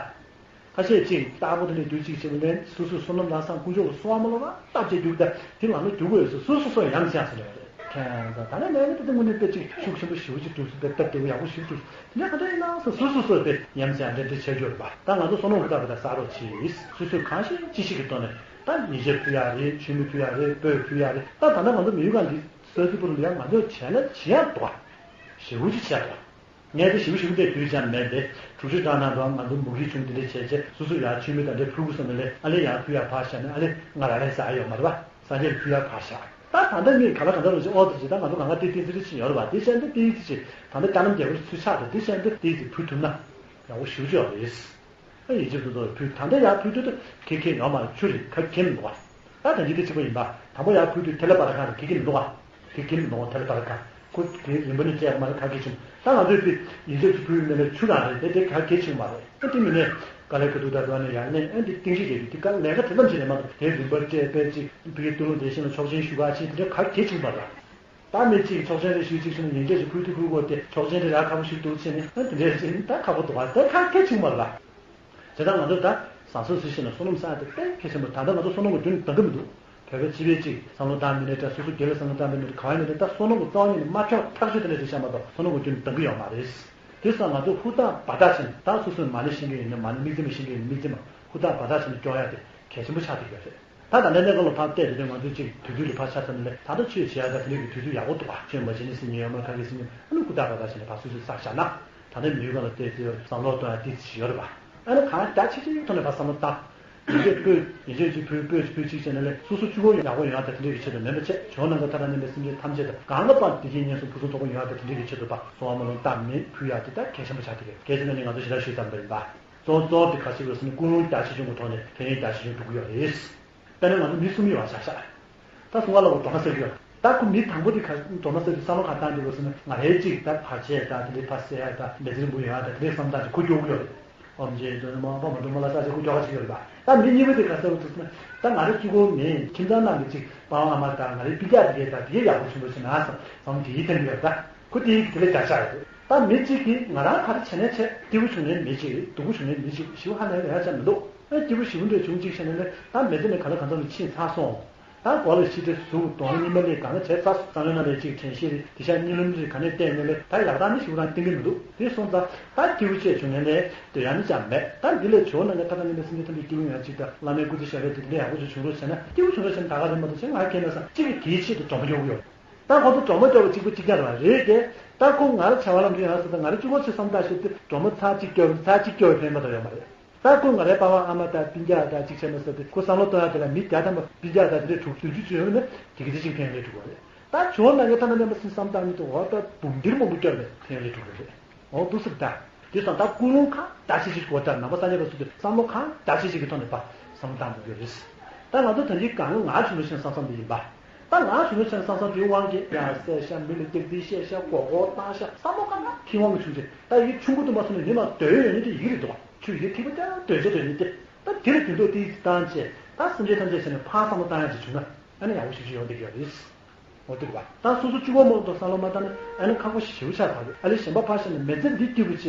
ཁ་ཤས་ཅིག་རྟག་པར་དེ་ནས་དུས་གཅིག་ཆེན་པོ་ལན་སོ་སོའི་བསོད་ནམས་ལམ་སང་དཀོན་མཆོག་ལ་གསོལ་བ་སྨོན་ལམ་རབ་བཏབ་བྱས་རྒྱུགས་ད་དེ་ལམ་ལ་རྒྱུགས་དགོས་སོ་སོ་སོ་སོ་ཡ་མཚན་ཟེར་ནས་རེད། ཁྱེད་ད་ད་ནས་ནས་ནས་དེ་དངོས་གནས་དཔེ་ཅིག་ཤུགས་ཆེན་པོ་ཞེ་པོ་ཅིག་འདུག་སུ་དཔེ་སྟབས་བདེ་པོ་ཡག་པོ་ཞེ་པོ་འདུག་དེ་ནས་ག་འདྲ་ཡིན་ན་སོ་སོ་སོ་སོ་དཔེ་ཡ་མཚན་འདྲ་འདྲ་བྱས་རྒྱུ་རེད་པ། ད་ང་ཚོ་བསོད་ནམས་རབ་བཏབ་པ་ད་གསར་རོགས་བྱས་སོ་སོས་གང་ཤེས་ཅི་ཤེས་ཀྱི་ཐོག་ནས་ད་ཉེས་ཆད་ཕུལ་ཡག་རེད། མཆོད་མེ་ཕུལ་ཡག་རེད། སྤོས་ཕུལ་ཡག་རེད། ད་ད་ལྟ་ང་ཚོ་མི་ཡུལ་གང་འདི་ས་སི་པུ་རུ་ལ་ཡང་ང་ཚོས་བྱས་ན་བྱེད་ཡག་འདུག་ག་ཞེ་པོ་ཅིག་བྱས་འདུག་ག་ངས་དེ་ཞིབ་ཞིབ་དེ་དུས་ཙམ་མེད་དེ། དྲུག་ཅུ་གྲངས་ནང་དུ་ང་ཚོ་འབུ་གི་ཆུང་དེ་འདྲས་བྱས་རྗེས་སོ་སོ་ཡར་མཆོད་མེ་དང་འདྲས་ཕུལ་དགོས་བསམ་ནས་ལས་ཨ་ལེ་ཡར་ཕུལ་ཡག་ཕར་བཞག་ནས་ཨ་ལེ་ང་རང་རང་ཟ་ཡག་ཡོད་མ་རེད་པ། སངས་རྒྱས་ལ་ཕུལ་ཡག་ཕར་བཞག་ད་ད་ལྟ་མི་ག་ལ་ག་འདྲ་རུ་ཅིག་ཨོ་ཙི་ཅིག་ད་ང་ཚོ་གང་ག་ཏི་ཏི་ཙི་ཙི་ཅིག་ཡོད་རེད་པ། དེ་བྱས་འདི་ཏི་ཙི་ཅིག་ད་ལྟ་སྐྱ་ནམ་རྒྱལ་པོ་ཚུལ་ཆགས་དང་དེ་བྱས་འདི་ཏི་ཙི་ཕུལ་ཐུབ་ན་ཡག་པོ་ཞེ་པོ་ཅིག་ཡོད་རེད། ཨ་ཡིན་གཅིག་ཏུ་ཏོ་ཕུལ་ད་ལྟ་ཡར་ཕུལ་དུས་ཏོ་ཁེ་ཁེ་ཡོད་མ་རེད། ཆུ་རེད་ཁ་ཁེ་མི་འདུག་ག་ད་དང་ཅི་དེ་གཅིག་པ་ཡིན་པ། དང་པོ་ཡར་ཕུལ་དུས་ཐལ་བ་བར་གང་རེད་གེ་གེ་མི་འདུག་ག་གེ་གེ་མི་འདུག་ག་ཐལ་བ་བར་གང་ཁོ་དེ་རིམ་པ་ནས་བཅད་མ་རེད་ག་གེ་བྱུང་། ད་ང་ཚོས་དེ་ཡིན་ཚད་ཚུ་ཕུལ་ཡོད་ན་ལས་ཆུ་རང་རེད་དེ་དེ་ག་གེ་བྱུང་མ་རེད། ཨ་དེ་མིན་ནས་ག་ལེ་ག་དུ་ད་དུ་ཨ་ནས་ཡར་ནས་ཨ་དེ་ཏིང་ཞིག་རེད་དེ་ག་ལས་ཀ་དེ་ཙམ་ཞིག་རེད་མ་གཏོགས་དེ་རིམ་པར་བཅད་པས་ཅིག་ཕ་གི་སྟོད་ལུང་བདེ་ཆེན་ལ་ཆོག་མཆན་ཞུ་ག་ཅིག་དེ་འདྲ་ག་གེ་བྱུང་མ་རེད། ད་མི་གཅིག་ཆོག་མཆན་རེ་ཞུས་ཅིག་ཞུ་ན་ཡིན་ཚད་ཞིག་ཕུལ་དུས་ཕུལ་དགོས་ཏེ་ཆོག་མཆན་དེ་རག་ཁག་པོ་ཞིག་འདུག་ཅེ་ནས་ཨ་དེ་འདྲ་ཞིག་ད་ཁག་པོ་འདུག་ག་ད་ག་གེ་བྱུང་མ་རེད་ལ། དེ་དག་ང་ཚོ་ད་བཟང་སྤྱོད་ཟེར་ཞིག་ན་བསོད་ནམས་བསགས་ཡ་དེ་དཔེ་གལ་ཆེན་པོ། ད་ལྟ་ང་ཚོ་བསོད་ནམས་ཀྱི་དོན་འདང་གི་མི་འདུག་བོད་པ་སྤྱི་པའི་གཅིག་བསམ་བློ་བཏང་མི་ནས་ད་སོ་སོ་སྒེར་ལ་བསམ་བློ་བཏང་མི་ནས་ག་བ་ཡིན་ནས་ད་བསོད་ནམས་ཀྱི་རྩ་བ་ཉིད་ནས་མ་འཁྱོག་ཐག་ཆོད་དེ་འདྲ་ཞིག་བཤད་མ་གཏོགས་བསོད་ནམས་ཀྱི་དོན་འདང་གི་ཡོད་མ་རེད། དེ་སོགས་ང་ཚོ་ཧུར་ཐག་འབད་ཐག་བྱས་ནས་ད་སོ་སོས་མ་ཎི་ཤེས་མཁན་ཡིན་ན་མ་ཎི། དམིགས་བརྩེ་མ་ཤེས་མཁན་ཡིན་ན་དམིགས་བརྩེ་མ། ཧུར་ཐག་འབད་ཐག་བྱས་ནས་སྐྱོང་ཡ་དེ་གལ་ཆེན་པོ་ཆགས་བསྡད་ཡོད་རེད། ད་ད་ལྟའི་གནས་སྟངས་ལ་ཕར་བལྟས་དེ་ང་ཚོ་གཅིག་དུས་ཚོད་ལ་ཕར་ཆ་ཚང་ནས་ད་ལྟ་ཆོས་བྱེད་ཡ་ད་དེ་འདྲ་གི་དུས་ཚོད་ཡག་པོ་འདུག་ག་ཆོས་མ་བྱེད་ནས་ཟིན་ཉེ་ཡོད་མ་ག་གེ་ཟིན་ཉེ་ཨ་ནི་ཧུར་ཐག་འབད་ཐག་བྱས་ནས་ཕར་སོ་སོས་བསགས་བཞག་ན། ད་ལྟའི་མི་ཡུལ་སྒང་ལ་བལྟས་ཚེ་བསམ་བློ་གཏོང་ཡ་ཏོག་ཙམ་ཞིག་ཡོད་རེད་པ། ཨ་ནི་གང་རྒྱ་ཆེ་ཆེའི་ཐོག་ནས་ཕར་བསམ་བློ་བཏང་། ཡིན་གཅིག་ཕུལ་ཡིན་གཅིག་ཅིག་ཕུལ་སྤོས་ཅིག་ཕུལ་ཅིག་བྱས་ནས་ལས་སོ་སོ་གཅིག་པོ་ཡག་པོ་ཡོང་ཡ་ད་དེ་འདྲ་གི་ཆེད་དུ་མིན་པ་བྱས་བྱུང་ན་ད་ཐ་ན་ནི་མི་སེམས་ཅན་ཐམས་ཅད་དང་གང་ལ་ཕར་བདེ་སྐྱིད་ཉེན་སྲུང་ཕུན་སུམ་ཚོགས་པོ་ཡོང་ཡ་ད་དེ་འདྲ་གི་ཆེད་དུ་ཕར་གསོལ་བ་སྨོན་ལམ་བཏབ་མེད་ཕུལ་ཡ་དེ་ད་གལ་ཆེན་པོ་ཆགས་ཀྱི་རེད། གལ་ཆེ་ན་ནི་ང་ཚོ་ཞེ་དྲག་ཞུས་ཙམ་པ་ཡིན་པ། གཙོ་བོ་གཙོ་བོ་དེ་ག་ཞིག་རེད་ཟེར་ན་ཀུན་སློང་རྒྱ་ཆེ་ཆུང་གི་ཐོག་ནས་ཕན་ཡོན་རྒྱ་ཆེ་ཆུང་འགྲོ་གི་ཡོད་རེད། དཔེར་ན་ང་ཚོ་མི་གསུམ་ཡོད་པ་ཆ་བཞག་ད་གསུམ་ཀ་ལ་འོ་མདོར་ན་ཟེར་གི་ཡོད། ད་ཁོ་མི་དང་པོ་དེ་ག་མདོར་ན་ཟེར་དུས་བསམ་བློ་ག་བཏང་འདུག་ཟེར་ན་ང་རའི་གཅིག་ད་བར་ཆད་ད་དེ་འདྲའི་ཕ་སེ་ད་དེ་འདྲའི་བསམ་བཏང་ཅིག་ཁོ་སྐྱོ་གི་ཡོད་རེད། ཨོམ་ཇེ་དོན་མ་པ་མ་དོན་མ་ལ་ས་ཆ་ཁོ་སྐྱོ་ག་ཅིག་ཡོད་རེད་པ། ད་མི་གཉིས་པོ་དེ་ག་ཟེར་བ་འདུག་ཟེར་ན་ད་ང་རའི་གཅིག་པོ་མིན་ཁྱིམ་ཚང་ནང་གི་གཅིག་པ་ཕ་མ་ད་ང་རའི་སྤུན་ཀྱག་དེ་གས་ད་དེ་གས་ཡག་པོ་ཆེན་པོ་ཞིག་ན་བསམ་བསམ་དེ་ཡིད་ཐན་གི་ཡོད་རེད་ད། ཁོ་དེའི་དེ་ལས་རྒྱ་ཆགས་ཡོད། ད་མི་གཅིག་གིས་ང་རང་ག་རེ་བྱས་ནས་བྱས། སྐྱིད་པོ་བྱུང་ནའི་མི་གཅིག་རེད། སྡུག་པོ་བྱུང་ནའི་མི་གཅིག་ཞེ་པོ་ཧ་ལས་ཡ་ཆ་མི་འདུག་ཨ། སྐྱིད་པོ་ཞེ་པོ་འདྲ་བྱུང་གཅིག་བྱས་ནས་ནི། ད་མི་ཚེ་ནི་གང་ལ་གང་འཚམ་ལ་ཕྱིན་ཚར་སོང་། ད་སྒོ་ལ་ཤི་ཁྲི་ཟུག་གདོང་གཉིད་མ་སླེབས་གང་ལ་བྱས་ཚར་སོང་། བསམ་བློའི་ནང་ལ་གཅིག་དྲན་ཤེས་རེད། དེ་ཤ་གཉིད་ལམ་རེད། ག་ནས་བལྟས་ནས་ལས་ད་ཡག་ཐག་ནི་ཞེ་པོ་རང་གཏན་གྱི་མི་འདུག་དེ་སོང་ཙང་ད་སྐྱིད་པོ་བྱས་བྱུང་ནས་ནི་སྡོད་ཡ་ནི་ཅང་མེད། ད་འདི་ལས་བྱུང་ན་ནི་ཐ་ན་ནི་མི་སེམས་ཅན་ཐམས་ཅད་སྐྱིད་པོ་ཡོང་ཡ་གཅིག་དང་། བླ་མའི་སྐུ་ཚེ་ཞབས་པད་དེ་འདི་ལས་ཡག་པོ་ཅིག་བྱུང་རོགས་བྱས་ན། སྐྱིད་པོ་བྱུང་རོགས་བྱས་ན་ད་ག་རེད་མ་གཏོགས་ཅིག་ང་ཁྱེད་ན་སང་གཅིག་གིས་དེའི་ཆེད་དུ་སྒྲོལ་མ་རྒྱག་གི་ཡོད། ད་ཁོ་ཚོ་སྒྲོལ་མ་སྐྱོར་བ་གཅིག་པ་གཅིག་རྐྱང་རང་རེད་དེ། ད་ཁོ་ང་རང་བྱ་བ་ལམ་འགྲོ་ཡང་ཟེར་ད། ང་རང་གཅིག་པོ་ཆེ་བསམ་བཏང་ཤེས་ཏེ་སྒྲོལ་མ་ཚར་གཅིག་སྐྱོར་ཚར་གཅིག་སྐྱོར་ཕན་མ་ཐོགས་ཡོད་མ་རེད། ད་ཁོ་ང་རའི་པ་ཕ་ཨ་མ་དང་སྤུན་ཀྱག་དང་གཅིག་བྱས་མ་ཟེར་ཏེ། ཁོ་བསམ་བློ་གཏོང་ཡག་དེ་ལ་མི་བརྒྱ་ཐམ་པ་སྤུན་ཀྱག་དང་དེ་འདྲས་དྲུག་བདུན་ཅུ་ཅིག་ཡོད་ན་དེ་གི་དེ་གཅིག་ཕན་ལས་འགྲོ་གི་རེད། ད་བྱུང་ན་ངས་ཐ་ན་མཉམ་པ་སེམས་བསམ་བཏང་མི་ཐུབ། འོ་ད་འབུམ་སྡེར་མང་པོ་སྐྱོར་ནས་ཕན་ལས་འགྲོ་གི་རེད། འོ་འདུག་ཟེར་ད། དེ་སང་ད་ཀུན་སློང་ཁ་བརྡ་ཤེས་ཤིག་གོ། ད་ནང་པ་སངས་རྒྱས་པ་ཚོ་དེ་བསམ་བློ་ཁ་བརྡ་ཤེས་ཤིག་གི་ཐོག་ནས་པ་བསམ་བློ་བཏང་དགོས་ཀྱི་རེད། ད་ང་ཚོ་ད་ཅིག་གང་ང་བྱུང་ན་ཤེས་བསམ་བསམ་དེ་ཡིན་པ། ད་ང་བྱུང་ན་ཤེས་བསམ་བསམ་དེའི་དབང་གིས་ཡང་བསད་ཤ། མི་ལ་སྐྱག་རྫུན་བཤད་ཤ། མགོ་སྐོར་བཏང་ཤ། བསམ་བློ་ཁ་ན་ཐིག་དབང་གིས་བྱུང་ཆེ། ད་ཡི་ཆུང་ཀུ་དུ་མ་སོང་ནས་མི་མང་སྡོད་ཡོད་ནི་དེ་ཡི་རེད་འདུག་ཆུ་ཡི་ཐིག་པ་ཀྱང་སྡོད་ཆེ་སྡོད་ནི་དེ། ད་དེ་ལ་འགྱུར་ལྡོག་དེ་བཏང་ཆེ། ད་སེམས་ཅན་ཐམས་ཅད་ཟེར་ནས་ཕར་བསམ་བློ་བཏང་ཡ་ཅིག་བྱུང་ན་ཨ་ནི་ཡག་པོ་ཞིག་ཅིག་ཡོང་བསྡད་ཀྱི་ཡོད་རེད། འོ་དེ་རེད་པ། ད་སོ་སོ་གཅིག་པོ་མོ་དང་བསམ་བློ་མ་བཏང་ན་ཨ་ནི་ཁག་པོ་ཞེ་པོ་ཆགས་ཚར་རེད། ཨ་ལས་གཞན་པ་ཕར་བཞག་ནས་མི་ཚེ་འདི་སྐྱིད་པོ་བྱས་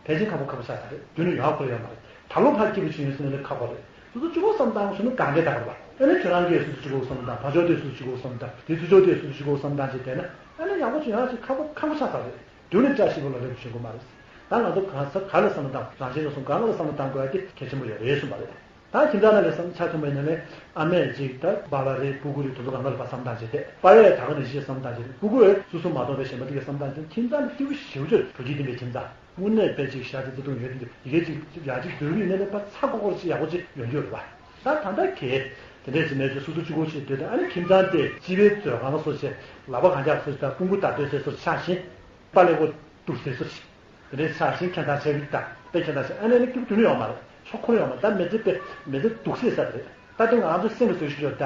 ཕལ་ཆེར་ཁག་པོ་ཁག་པོ་ཆགས་ཚར་རེད། རྒྱུ་ནི་ཡོང་ཁོ་ཡོད་མ་རེད། ད་ལོ་ཕར་སྐྱིད་པོ་བྱུང་ཡོད་ཟེར་ན་ལས་ཁག་པོ་རེད། སོ་སོ་གཅིག་པོ་བསམ་བཏང་སོང་ན་གང་གས་ད་ག་རེད་པ། ཨ་ནི་ཁྱོད་རང་གིས་སོ་སོ་གཅིག་པོ་བསམ་བཏང་། ཕར་ཕྱོགས་དེས་སོ་སོ་གཅིག་པོ་བསམ་བཏང་། དེ་ཚུར་ཕྱོགས་དེས་སོ་སོ་གཅིག་པོ་བསམ་བཏང་བྱས་བསྡད་ན་ཨ་ནི་ཡག་པོ་བྱུང་ཡག་ཅིག་ཁག་པོ་ཁག་པོ་ཆགས་ཚར་རེད། རྒྱུ་ནི་བཀྲ་ཤིས་པ་ལ་རེ་བ་བྱེད་དགོས་མ་རེད། ད་ང་ཚོ་གང་ས་ག་ལ་བསམ་བློ་བཏང་། རང་བཞིན་ལ་སོང་གང་ལ་བསམ་བློ་བཏང་དགོས་ཡ་དེ་གལ་ཆེན་པོ་ཡོད་རེད་གསུངས་པ་རེད། ད་ཁྱིམ་ཚང་ནང་ལ་བསམ་ཆ་མཐུན་པ་ཡིན་ན་ལས་ཨ་མས་ཅིག་ད་པཱ་ལགས་རེད། སྤུ་གུ་རེད། དེ་ཚོ་གང་ག་ལ་ཕར་བསམ་བཏང་བྱས་ཏེ། པཱ་ལགས་ད་ག་ནས་ཤེས་བསམ་བཏང་བྱས་ཏེ། སྤུ་གུ་རེད། སོ་སོ་མ་གཏོགས་པའི་གཞན་པ་དེ་གས་བསམ་བཏང་བྱས་ཏེ། ཁྱིམ་ཚང་དེ་སྐྱིད་པོ་ཞེ་པོ་ཅིག་འགྲོ་རྒྱུ་ཡིན་པའི་ཁྱིམ་ཚང་། དངོས་གནས་དཔེ་ཅིག་ཤ་ཚ་བརྩེ་དུང་ཡོད་དེ་འདུག་ཡི་གེ་ཅིག་ཡ་གཅིག་སྡོད་རྒྱུ་ཡིན་ན་ལས་པ་ཚ་ཀོ་ཀོར་ཅིག་ཡག་པོ་ཅིག་ཡོང་རྒྱུ་རེད་པ། ད་ད་ལྟ་གས་དེ་འདྲས་ཅིག་མེད་ཅིག་སོ་སོ་གཅིག་པོ་ཅིག་སྡོད་དེ། ཨ་ནི་ཁྱིམ་ཚང་དེ་སྤྱི་པའི་མཛོད་ཁང་ལ་སོགས་བྱས། ལག་པ་གང་ཆག་སོགས་ད་སྤུ་གུ་ད་སྡོད་སའི་སོར་ཆགས་ཤིང་། པཱ་ལགས་པོ་འདུག་སའི་སོར་ཞིག་དེ་འདྲའི་ཆ་ཞིང་ཁྱད་མཚར་ཆེ་གི། ད་དཔེ་ཁྱད་མཚར་ཆེ། ཨ་ནི་ནི་སྐྱིད་པོ་དུ་ནི་ཡོང་མ་རེད། ཆོག་ཁོར་ཡོང་མ། ད་མི་ཚེ་དཔེ་མི་ཚེ་སྡུག་སེ་ས་རེད། ད་དེ་ང་ཚོ་སེམས་ལ་བཟོ་ཤུགས་ཡོད་ད།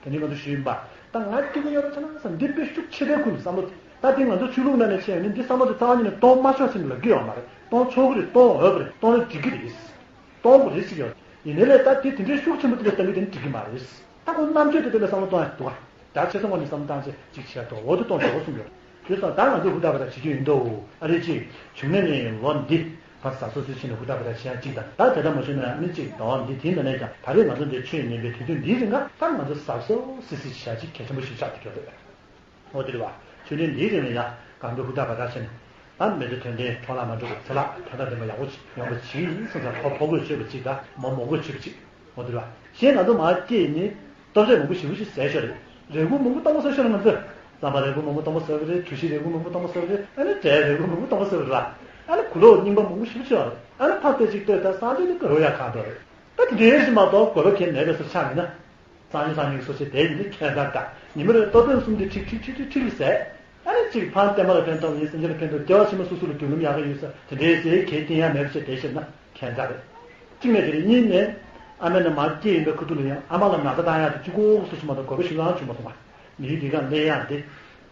དེ་ནི་ང་ཚོ་ཞུས་ཡིན་པ། ད་ང་སྐྱིད་པོ་ཡོད་རེད་ཆ་ན་ས་འདི་དཔེ་ཤུགས་ཆེ་བའི་ཁུལ་བསམ་བློ། ད་དེ་ང་ཚོ་ཆོས་ལུགས་ནང་ནས་བཤད་ཡོད་ནི་འདི་བསམ་བློ་དེ་རྩ་བ་ཉིད་ནས་གཏོང་མ་ཆོག་ཟེར་ནས་ལབ་ཀྱི་ཡོད་མ་རེད། གཏོང་ཆོག་གི་རེད། གཏོང་འོས་པ་རེད། གཏོང་ན་འགྲིག་གི་རེད། གཏོང་དགོས་རེད་ཟེར་གྱི་ཡོད། ཡིན་ནའི་ལས་ད་དེ་དེ་འདྲའི་ཤུགས་ཆེན་པོ་དེ་ལས་གཏང་གི་དེ་ནི་འགྲིག་གི་མ་རེད། ད་ཁོ་རྣམ་དཔྱོད་དེ་དེ་ལས་བསམ་བློ་གཏོང་ཡ་འདུག་ག་ད་ཆེ་སོང་བ་ནི་བསམ་བློ་བཏང་ཆེ་གཅིག་བྱས་ཏོ། འོ་དེ་གཏོང་ཆོག་གསུངས་ཡོད། དེ་སོང་ད་ང་ཚོ་ཧུར་ཐག་པ་ད་བྱེད་རྒྱུ་ཡིན་དོ། ཨ་རེ་ཅིག་བྱུང་ན་ནི་ལོ་འདི་ཕར་གཟབ་གཟབ་སུ་ཕྱིན་ནས་ཧུར་ཐག་པ་ད་བྱེད་ཡ་གཅིག་དང་། ད་དེ་ལྟར་མ་བྱུང་ན་ཨ་ནི་གཅིག་དང་། འདི་དེ་འདི་ནས་ཀྱང་ད་རེས་ང་ཚོ་འདིར་ཆོས་ཉན་པའི་དུས་ཚོད་འདིའི་རིང་ག་ད་ང་ཚོ་གཟབ་གཟབ་སི་སི་བྱ་གཅིག་གལ་ཆེན་པོ་ཞིག་ཆགས་ཏེ་འགྱོ་འདོད། འོ་དེ་རེད་བ། ཆོས་ལྡན་འདིའི་རིང་ལ་ཡང་གང་དགོས་ཧུར་ཐག་པ་ད་བྱས་ནས། ད་མི་ཚེ་དོན་ལྡན་འཕྲོ་བརླག་མ་འགྲོ་བའི་ཚེ་ལྷག་དོན་དག་ལྡན་པ་ཡག་པོ་ཅིག་ཡོང་བ་ཅིག་ཡིན་སོང་ཙང་ཕོ་ཕོ་རྒོད་ཆོད་པ་ཅིག་དང་མོ་མོ་རྒོད་ཆོད་པ་ཅིག་འོ་དེ་རེད་བ། གཞན་ང་ཚོ་མ་སྐྱེས་ནི་སྟོབས་ཆེ་མང་པོ་ཞེ་པོ་ཅིག་ཟས་ཤོར་རེད། རེ་སྒུག་མང་པོ་སྟོང་པ་ཟ་ཤོར་རེད་ང་ཚོས། རྩམ་པ་རེ་སྒུག་མང་པོ་སྟོང་པ་ཟ་གི་རེད། གྲོ་ཞིབ་རེ་སྒུག་མང་པོ་སྟོང་པ་ཟ་གི་རེད། ཨ་ནི་འབྲས་རེ་སྒུག་མང་པོ་སྟོང་པ་ཟ་གི་རེད་བ། ཨ་ནི་གོས་ལོག་རྙིང་པ་མང་པོ་ཞེ་པོ་ཅིག་ཡོད་རེད། ཨ་ནི་ཕར་ལྟ་ཅིག་ལྟོས་ད་སང་ཉིན་ནི་དགའ་རོགས་ཡག་གང་འདུག་རེད། ད་དེ་འདྲའི་ཞིག་མ་གཏོགས་དགོས་པ་གལ་མེད་པའི་བཟོ་ཆགས་མིན་ན། སང་ཉིན་སང་ཉིན་སོ་སོའི་དེ་ཡིན་ནི་ཁྱད་མཚར་ད། ཉི་མ་རེར་ལྟོ་ཕྲེང་གསུམ་དེ་ཁྲིག་ཁྲིག་ཁྲིག་ཁྲིག་ཁྲིག་ཟས། ཨ་ནི་གཅིག་ཕར་བསྟན་པ་ལ་ཕན་ཐོགས་ཡིན། སེམས་ཅན་ལ་ཕན་ཐོགས། སྐྱེ་བ་ཕྱི་མ་སོ་སོ་ལ་མདུན་ལམ་ཡག་ག་ཡོད་ས་དེ་འདྲའི་ཟས་གལ་ཏེ་ཡང་མེད་པ་བྱས་བསྡད་ཤེར་ན་ཁྱད་མཚར་རེད། གཅིག་ནས་དེ་རེད། གཉིས་ནས་ཨ་མ་ནི་མ་སྐྱེས་ཡིན་པའི་ཁུ་ཐུག་ལ་ཡང་ཨ་མ་ལ་ན་ཚ་བཏང་ཡག་དེ་གཅིག་ཁོག་སོ་སོ་མ་གཏོགས་དགོས་པ་ཞིག་རང་བྱུང་མ་སོང་བ། མིའི་ལུས་ཁམས་གླེན་ཡག་དེ།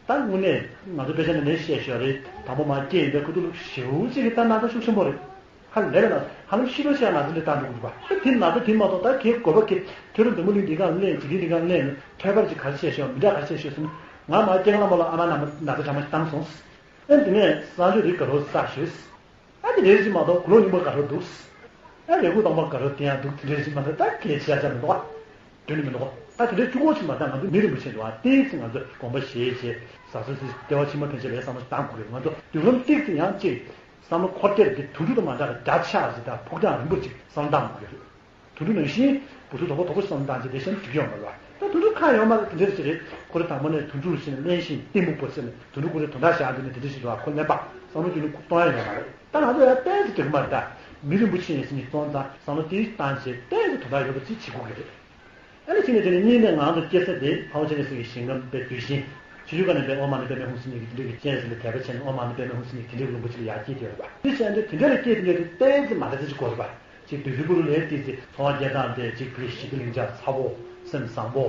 ད་དངོས་གནས་ང་ཚོ་དཔེ་ཆ་ནང་ནས་བཤད་ཤོད་རེད། དང་པོ་མ་སྐྱེས་ཡིན་པའི་ཁུ་ཐུག་ལ་ཞེ་པོ་ཅིག་གི་ད་ན་ཚ་ཤུགས་ཆེན་པོ་རེད། ཧ་ལས་པའི་ན་ཧ་ལམ་ཤི་ལོ་ཤི་ཡག་ན་ཚ་འདི་བཏང་འགྲོ་གི་འདུག་ག་ད་དེ་ན་ཚ་དེ་མ་གཏོགས་ད་གའི་དགོས་པ་གི་ཐོ་རངས་འཛམ་བུ་གླིང་འདི་གང་གླེང་། འཇིག་རྟེན་འདི་གང་གླེང་ནས་ཐོས་པར་ཅིག་ག་རེ་བཤད་ཤོད། མི་འདྲ་ག་རེ་བཤད་ཤོད་ཟེར་ན། ང་མ་སྐྱེ་སྔ་མ་ལ་ཨ་མ་ན་ན་ཚ་གྲང་མོ་ཞིག་བཏང་སོང་། ཨེ་འདི་ནས་གསང་སྤྱོད་འདི་དགའ་རོགས་བསགས་ཤོད། ཨ་དེ་རེད་ཅིག་མ་གཏོགས་གོས་ལོག་རྙིང་པ་དགའ་རོགས་འདུག་ཨ་རེ་སྒུག་སྟོང་པ་དགའ་རོགས་དེ་ཡང་འདུག་དེ་འདྲ་ཞིག་མ་གཏོགས་ད་གལ་ཆེ་ཡག་ཆ་མི་འདུག་ཨ། དོན་ནི་མི་འདུག་ད་དེ་འདྲའི་གཅིག་པོ་ཞིག་མ་གཏོགས་ང་ཚོ་མི་རིན་པོ་ཆེ་འདུག་ཨ། ཏོག་ཙམ་ང་ཚོས་དགོངས་པ་བཞེས་བྱས་གཟབ་གཟབ་བྱས་ལྟེ་བ་ཕྱི་མ་ཕན་ཆད་པའི་བསམ་བློ་བཏང་དགོས་རེད། ང་ཚོ་མདུན་ལམ་ཏོག་ཙམ་ཡང་གཅིག་བསམ་བློ་འཁོར་སྐྱོད་དེ་དུད་འགྲོ་དང་མ་འདྲ་བའི་འདྲ་ཆགས་ཤིག་དང་ཕུགས་རྒྱང་རིང་པོ་ཅིག་བསམ་བློ་བཏང་དགོས་ཀྱི་རེད། དུད་འགྲོ་ནང་བཞིན་བུ་ཚོ་དོག་པོ་དོག་པོ་བསམ་བློ་བཏང་བྱས་བསྡད་ཤེར་ན་འགྲིག་གི་ཡོད་མ་རེད་བ། ད་དུད་འགྲོ་ཁག་ཡོད་མ་རེད། དེ་འདྲ་ཞིག་རེད། ཁོ་རེ་དང་པོ་ནས་དུད་འགྲོ་ཞིག་ནས་གླེན་ཞིང་གཏི་མུག་པོ་ཟེར་ནས་དུད་འགྲོ་ཁོ་རེ་དོན་དག་བཞག་འདུག་ནས་དེ་འདྲ་ཞིག་འདུག་བ། ཁོ་གླེན་པ་བསམ་བློ་རྒྱུ་ནི་ཁོ་གཏོང་ཡ་ཡོད་མ་རེད། ད་ང་ཚོ་ཡང་ཏོག་ཙམ་འགྲིག་གི་མ་རེད། ད་མི་རིན་པོ་ཆེ་ཡིན་ཟེར་ནས་སོང་ཙང་བསམ་བློ་དེ་བཏང་བྱས་ཏོག་ཙམ་དོན་དག་ཡོད་པ་ཅིག་བྱེད་དགོས་ཀྱི་རེད། ཨ་ནི་གཅིག་ནས་དེ་ནས་གཉིས་ནས་ང་ཚོ་སྐྱེ་ས་དེ་འཕགས་པ་སྤྱན་རས་གཟིགས་ཀྱི་ཞིང་ཁམས་དཔེ་གདུལ་ཞིང་། ཕྱི་རྒྱུད་ཀ་ནས་དཔེ་ཨོཾ་མ་ཎི་པདྨེ་ཧཱུྃ་སུ་ཉིད་ཀྱི་ཏིལ་འབྲུ་གི་སྤྱན་ཟེར་ནས་དད་པ་བྱས་ནས་ཨོཾ་མ་ཎི་པདྨེ་ཧཱུྃ་སུ་ཉིད་ཀྱི་ཏིལ་འབྲུ་རིན་པོ་ཆེ་ལ་ཡར་སྐྱེས་ཏེ་ཡོད་རེད་པ། དེ་བྱས་ནས་དེ་འདྲ་ལ་སྐྱེས་དེ་འདྲ་དེ་ཏོག་ཙམ་མ་འདྲ་ཚ་ཅིག་དགོས་རེད་པ། ཅིག་བདུད་རྩི་ཕུར་བུ་ལས་ཏོག་ཙམ་འཚོ་བ་རྒྱས་སྟངས་དེ་ཅིག་བོད་ཞི་བདེ་ལིང་ཆ་ཚ་པོ་སེམས་བཟང་པོ།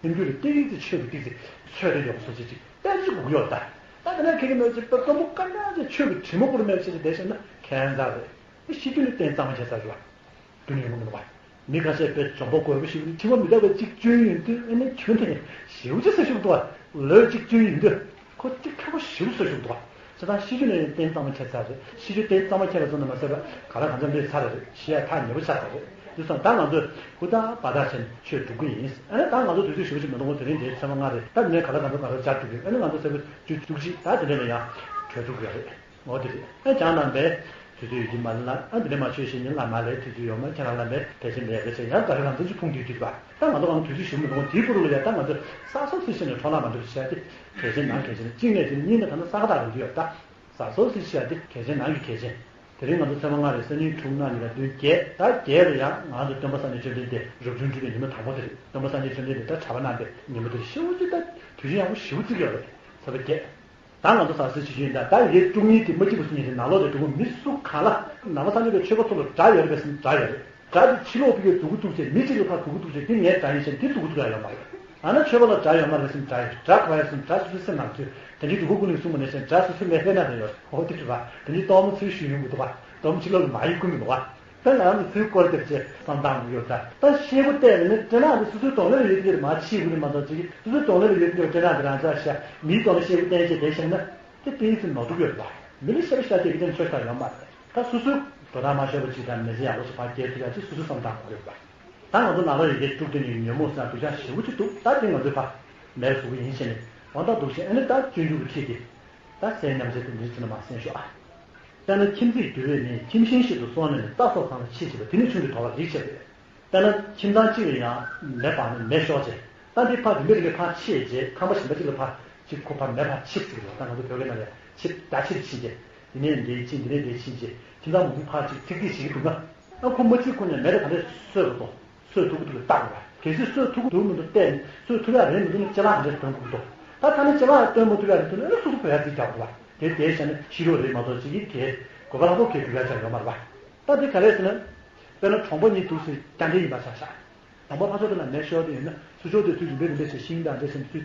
སེམས་རྒྱུད་ལ་ཏོག་ཙམ་ཆོས་ཀྱི་ཏོག་ཙམ་ཚོད་དེ་ཡོད་པ་བཟོ་ཅིག་ཅིག་ཏོག་ཙམ་དགོས་ཀྱི་ཡོད་རེད་ད། ད་དེ་ནས་ཁྱེད་ཀྱི་མོས་ཅིག་དཔེ་སྟོན་པོ་དཀར་ནག་ཅིག་ཆོས་ཀྱི་དྲི་མ་བོར་མེད་ཅིག་བསྡད་བྱས་ན་ཁྱད་མཚར་རེད། ཤེས་རྒྱུ་ནི་རྟེན་གཙང་མ་བྱས་ཚར་རེད་པ། རྒྱུ་ནི་ཡོང་གི་མི་འདུག་བ། མི་ཁ་ཤས་དཔེ་འཇོན་པོ་རྒོད་པོ་ཞིག་ཁྲི་བ་མི་རྟག་པའི་གཅིག་བཅོལ་ཡིན་དུས་ཨ་ནི་ཁྱོད་ནི་ཞེ་པོ་ཅིག་ཟ་ཤུགས་འདུག་བ། ལོས་གཅིག་བཅོལ་ཡིན་དུས་ཁོ་གཅིག་ཁག་པོ་ཞེ་པོ་ཟ་ཤུགས་འདུག་བ། སྤྱིར་བཏང་ཤི་རྒྱུ་ནས་གཏན་གཙང་མ་ཁྱེར་ཚར་རེད། ཤི་རྒྱུ་གཏན་གཙང་མ་ཁྱེར་བ་ཙམ་དུ་མ་ཟད་པར་ག་ལ་གང་འཚམ་ལུས་ཚར་རེད། ཤི་ཡ་ཐག་ཉེ་པོ་ཆགས་ཚར་རེད། དེ་སོང་ད་ང་ཚོས་ཧུར་ཐག་བར་ཐག་བྱས་ནས་ཆོས་སྒྲུབ་ཀྱི་ཡིན། ཨ་ནི་ད་ང་ཚོ་དུས་ཚོད་ཞེ་པོ་ཅིག་མི་འདུག་དེ་རིང་དེའི་ཚེས་པ་ལྔ་རེད། ད་ནས་ག་ལ་གང་འཚམ་ག་ལ་སྦྱར་འགྲོ་གི། ཨ་ནི་ང་ཚོ་ཚེས་པ་བཅུ་བཅུ་གཅིག་ད་དེ་འདྲ་ལ་ཡང་གྲོལ་འགྲོ་གི་རེད། འོ་དེ་རེད། ཨ་ཅང་ནང་པའི་དུས་ཚོད་ཡོད་ཀྱི་མ་རེད་ལ། ཨ་འདི་ནས་མ་ཆོས་ཤིག་ཉིན་ལ་མ་ལས་དུས་ཚོད་ཡོད་མ། ཁྱེད་རང་ལ་མེད་ཕལ་ཆེར་མེད་པའི་ཆེད་ཡང་ག་རེ་རང་ཚོ་ཅིག་ཕུང་དུས་དུས་པ། ད་ང་ཚོ་གང་དུས་ཚོད་ཞིག་མི་འདུག་དེའི་སྐོར་ལ་ཡ་ད་ང་ཚོ་ས་སོ་སི་ཤེས་ནས་འཕྲོ་བརླག་མ་འགྲོ་བྱས་ཏེ་གལ་ཆེན་ནང་གལ་ཆེན་གཅིག་ནས་དེ་ནི་གཉིས་ནས་ད་ནི་ས་ཁ་དག་རང་དུ་ཡོད་ད། ས་སོ་སི་ཤེས་ཏེ་གལ་ཆེན་ནང་གི་གལ་ཆེན། དེ་རིང་ང་ཚོ་ཚེས་པ་ལྔ་རེད། སང་ཉིན་དྲུག་གནངས་ཉི་ཤུ་བདུན་བརྒྱད། ད་བརྒྱད་ལ་ཡང་ང་ཚོ་སྟོན་པ་སངས་རྒྱས་བཅོམ་ལྡན་འདས་རབ་བྱུང་འཁྲུངས་པའི་ཉིན་མོ་དང་པོ་དེ་རེད། སྟོན་པ་སངས་རྒྱས་བཅོམ་ལྡན་འདས་ད་གྲྭ་པ་གནང་པའི་ཉིན་མོ་དེ་ཤེའུ་ཅི་ད་དུས་ཆེན་ཡག་པོ་ཞེ་པོ་བརྩི་གི་ཡོད་རེད། ཚེས་པ་བརྒྱད། ད་ང་ཚོ་ཟ་ཟི་བྱེད་རྒྱུ་ཡིན་ད། ད་ཡེ་དཀྲུག་ཉིན་དེ་མ་སྐྱིད་པ་སུ་ཉིན་དེ་ནང་ལོགས་དེ་དཀྲུག་མི་སུ་གང་ལ་ནང་པ་སངས་རྒྱས་པའི་ཆོས་པ་ཚོ་ལ་དགྲ་ཡོད་རེད་པས་སེམས་དགྲ་ཡོད་རེད། དགྲ་དེ་ཕྱི་ལོགས་ཕ་གིར་སྡུག་གུ་གཏུག་བྱས་མི་གཅིག་ལ་ཕར་སྡུག་གུ་གཏུག་བྱས་དེ་ངའི་དགྲ་ཡིན་ཞེས་དེ་སྡུག་གུ་གཏུག་ཡ་ཡོད་མ་རེད། ཨ་ན་ཆོས་པ་ལ་དགྲ་ཡོད་མ་རེད་སེམས་དགྲ་ཡོད། དགྲ་ག་བ་ཡོད་སེམས་དགྲ་སོ་སོའི་སེམས་ནང་ཚུད། དེ་འདྲའི་སྡུག་གུ་ཀུན་ནས་གསུང་མ་ནས་སེམས་དགྲ་སོ་སོའི་ལས་ལྷད་ན་རེ་ཡོད། འོ་དེ་རེད་པ། དེ་འདྲའི་གཏོར་མ་ཚུལ་ཞུ་ཡོང་གི་འདུག་པ། གཏོར་མ་ཕྱི་ལོགས་ལ་མ་ཡིག་ཀུན་མི་འདུག་པ། ད་ང་རང་ཚོ་ཚུར་སྐོར་རྒྱབ་བྱས་བསམ་བཏང་གི་ཡོད་ད། ད་ཤེས་པོ་བལྟས་ནས་ནི་སྤྲེལ་ནག་འདི་སོ་སོའི་གདོང་ལེབ་ལ་ཡོད་དེ་མ་ཕྱིས་དགོས་ནི་མ་གཏོགས་ཅིག་སོ་སོའི་གདོང་ལེབ་ལ་ཡོད་དེ་སྤྲེལ་ནག་འདི་རང་ཚ་ཤ་མིའི་གདོང་ལ་ཤེས་པོ་བལྟས་བྱས་བསྡད་བཞག་ན་དེ་དཔེ་ཡིད་ཚིམ་ནོར་འདུག་ཡོད་རེད་པ། མི་ལ་ཤ་པོ་ཤ་བལྟས་ཀྱི་དེ་ཆོས་ཤ་ཡོད་མ་རེད། ད་སོ་སོའི་དོ་སྣང་མ་ཤོར་བ་ཅིག་དང་མི་ཚེ་ཡག་པོ་ཞིག་ཕར་སྐྱེལ་ཐུབ་ཡག་ཅིག་སོ་སོས་བསམ་བཏང་དགོས་རེད་པ། ད་ང་ཚོ་ནང་ལ་ཡོད་མཁན་དཀྲུག་དེ་ནི་ཉོན་མོངས་ཟེར་ན་སྡུག་ཅག་ཞེ་པོ་ཅིག་འདུག་ད་དེ་ང་ཚོས་ཕར་མེད་བཟོ་གི་ཡིན་ཞེས་ནས་འོ་ད་འདུག་ཞེས་ཨ་ནི་ད་སྤྱོད་འཇུག་གི་ཁྲིད་དེ་ད་གསན་ཉམས་བྱས་ཏེ་འདིར་ཕྱིན་ན་མ་གསན་ཤོག་ཨ། དཔེར་ན་ཁྱིམ་མཚེས་འདུལ་བའི་མིང་། ཁྱིམ་ཤིང་ཞིག་ཏུ་སོང་ནས་ནི། རྟ་སོགས་ཚང་ལ་ཕྱིས་བྱས་པ། དེ་ནི་ཆུང་གི་དོགས་པ་རིགས་ཆད་པས། དཔེར་ན་ཁྱིམ་ཚང་གཅིག་ལ་ཡང་མེ་སྤར་ནས་མེ་ཤོར་བྱས། ད་འདི་ཕར་འདི་མེ་རིགས་ཕར་ཕྱིས་རྗེས་ཁང་པ་གཞན་པ་གཅིག་ལ་ཕར་གཅིག་ཁོ་ཕར་མེ་ཕར་ཕྱིས་ཟེར་གི་འདུག་ད་ང་ཚོ་བོད་སྐད་ནང་ལ་ཕྱིས་ད་ཕྱིས་ཕྱིན་རྗེས་འདི་ནས་འདི་ཕྱིན་འདི་ནས་འདི་ཕྱིན་རྗེས་ཁྱིམ་ཚང་མང་པོ་ཕར་གཅིག་ཐིག་ཐིག་བྱེད་ཀྱི་འདུག་ན། ཨ་ཁོ་མ་གཅིག་ཁོ་ནས་མེ་དེ་ག་འདྲས་གསོད་རུ་དོ། གསོད་ཐུབ་ཀྱི་འདུག་ལ་བརྟག་དགོས་པ། གལ་སྲིད་གསོད་ཐུབ་ཀྱི་འདུག་མི་འདུག་བལྟས་ནས་གསོད་ཐུབ་ཡག་རེད་མི་འདུག་ན་ཅ་ལག་ག་འདྲས་སྟོན་དགོས་ཀྱི་འདུག་ད་ཐ་ན་ཅ་ལག་སྟོན་མ་ཐུབ་ཡག་རེད་འདུག་ན་ཨ་སོ་སོ་བོད་ཡག་ཅིག་རྒྱག་དགོས་པ། དེ་དེ་བྱས་ན་ཤི་རོགས་རེད་མ་གཏོགས་ཅིག་གིས་དེ་དགོས་པ་ལྷག་པོ་གལ་འདུག་ཡག་ཅང་ཡོད་མ་རེད་པ། ད་དེ་ག་རེད་ཟེར་ན། དཔེར་ན་གྲོང་པ་གཉིས་འདུག་ཟེར་རྒྱ་འདྲེ་ཡིན་པ་ཆ་བཞག་གྲོང་པ་ཕར་ཕྱོགས་དེ་ལ་མེ་ཤོར་དེ་ཡོད་ན་ཚུར་ཕྱོགས་དེ་ཚུར་རིམ་པས་རིམ་པས་བྱས་ཤིང་དང་འདྲ་ཞིག་ཚུར་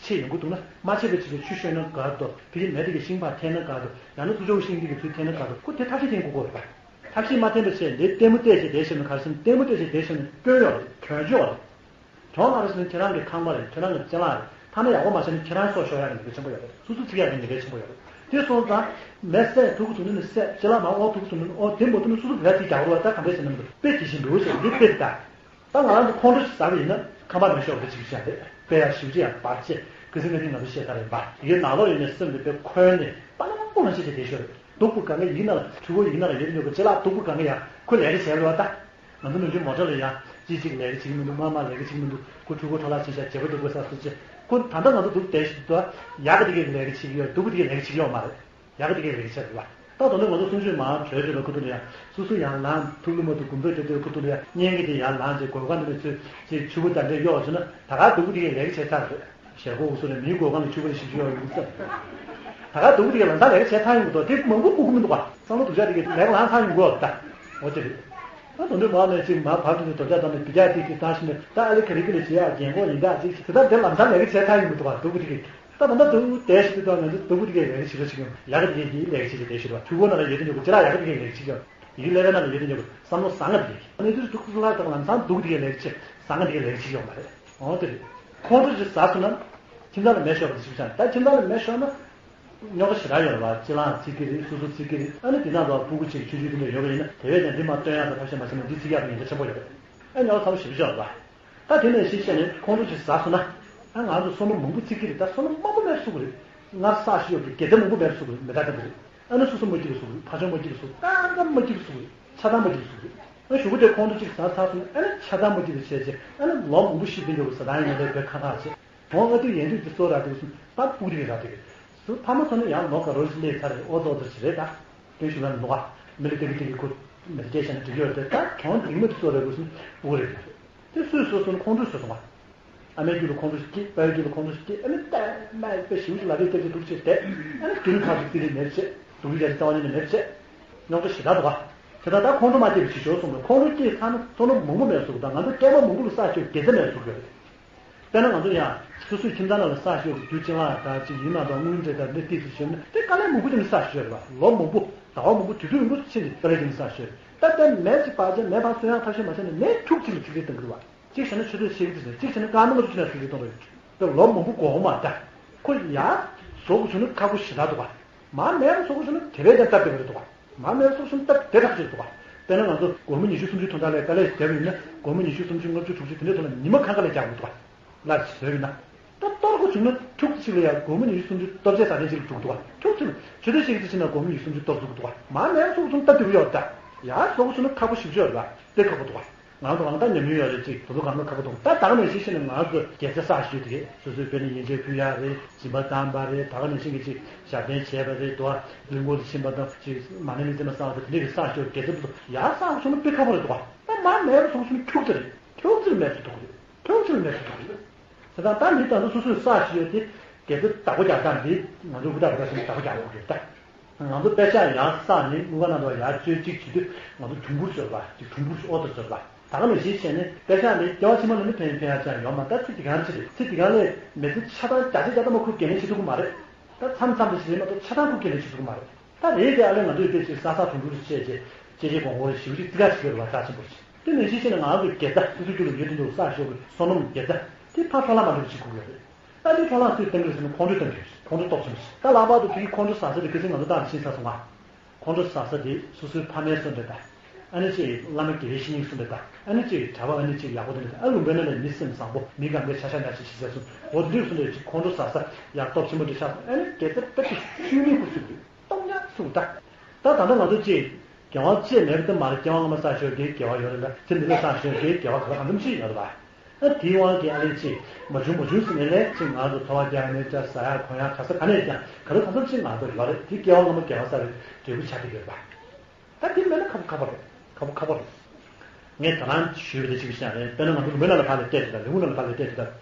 ཕྱེ་ཡོང་གི་འདུག་ན་མ་ཕྱེ་བ་ཅིག་ལ་ཆུ་བཤོས་ན་དགའ་འདུག་དེ་གི་མེ་དེ་གི་ཤིང་ཕར་འཐེན་ན་དགའ་འདུག་ཡང་ན་ཚུར་ཕྱོགས་ཤིང་དེ་གི་ཚུར་འཐེན་ན་དགའ་འདུག་ཁོ་དེ་ཐབས་ཤེས་འཐེན་དགོས་ཀྱི་རེད་པ། ཐབས་ཤེས་མ་འཐེན་པ་བྱས་འདི་ལྟད་མོ་བལྟས་བྱས་བསྡད་ཤེས་ན་ག་རེ་ཟེར་ན་ལྟད་མོ་བལྟས་བྱས་བསྡད་ཤེས་ན་སྐྱོན་ཡོད་རེད་གྱོང་ཆོག་རེད། གྱོང་ག་རེ་ཟེར་ན་ཁྱེད་རང་གི་ཁང་པ་རེད་ཁྱེད་རང་གི་ཅ་ལག་རེད་ཐ་ན་ཡག་པོ་མ་བྱས་ན་ཁྱེད་རང་སྲོག་ཤོར་ཡག་གི་ཉེན་ཁ་ཆེན་པོ་ཡོད་རེད་སོ་སོ་ཚིག་ཡག་གི་ཉེན་ཁ་ཆེན་པོ་ཡོད་རེད་དེ་སོང་ཙང་མེ་བསད་ཐུབ་ཀྱི་འདུག་ན་ནི་བསད་ཅ་ལག་མར་དབོར་ཐུབ་ཀྱི་འདུག་ན་ནི་དབོར་དེ་མ་ཐུབ་ན་སོ་སོ་བོད་ཡག་ཅིག་རྒྱག་རོགས་ད་ག་འདྲས་ཟེར་ན་མི་འདུག་དཔེ་དེ་བཞིན་འདུག་ཟེར་འདི་དཔེ་དེ་ད། ད་ང་རང་ཚོ་ཁོང་ཁྲོ་ཞིག་ཟ་གི་ཡིན་ན་ཁང་པ་མེ་ཤོར་བ་ཅིག་བྱས་རེད། དཔེ་ཡག་ཞིབ་ཅིག་ཡང་བར་ཆད་གི་སེང་གེ་ནི་ང་ཚོ་བཤད་ས་རེད་པ། ཡིན་ནང་ལོགས་ཡིན་ནས་སེམས་དེ་དཔེ་འཁོལ་ནས་པ་ལང་པོ་ལང་བྱས་ཏེ་བསྡད་ཤོར་རེད། སྡུག་པོ་གང་ག་ཡིན་ན་ལ་ཕྲུ་གུ་ཡིན་ན་ལ་ཡོད་ཉོ་གི་ཅི་ལ་སྡུག་པོ་གང་ག་ཡང་ཁོ་ལས་ཀ་བྱས་རེད་པ། ད་ང་ཚོ་ནུ་འཇུ་མོ་ཊ་ལ་ཡང་ཅི་ཅིག་ལས་ཀ་བྱེད་ཀྱི་མི་འདུག་མ་མ་ལས་ཀ་བྱེད་ཀྱི་མི་འདུག་ཁོ་ཕྲུ་གུ་ཁྲོ་ལག་ཆེ་ཤ་བྱེད་པ་འདུག་པ་ས་སུ་ཅི་ཁོ་ད་ལྟ་ང་ཚོ་སྡུག་བསྡད་ཤི་འདུག་ཡག་གི་དེ་གའི་ལས་ཀ་བྱེད་ཀྱི་ཡོད་སྡུག་པོ་དེ་གའི་ལས་ཀ་བྱེད་ཀྱི་ཡོད་མ་རེད། ཡག་གི་དེ་གའི་ལས་ཀ་བྱས་རེད་པ། ད་དོ་ནི་ང་ཚོ་གསུང་ཆོས་མང་གྲོས་ཆོས་ལ་ཁུ་ཐུག་ལ་ཡ་སུ་སུ་ཡང་ལངས་ཐུག་ལུ་མ་ཐུག་དགུན་ཚོད་དེ་དེ་ཁུ་ཐུག་ལ་ཡ་གཉེན་གྱི་དེ་ཡར་ལངས་ཅེས་གོས་ཁ་འདི་ནས་ཚུད་ཅེས་ཆུ་བུ་དང་འདྲེ་གཡོག་བྱུང་ན་ད་ག་སྡུག་པོ་དེ་གའི་ལས་ཀ་བྱས་ཚར་རེད། ཞལ་སྒོ་འུ་སུ་ནས་མིའི་གོས་ཁ་ལ་ཆུ་བུ་ལ་ཞིབ་ཞིབ་གཡོག་ཡོང་གི་ས། ད་ག་སྡུག་པོ་དེ་གའི་ལམ་སང་ལས་ཀ་བྱས་ཚར་ཡོང་གི་འདུག་དེ་མང་པོ་སྤུ་གུ་མི་འདུག་པ་བསམ་བློ་སྡུག་ཅག་དེ་གའི་ལས་ཀ་ལངས་ཚར་ཡོང་གི་ཡོད་ད། འོ་དེ་རེད། ད་དོ་འདྲེ་མ་ནས་ཅིག་མ་བར་དུ་ནས་དོ་ཅག་དང་ནས་བི་ཅག་དེ་དེ་བཏང་ཞིག་ནས་ད་ཨ་ལེ་ག་རེ་གི་ལས་བྱེད་ཡག་རྒན་གོག་ཡིན་ད་ཅིག་དེ་ད་དེ་ལམ་སང་ལས་ཀ་བྱས་ཚར་ཡོང་གི་འདུག་པ་སྡུག་པོ་དེ་གའི། ད་ད་ལྟ་འདུག་བསྡད་ཞིག་དུས་ད་ང་ཚོ་སྡུག་པོ་དེ་གའི་ལས་ཀ་བྱེད་རོགས་ཞིག་ཡོང་ཡག་གི་དེ་གའི་ལས་ཀ་བྱེད་ཀྱི་བསྡད་ཞིག་རེད་བ། ཕྲུ་གུ་ནང་ལ་ཡོད་དེ་ཉོ་གི་ཅི་ལ་ཡག་གི་དེ་གའི་ལས་ཀ་བྱེད་ཀྱི་ཡོད་ཡིག་ལས་ཀ་ནང་ལ་ཡོད་དེ་ཉོ་གི་བསམ་བློ་བཟང་ང་དེ་གའི་གནས་ཚུལ་སྡུག་ཚུལ་ལ་དང་ལམ་སང་སྡུག་དེ་གའི་ལས་ཀ་བྱེད་བཟང་ང་དེ་གའི་ལས་ཀ་བྱེད་ཀྱི་ཡོད་མ་རེད། འོ་དེ་རེད། ཁོང་ཁྲོ་ཞིག་ཟ་སོང་ན་ཁྱིམ་ཚང་ལ་མེ་ཤོར་བ་དེ་ཞིག་བྱ་ད་ཁྱིམ་ཚང་ལ་མེ་ཤོར་ན་རྙོག་དྲ་ཞེ་དྲག་ཡོད་རེད་བ། ཅི་ལའང་ཚིག་གི་རེད་སོ་སོ་ཚིག་གི་རེད། ཨ་ནི་དེ་ན་ལ་སྤུ་གུ་ཅིག་ཆུང་ཆུང་དེ་འདྲ་ཡོད་པ་ཡིན་ན་དེ་བས་ཀྱང་འདི་མ་སྟོན་ཡག་དང་ཐབས་ཤེས་མ་བྱས་ན་འདི་ཚིག་ཡག་གི་ཉེན་ཁ་ཆེན་པོ་ཡོད་རེད། ཨ་ཉོག་ཚ་བོ་ཞེ་པོ་ཅིག་ཡོད་རེད་བ། ད་དེ་ནས་ཤེས་བཤད་ནས་ཁོང་ཁྲོ་ཞིག་ཟ་སོང་ན། ཨ་ང་ཚོ་བསོད་ནམས་མང་པོ་བརྩི་གི་རེད། ད་བསོད་ནམས་མང་པོ་མེད་སུ་གི་རེད། སྔར་བསགས་ཤིག་ཡོད་ཀྱི་དགེ་རྩ་མང་པོ་མེད་སུ་གི་རེད། མི་ད་ད་གི་རེད། ཨ་ནི་སོ་སོ་མ་སྐྱིད་པ་སུ་གི་རེད། ཕ་ཆོས་མ་སྐྱིད་པ་སུ་གི་རེད། ཏན་ཏན་མ་སྐྱིད་པ་སུ་གི་རེད། ཆགས་སྡང་མ་སྐྱིད་པ་སུ་གི་རེད། ཨ་ཞུ་གི་དེ་ཁོང་ཁྲོ་ཅིག་ཟ་ཚར་སོང་ཨ་ནི་ཆགས་སྡང་མ་སྐྱིད་པ་བྱས་རྗེས་ཨ་ནི་ལོ་མང་པོ་ཤི་བསྡད་འགྱོ་གི་ཟ་ཐང་ཡིན་ན་རེད་བོད་ཁ་ཐག་བྱས། ཁོང་ཨ་ཏུ་ཡན་དུས་ཀྱི་སོ་ར་དུས་སུ་ད་སྤུ་རིག་ར་དུས་སུ་ཕ་མ་ཚོ་ནི་ཡང་ལོ་ག་རོ་ཞིག་སླེབས་ཚར་རེད། ཨོ་ཙོ་ཙོ་ཞིག་རེད་ད། སྟོན་ཞུ་བ་ནི་ལོ་ག་མི་ལ་ཏི་གི་ཏི་གི་ཁུ་མི་ལ་སྐད་ཆ་ནི་འགྲིག་ཡོད་རེད་ད། ཁོང་འཇིགས་མེད་དུ་སོ་ར་དུས་སུ་སྤུ་རིག་ར་རེད། དེ་སུས་གསོས་སོང་ཁོང་ཁྲོ་ཟ་སོང་བ། ཨ་མའི་རྒྱུད་ལ་ཁོང་ཁྲོ་ཞིག་སྐྱེས། ཨ་ཕའི་རྒྱུད་ལ་ཁོང་ཁྲོ་ཞིག་སྐྱེས། ཨ་ནི་ལྟད་མ་དཔེ་ཞིབ་ཅིག་ལ་རེས་ལྟ་ཅིག་འདུག་ཅེས་བསྡད། ཨ་ནི་རྒྱུན་ཁ་ཅིག་ཙི་རིག་མེད་བྱས། སྡུག་རུས་རྒྱ་ཅིག་རྩ་བ་ཉིད་ནས་མེད་བྱས། རྙོག་དྲ་ཞེ་དྲག་འདུག་ག་དེ་ལྟར་ད་ཁོང་ཁྲོ་མ་སྐྱེས་པ་ཞིག་ཤོར་སོང་ན་ཁོང་ཁྲོ་སྐྱེས་ཚར་ན་བསོད་ནམས་མང་པོ་མེད་སོང་གི། ད་ང་ཚོ་སྐྱེས་པ་མང་པོ་ལ་བསགས་ཆོག་དགེ་རྩ་མེད་སོང་གི་རེད། དཔེར་ན་ང་ཚོ་ཡང་སོ་སོའི་ཁྱིམ་ཚང་ནང་ལ་བསགས་ཆོག་གི་རྒྱུ་ཅི་ལ་ད་ཅིག་ཡིན་ན་ད་དངུལ་འབྲེལ་ད་འདི་ཏིག་ཙི་ཤོར་ན་དེ་དཀའ་ལས་མང་པོ་ཅིག་ལ་བསགས་ཤོར་བ། ལོ་མང་པོ་ཟླ་བ་མང་པོ་དུས་ཚོད་རིང་པོ་ཕྱིན་ནས་དཀའ་ལས་ཅིག་ལ་བསགས་ཤོར། ད་ལྟ་མེ་ཅིག་སྤར་བྱས་མེ་ཕར་གསོ་ཡག་ཐབས་ཤེས་མ་བྱས་ན་མེ་ཁྱུག་ཅིག་ལ་ཐིག་ལེ་གཏོང་གི་རེད་བ། གཅིག་བྱས་ན་ཆུ་ཚོད་ཕྱེད་ཀ་ཙམ་ཟིན། གཅིག་བྱས་ན་སྐར་མ་ལྔ་བཅུ་ན་ཐིག་ལེ་གཏོང་རེད། དེ་ལོ་མང་པོ་འགོར་མ་ད། ཁོ་ཡར་བཟོ་དགོས་བྱུང་ན་ཁག་པོ་ཞེ་དྲག་འདུག་བ། མར་མེད་པ་བཟོ་དགོས་བྱུང་ན་དེ་བས་ཀྱང་སྟབས་བདེ་བ་རེད་འདུག་ག་མར་མེད་པ་བཟོ་དགོས་བྱུང་ན་སྟབས་བདེ་དྲགས་ཅིག་རེད་འདུག་ག་དཔེར་ན་ང་ཚོ་སྒོར་མོ་ཉི་ཤུ་སུམ་ཅུ་དོན་དག་ལས་དཀའ་ལས་བརྒྱབ་ཡིན་ན། སྒོར་མོ་ཉི་ཤུ་སུམ་ཅུ་ལྔ་བཅུ་དྲུག་ཅུ་དེ་འདྲའི་ཐོག་ལ་ཉི་མ་ཁ་ཁ་ལས་རྒྱག་དགོས་འདུག་ག་སླར་བཟོས་ཡིན་ན། ད་གཏོར་དགོས་བྱུང་ན་ཁྱུག་ཙམ་ཅིག་ལ་ཡང་སྒོར་མོ་ཉི་ཤུ་སུམ་ཅུ་གཏོར་ཆས་ཟ་མཁན་ཅིག་ལ་འགྲོ་གི་འདུག་ག་ཁྱུག་ཙམ་ལ་ཆུ་ཚོད་གཅིག་ཙམ་ཕྱིན་ན་སྒོར་མོ་ཉི་ཤུ་སུམ་ཅུ་གཏོར་ཐུབ་ཀྱི་འདུག་ག་མར་མེད་པ་བཟོ་དགོས་བྱུང་ན་སྟབས་བདེ་པོ་ཡོད་ད། ཡར་བཟོ་དགོས་བྱུང་ན་ཁག་པོ་ཞེ་པོ་ཅིག་ཡོད་རེད་པ། དཔེ་ཁག་པོ་འདུག་ག་ང་ཚོ་རང་ད་ཉམས་མྱོང་ཡོད་རེད། ཅིག་དེ་ཚོ་གང་ལ་ཁག་པོ་འདུག་ད་ད་ག་ནང་བཞིན་བྱས་ནས་ང་ཚོ་དགེ་རྩ་བསགས་ཤོས་དེ་སོ་སོའི་དཔེར་ན་ཡོན་ཆབ་ཕུལ་ཡག་རེད། སྦྱིན་པ་བཏང་པ་རེད། ད་ག་ནང་བཞིན་གྱི་ཅིག་ཞབས་བརྟན་བྱས་པ་རེད། དོ་གླིང་སྐོར་དུ་ཕྱིན་པ་དང་ཅིག་མ་ཎི་མི་ཚེ་མ་བསགས་པ་དང་དེ་འདྲ་གི་བསགས་ཤོས་དགེ་རྩ་དེ་ཚོ་ཡར་བསགས་སོང་ན་དཔེ་ཁག་པོ་རེད་འདུག་ག་ད་མར་མེད་པ་སོང་སོང་ཁྱུག་ཙམ་རེད། ཁྱུག་ཙམ་མེད་ཚུལ་འདུག་གི་རེད། ཁྱུག་ཙམ་མེད་ཚུལ་འདུག་གི་རེད། དེ་དང་ད་འདི་ད་ཚོ་སོ་སོས་བསགས་ཤོས་དེ་དགེ་རྩ་བདག་པོ་རྒྱག་སྟངས་འདི་ང་ཚོ་ཧུར་ཐག་ཧུར་ཐག་བྱས་ནས་བདག་པོ་རྒྱག་དགོས་ཀྱི་རེད་ད། ང་ཚོ་དཔེ་ཆ་ཡར་བསགས་ནས་དངུལ་ཁང་ནང་དུ་ཡར་བཅོལ་གཅིག་བྱེད་དུས་ང་ཚོ་གྱོང་གུད་བཟོས་པ་ཅིག་གྱོང་གུད་ཨོ་ཏོ་བཟོས་པ་ད་ག་ནང་བཞིན་བྱས་ནས་དཔེ་ཆ་ནི་སྐྱེ་བ་ཕྱི་མ་ལ་ནི་ཕན་ཕན་ཡག་ཅང་ཡོད་མ་རེད། ད་ཚེ་འདི་གང་ཅི་རེད། ཚེ་འདི་གང་ལས་མི་ཚེ་ཆ་ཚང་བརྒྱ་ཆ་བརྒྱ་ཐམ་པ་ཁུར་འགན་ལེན་བྱེད་ཐུབ་ཀྱི་མ་རེད། ད་མཚམས་མཚམས་དེ་ཞིག་རེད་མ་གཏོགས་ཆ་ཚང་ཁུར་འགན་ལེན་བྱེད་ཐུབ་ཀྱི་མ་རེད། ད་རེད་དེ་ཨ་ལས་ང་ཚོས་དེ་ཅིག་བསགས་བསགས་གྱོང་གུད་བྱས་རྗེས་སྐྱེ་རྗེས་གོང་འོག་ཞིབ་ཅིག་རྩིས་ཁ་ཞིག་ཡོད་རེད་པ། རྩ་ཆེན་པོ་ཞིག་དེ་ནང་བཞིན་བྱས་ནས་ང་ཚོའི་དགེ་རྩ་སོ་སོའི་རྒྱུད་ལ་ཡོད་དུ་འདུག་བསགས་ཤོག་གི་བསོད་ནམས་དགེ་རྩ་དེ་ཕར་འཕྲོ་བརླག་མ་འགྲོ་བ་ཞིག་དགོས་ཀྱི་ཡོད་རེད། ད་འདི་འཕྲོ་བརླག་སུས་གཏོང་གི་རེད་ཟེར་ན་ཁོང་ཁྲོས་གཏོང་གི་རེད། ཁོང་ཁྲོ་སྟོབས་ཆེན་པོ་ཞིག་ད་ལྷག་པར་དུ་དེའི་ཁོང་ཁྲོ་ཟ་ས་དེ་གལ་སྲིད་ང་ཚོ་ཏང་ནང་ཕྱིན་ཚར་སོང་ང་། ཁོང་ཁྲོ་ཟ་ས་དེ་སོ་སོའི་ཕ་མའི་སོ་འདྲ་དང་། ཨ་ནི་ཅིག་བླ་མ་དགེ་བའི་བཤེས་གཉེན་སོ་འདྲ་དང་། ཨ་ནི་ཅིག་གྲྭ་པ་ཨ་ནི་ཅིག་ཡག་པོ་དེ་འདྲ་དང་། ཨ་ལུང་པའི་ནང་ལ་མི་སེམས་བཟང་པོ་མི་གང་གའི་ཆ་ཤ་ཉག་ཅིག་བྱེད་ས་སོ་འོ་དེ་འདྲ་སོ་འདྲ་ཅིག་ཁོང་ཁྲོ་ཟ་ས་ཡག་སྟོབས་ཆེན་པོ་འདྲ་ཆགས་སོང་། ཨ་ནི་དགེ་རྩ་དཔེ་ཏི་ཤུལ་མིན་ཁུར་ཚུགས་རེད། སྟོབས་ཉག་ཚུགས་ད། ད་ད་ལྟ་ང་ཚོ་ཅིག་དགེ་བ་ཅི་མེད་པ་དེ་མ་རེད། སྐྱེ་བ་སྔ་མ་བསགས་ཤོར་དེའི་དགེ་བ་ཡོད་རེད་ལ། ཚེ་འདི་ལ་བསགས་ཤོར་དེའི་དགེ་བ་ག་ལ་གང་འཚམ་ཞིག་ཡོད་རེད་པ། ཨ་དེའི་དབང་གིས་ཨ་ལས་ཅིག་མ་བྱུང་མ་བྱུང་ཟེར་ནས་ལས་ཅིག་ང་ཚོ་འཚོ་བ་རྒྱག་ནས་ཀྱང་ཟ་ཡག་གོན་ཡག་ག་ས་ག་ནས་ཀྱང་ག་ལ་གང་འཚམ་ཞིག་ང་ཚོ་ཡོད་རེད། དེ་སྐྱེ་བ་སྔ་མ་དགེ་བ་བསགས་པའི་འབྲས་བུ་ཆགས་ཀྱི་ཡོད་རེད་པ། ད་དེ་མེད་ན་ཁག་པོ་ཁག་པོ་རེད། ཁག་པོ་ཁག་པོ་རེད། ངས་ད་ལན་ཞུས་པ་དེ་གཅིག་པུ་ཤེས་རེད། དཔེར་ན་ང་ཚོ་ལུང་པའི་ནང་ལ་ཕར་ལ་བལྟས་དེ་དང་ལས་ཁུངས་ནང་ལ་ཕར་ལ་བལྟས་དེ་དང་།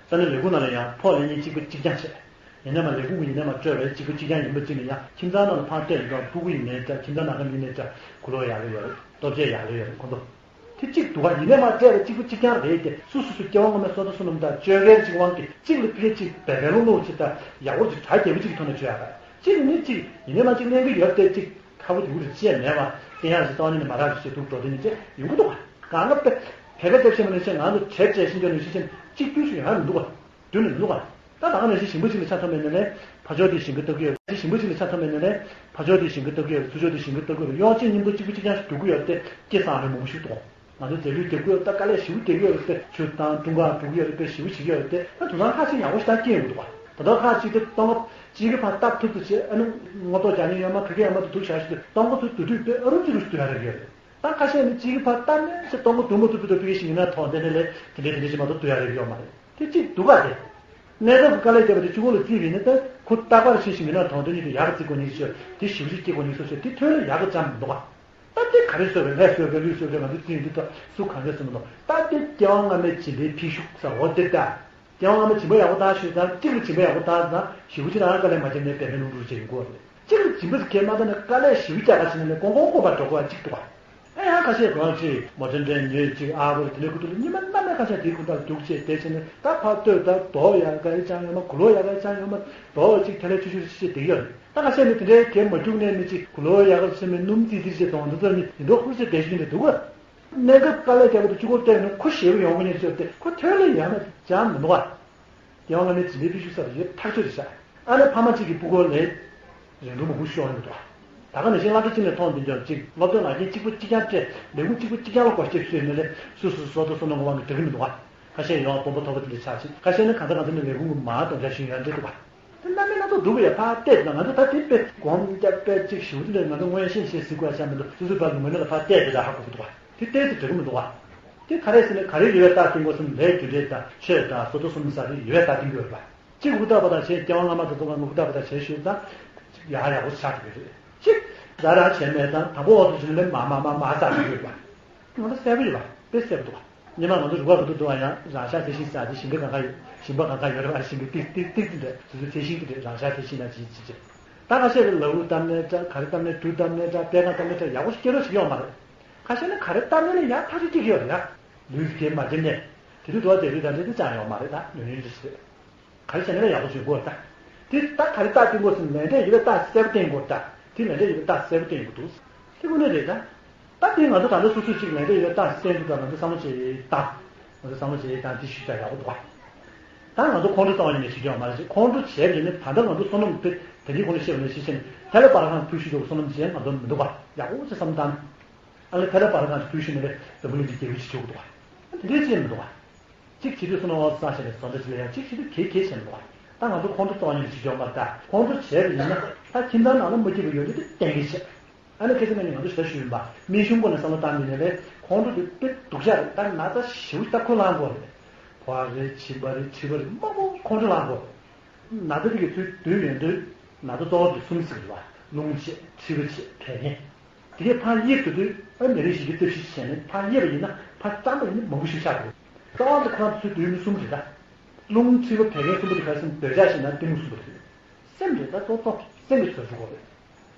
ས་གནས་ལས་ཁུངས་ནང་ལ་ཡང་ཕོགས་ལེན་མཁན་གཅིག་པ་གཅིག་རྐྱང་བྱས། ཡིན་ནའི་མ་ལས་ཁུངས་ཀྱི་ཡིན་ནའི་མ་སྤྲོད་པའི་གཅིག་པ་གཅིག་རྐྱང་ཡིན་པ་གཅིག་ནས་ཡང་ཁྱིམ་ཚང་ནང་ལ་ཕར་བལྟས་དེ་དང་ཕྲུ་གུ་ཡིན་ནའི་འདྲ། ཁྱིམ་ཚང་ནང་ཁམས་ཡིན་ནའི་འདྲ། གོས་ལོག་ཡག་ལོས་ཡོད་རེད། ལྟོ་ཆས་ཡག་ལོས་ཡོད་རེད། ཁོང་ཚོ་དེ་གཅིག་འདུག་ག་ཡིན་ནའི་མ་སྤྲད་པའི་གཅིག་པ་གཅིག་རྐྱང་རེད་དེ། སོ་སོ་སོ་སྐྱེ་བ་སྔོན་མའི་བསོད་བདེ་བསོད་ནམས་དང་བཅོ་ཁའི་གཅིག་དབང་གིས་གཅིག་ལ་ཕ་གི་གཅིག་བེ་བེ་ལོང་ལོང་ཅིག་དང་ཡག་པོ་ཅིག་གྲ་རྒྱས་པོ་ཅིག་གི་ཐོག་ནས་བཅོས་ཡག་ག་གཅིག་ནི་གཅིག་ཡིན་ནའི་མ་གཅིག་གླེང་གི་ཡོད་དེ། གཅིག་ཁ་བོ་དེ་འུ་རེ་ཅེས་མེད་པ་བསྟན་ཡག་ཅིག་གཏོང་ནི་ནི་མ་རག་ཅིག་བྱེད་འདུག་འགྲོ་དེ་ནི་ཅེས་ཡོང་གི་འདུག་ག་གང་ག་དཔེ་དེ་ག་དེ་བཤད་མ་ནི་ཅེས་ང་ཚོ་བྲེལ་བྲེལ་ཤིང་ཅོ་ནི་ཤི་ཅན་གཅིག་བསྟུན་ཞིག་ཡོང་ཡག་མི་འདུག་ག་བསྟུན་ནི་མི་འདུག་ག་ད་ད་ག་ནང་བཞིན་ཞིང་པ་གཅིག་ལ་ཆ་མཚོན་པ་ཡིན་ནའི་ཕར་ཕྱོགས་དེ་ཞིང་ཁ་བཏབ་ཀྱི་ཡོད། ཞིང་པ་གཅིག་ལ་ཆ་མཚོན་པ་ཡིན་ནའི་ཕར་ཕྱོགས་དེ་ཞིང་ཁ་བཏབ་ཀྱི་ཡོད། ཚུར་ཕྱོགས་དེ་ཞིང་ཁ་བཏབ་ཀྱི་ཡོད། གཡོག་གཅིག་མཉམ་དུ་གཅིག་པ་གཅིག་རྐྱང་ཞིག་སྡུག་གི་ཡོད་དེ་སྐྱེ་བཟང་རེད། མང་པོ་ཞིག་འདུག་ང་ཚོ་རྫས་ལུད་རྒྱབ་ཀྱི་ཡོད། ད་དཀའ་ལས་ཞེ་པོ་རྒྱག་གི་ཡོད་རེད། ཆུ་དང་འབྲུ་འགག་འབྲུ་གི་ཡོད་རེད། དཔེ་ཞེ་པོ་བྱེད་ཀྱི་ཡོད་རེད། དེ་ད་དུང་ཧ་ཅང་ཡག་པོ་ཞེ་དྲག་སྐྱེས་ཡོང་གི་འདུག་ག་ད་ལྟ་ཁ་ཅིག་དེ་སྟོང་ཁ་གཅིག་གི་ཕར་བཏབ་ཐུབ་ཐུབ་བྱས། ཨ་ནི་སྔོ་ཏོག་རྒྱག་མཁན་ཡོད་མ། ག་གེ་ཡོད་མ་དེ་འདུག་བཞག་ཞིག་དེ་སྟོང་ཁ་ཚུར་བསྡུ་དུས་དཔེ་ཨ་རུ་ཅིག་རུ་བསྡུ་ཡག་རེད་ཡོད་རེད། ད་ཁ་ཤས་ནི་གཅིག་གི་ཕར་བཏབ་ནས་ཞེ་སྟོང་ཁ་བསྡུ་མ་ཐུབ་ཐུབ་དུ་དཔེ་ཞིག་ཡིན་ན་ཐོག་དེ་ནས་ལས་དེ་འདྲས་དེ་འདྲས་ཞིག་མ་གཏོགས་བསྡུ་ཡག་རེད་ཡོད་མ་རེད། དེ་གཅིག་འདུག་ག་དེ། གནས་སྐབས་ཀྱི་དཀའ་ལས་བརྒྱབ་པ་དེ་གཅིག་པོ་ལ་བརྩིས་པ་ཡིན་ན། ད་ཁོ་རྟག་པར་ཤེས་ཤིང་མི་ནག་དོན་དུ་ཉིད་དུ་ཡག་གི་བརྩི་དགོས་ནི་ཞེས། དེ་ཞིབ་ཞིབ་སྐྱེ་དགོས་ནི་སོ་སོས་དེ་ཐོན་ལ་ཡག་གི་ཙམ་མི་འདུག་ག་ད་དེ་ག་རེ་བཟོས་པའི་ལྷས་བཟོས་པའི་ལུས་བཟོས་པའི་ང་ཚོ་བརྩིས་ཡོང་དུས་ད་སུ་གང་གས་སུ་མི་འདུག་ད་དེ་སྐྱེ་བ་སྔ་མའི་སྦྱིན་པའི་ཕྱིར་ཤུགས་ཟེར་འོ་དེ་ད། སྐྱེ་བ་སྔ་མའི་སྦྱིན་པ་ཡག་པོ་བཏང་ཤོད་ཙང་། གཅིག་ལ་སྦྱིན་པ་ཡག་པོ་བཏང་ཙང་ཞིབ་ཞིབ་རང་དཀའ་ལས་མ་བརྒྱབ་ནས་བེད་མེད་ལུང་འགྲོ་བྱེད་ཡོང་གི་རེད། གཅིག་ལ་སྦྱིན་པ་ཟེར་མཁན་མ་བཏང་ན་དཀའ་ལས་ཞིབ་རྒྱག་ག་ཕྱིན་ནས་ཀོང་ཀོང་ཀོང་པར་འགྲོ་དགོས་པ་གཅིག་འདུག་ག་ཨེ་ཡང་ཁ་ཤས་ཁོ་རང་ཅིག་མོ་ཊ་འདྲེན་ཉོས་ཅིག་ཨ་བོར་དེ་འདྲའི་ཁུ་ཐུག་ལ་ཉི་མ་གནམ་མེད་ཁ་ཤས་དེའི་ཁུ་ཐག་ལ་རྒྱུག་བྱས་བསྡད་བྱས་ནས། ད་ཕར་ལྟོས། ད་རྡོ་ཡག་ག་ཡི་ཅང་ཡོད་མ། གུ་ལོ་ཡག་ག་ཡི་ཅང་ཡོད་མ། རྡོ་ཅིག་དེ་ལས་ཆུ་ཆུ་ཆུ་ཆུ་དེ་ཡོད་རེད། ད་ཁ་ཤས་ནི་དེ་འདྲའི་གས་མ་རྒྱུག་ནས་ནི་ཅིག་གུ་ལོ་ཡག་ག་ཟེར་མི་སྣུམ་ཙིག་ཙིག་ཅིག་གཏོང་དུ་ཙམ་ནི་ཡིན་མདོག་ཁུར་ཚོས་བསྡད་བཞིན་དུ་འདུག་ག་གནས་སྐབས་དཀའ་ལས་བརྒྱབ་པ་དེ་གཅིག་པོ་བལྟས་ན་ཁོ་ཞེ་པོ་ཡོང་གི་ཉེ་ཚོད་དེ་ཁོ་ཐོན་ལ་ཡག་ན་ཅང་མི་འདུག་ག་སྐྱེ་བ་སྔ་མའི་སྦྱིན་པའི་ཕྱིར་ཤུགས་ཟེར་བ་དེ་ཡོད་ཐག་ཆོད་རེད་ཤག་ཨ་ནི་ཕ་མ་གཅིག་གི་སྤུ་གུ་ལ་རིན་ཐང་མང་པོ་ཤོར་ཡོང་གི་འདུག་ད་ག་ནང་བཞིན་སློབ་གྲྭ་གཅིག་ནས་མཐོང་དུས་ཀྱང་ཅིག་སློབ་སྟོན་ལག་འཁྱེར་གཅིག་པོ་གཅིག་རྐྱང་སྤྲད། ལས་ཁུངས་གཅིག་པོ་གཅིག་རྐྱང་ལ་སྒོ་ཕྱེ་བཟོས་ནས་ལས་སོ་སོ་སོ་སོ་སོ་ནང་གི་དབང་གིས་འགྲིག་གི་མི་འདུག་ག་ཁ་ཤས་ཡོང་དཔོན་པོ་མཐོ་པོ་དེ་འདྲ་ཆགས་ཤིང་། ཁ་ཤས་ནི་གང་ས་གང་ས་ནས་ལས་ཁུངས་ཀྱི་མར་གཏོང་འདྲ་ཞིག་ཡོང་འདྲ་འདུག་ག་དེ་རྣམ་སྨིན་སྣ་ཚོགས་འདུག་གི་ཡ། ཕར་བལྟས་ན་ང་ཚོ་ད་དེ་དཔེ་སྒོམ་རྒྱབ་པའི་གཅིག་ཞུ་དེ་འདྲ་ང་ཚོ་མངོན་ཤེས་ཤེས་ཟིག་དགོས་ཡ་ཆགས་མི་འདུག་སོ་སོའི་བར་གྱི་ངོས་ནས་ལ་ཕར་བལྟས་དེ་འདྲ་ཧ་གོ་གི་འདུག་ག་དེ་ཏོག་ཙམ་འགྲིག་གི་མི་འདུག་ག་དེ་ག་རེ་ཟེར་ན། ག་རེ་ཡོད་པའི་རྟགས་བསྟན་དགོས་སམ། ལས་རྒྱུ་འབྲས་དང་ཆོས་དང་བསོད་དེ་གསུམ་ཟེར་དེ་ཡོད་པའི་རྟགས་བསྟན་གྱི་ཡོད་པ། གཅིག་ཧུར་ཐག་པ་དང་བྱས། སྐྱེ་བ་སྔ་མ་དང་ཐོག་མ་ཧུར་ཐག་པ་དང་བྱས་ཤོད་ཙང་ཡག་ཡག་པོ་ཆགས་ཀྱི་ཡོད་རེད། གཅིག་ཟ་ར་བྱས་མེད་དང་དང་པོ་འོག་ཏུ་བྱུང་ནས་མ་མ་མ་མ་ཟ་གི་ཡོད་པ། ང་ཚོ་གསལ་པོ་ཡོད་པ། དཔེ་གསལ་པོ་འདུག་ག་ཉི་མ་ང་ཚོ་རུ་ཁག་གི་ཐོག་ཏུ་ཡང་རང་ཤག་ཚལ་ཤིང་ཟ་དེ་ཞིང་ཁ་གང་ག་ཡོད། ཞིང་པ་གང་ག་ཡོད་རེད་པ། ཞིང་ཁ་ཏིག་ཏིག་ཏིག་ཏིག་འདྲ་སོ་སོའི་ཚལ་ཤིང་དེ་འདྲ་རང་ཤག་ཚལ་ཤིང་ན་ཅིག་ཅིག་ཅིག་ད་ཁ་ཤས་ལ་ལ་འུ་བཏབ་ནས་འདྲ། ག་རེ་བཏབ་ནས་འབྲུ་བཏབ་ནས་འདྲ། པད་ཁ་བཏབ་ནས་འདྲ། ཡག་པོ་ཞིག་སྐྱེ་རོགས་ཞིག་ཡོད་མ་རེད། ཁ་ཤས་ནི་ག་རེ་བཏབ་ནས་ལ་ཡག་ཐག་ཆོད་སྐྱེ་གི་ཡོད་རེད་ཡ། ལུས་སུ་དེ་མ་སྐྱེས་ནས་དེ་དུས་འགྲོ་བ་དེ་རིགས་དང་འདྲ་དེ་ཅང་ཡོད་མ་རེད། ད་ཉུང་ཉུང་འདྲ་ཞིག་རེད། ག་རེ་བྱས་ན་ཡག་པོ་བྱེད་དགོས་ད། དེ་ད་ག་རེ་རྟགས་བསྟན་དགོས་ཟེར་ན། ལས་འབྲས་ཡོད་པའི་རྟགས་གསལ་པོ་བསྟན་དགོས་ད། དེ་ལས་འབྲས་ཡོད་པའི་རྟགས་གསལ་པོ་བསྟན་དགོས་འདུག་དེ་དངོས་གནས་རེད་ད། ད་དེ་ང་ཚོ་ད་ལྟ་སོ་སོ་ཅིག་ལས་འབྲས་ཡོད་པའི་རྟགས་གསལ་འདུག་ད། ང་ཚོ་བསམ་བློ་བྱེད་དང་། ང་ཚོ་བསམ་བློ་བྱེད་དང་། དེ་ཞུ་ད་ཡག་པོ་འདུག་ག་ད་ང་ཚོ་ཁོང་ཁྲོ་གཏོང་བ་ཡིན་ནས་ཞིག་ཡོང་མ་རེད། ཁོང་ཁྲོ་བྱས་པ་ཡིན་ན་ད་ལྟ་ང་ཚོ་བསོད་ནམས་དེ་དེ་རིང་ཁོང་ཁྲོ་ཤེས་པ་ནས་ཤེས་བྱས་ནས་ཐལ་བ་པར་ཁང་ཕུལ་ཤི་འདུག་བསོད་ནམས་ཅན་ང་ཚོ་མི་འདུག་ག་ཡག་པོ་ཅིག་བསམ་བཏང་། ཨ་ལས་ཐལ་བ་པར་ཁང་ཕུལ་ཤི་ནས་ལས་འཛམ་བུ་གླིང་གི་རྒྱལ་པོ་ཞིག་བྱུང་འདུག་ག་དེ་འདྲའི་ཅིག་མི་འདུག་ག་གཅིག་བྱེད་དུས་བསོད་ནམས་བསགས་བྱས་ནས་བཟོ་འདྲ་ཅིག་ལ་ཡང་གཅིག་བྱེད་དུས་གེ་གེ་བྱས་མི་འདུག་ག་ད་ང་ཚོ་ཁོང་ཁྲོ་གཏོང་བ་ཡིན་ནས་ཞིག་ཡོང་མ་རེད། ད་ཁོང་ཁྲོ་བྱས་པ་ཡིན་ན་ད་ཁྱིམ་ཚང་ནང་ལ་མ་སྐྱིད་པ་ཡོད་དུས་དེ་གཏན་འཁེལ་བྱས། ཨ་ནི་ཁ་ཆེ་ན་ནི་ང་ཚོ་ཞེ་དྲག་ཞུས་ཡིན་པ། མི་གཞུང་སྒོ་ནས་བསམ་བློ་བཏང་མི་ནས་ལས་ཁོང་ཁྲོ་དེ་དཔེ་སྡུག་ཅག་རེད། ད་ན་ཚ་ཞེ་པོ་ཅིག་ད་ཁོ་ལངས་དགོས་རེད། ཕོ་བ་རེད། མཆིན་པ་རེད། མཁྲིས་པ་རེད། མང་པོ་ཁོང་ཁྲོ་ལངས་དགོས། ན་ཚ་དེ་གི་ཚུལ་སྡོད་ཡོང་དུས་ན་ཚ་གཙོ་བོ་དེ་གསུམ་ཟེར་གི་རེད་བ། རླུང་ཆད། མཁྲིས་པ་ཆད། བད་ཀན། དེ་གས་ཕར་དབྱེ་དགོས་དུས་ཨ་ནི་མི་རིགས་ཤིག་གི་རྩིབ་ཤིག་བྱས་ནས་ཕར་དབྱེ་བ་ཡིན་ན་ཕར་བརྐྱངས་པ་ཡིན་ན་མང་པོ་ཞིག་ཆགས་འདུག་རྩ་བ་ནས་ཁོ་རང་ཚོའི་སྡོད་མི་གསུམ་རེད་ད། རླུང་མཁྲིས་པ་བད་ཀན་གསུམ་པོ་དེ་ག་རེ་ཟེར་ན་འདོད་ཆགས་ཞེ་སྡང་གཏི་མུག་གསུམ་པོ་དེ་རེད། སེམས་རེད་ད་གཙོ་གཙོ་སེམས་ཀྱི་ཚོར་ཤུགས་དགོས་རེད།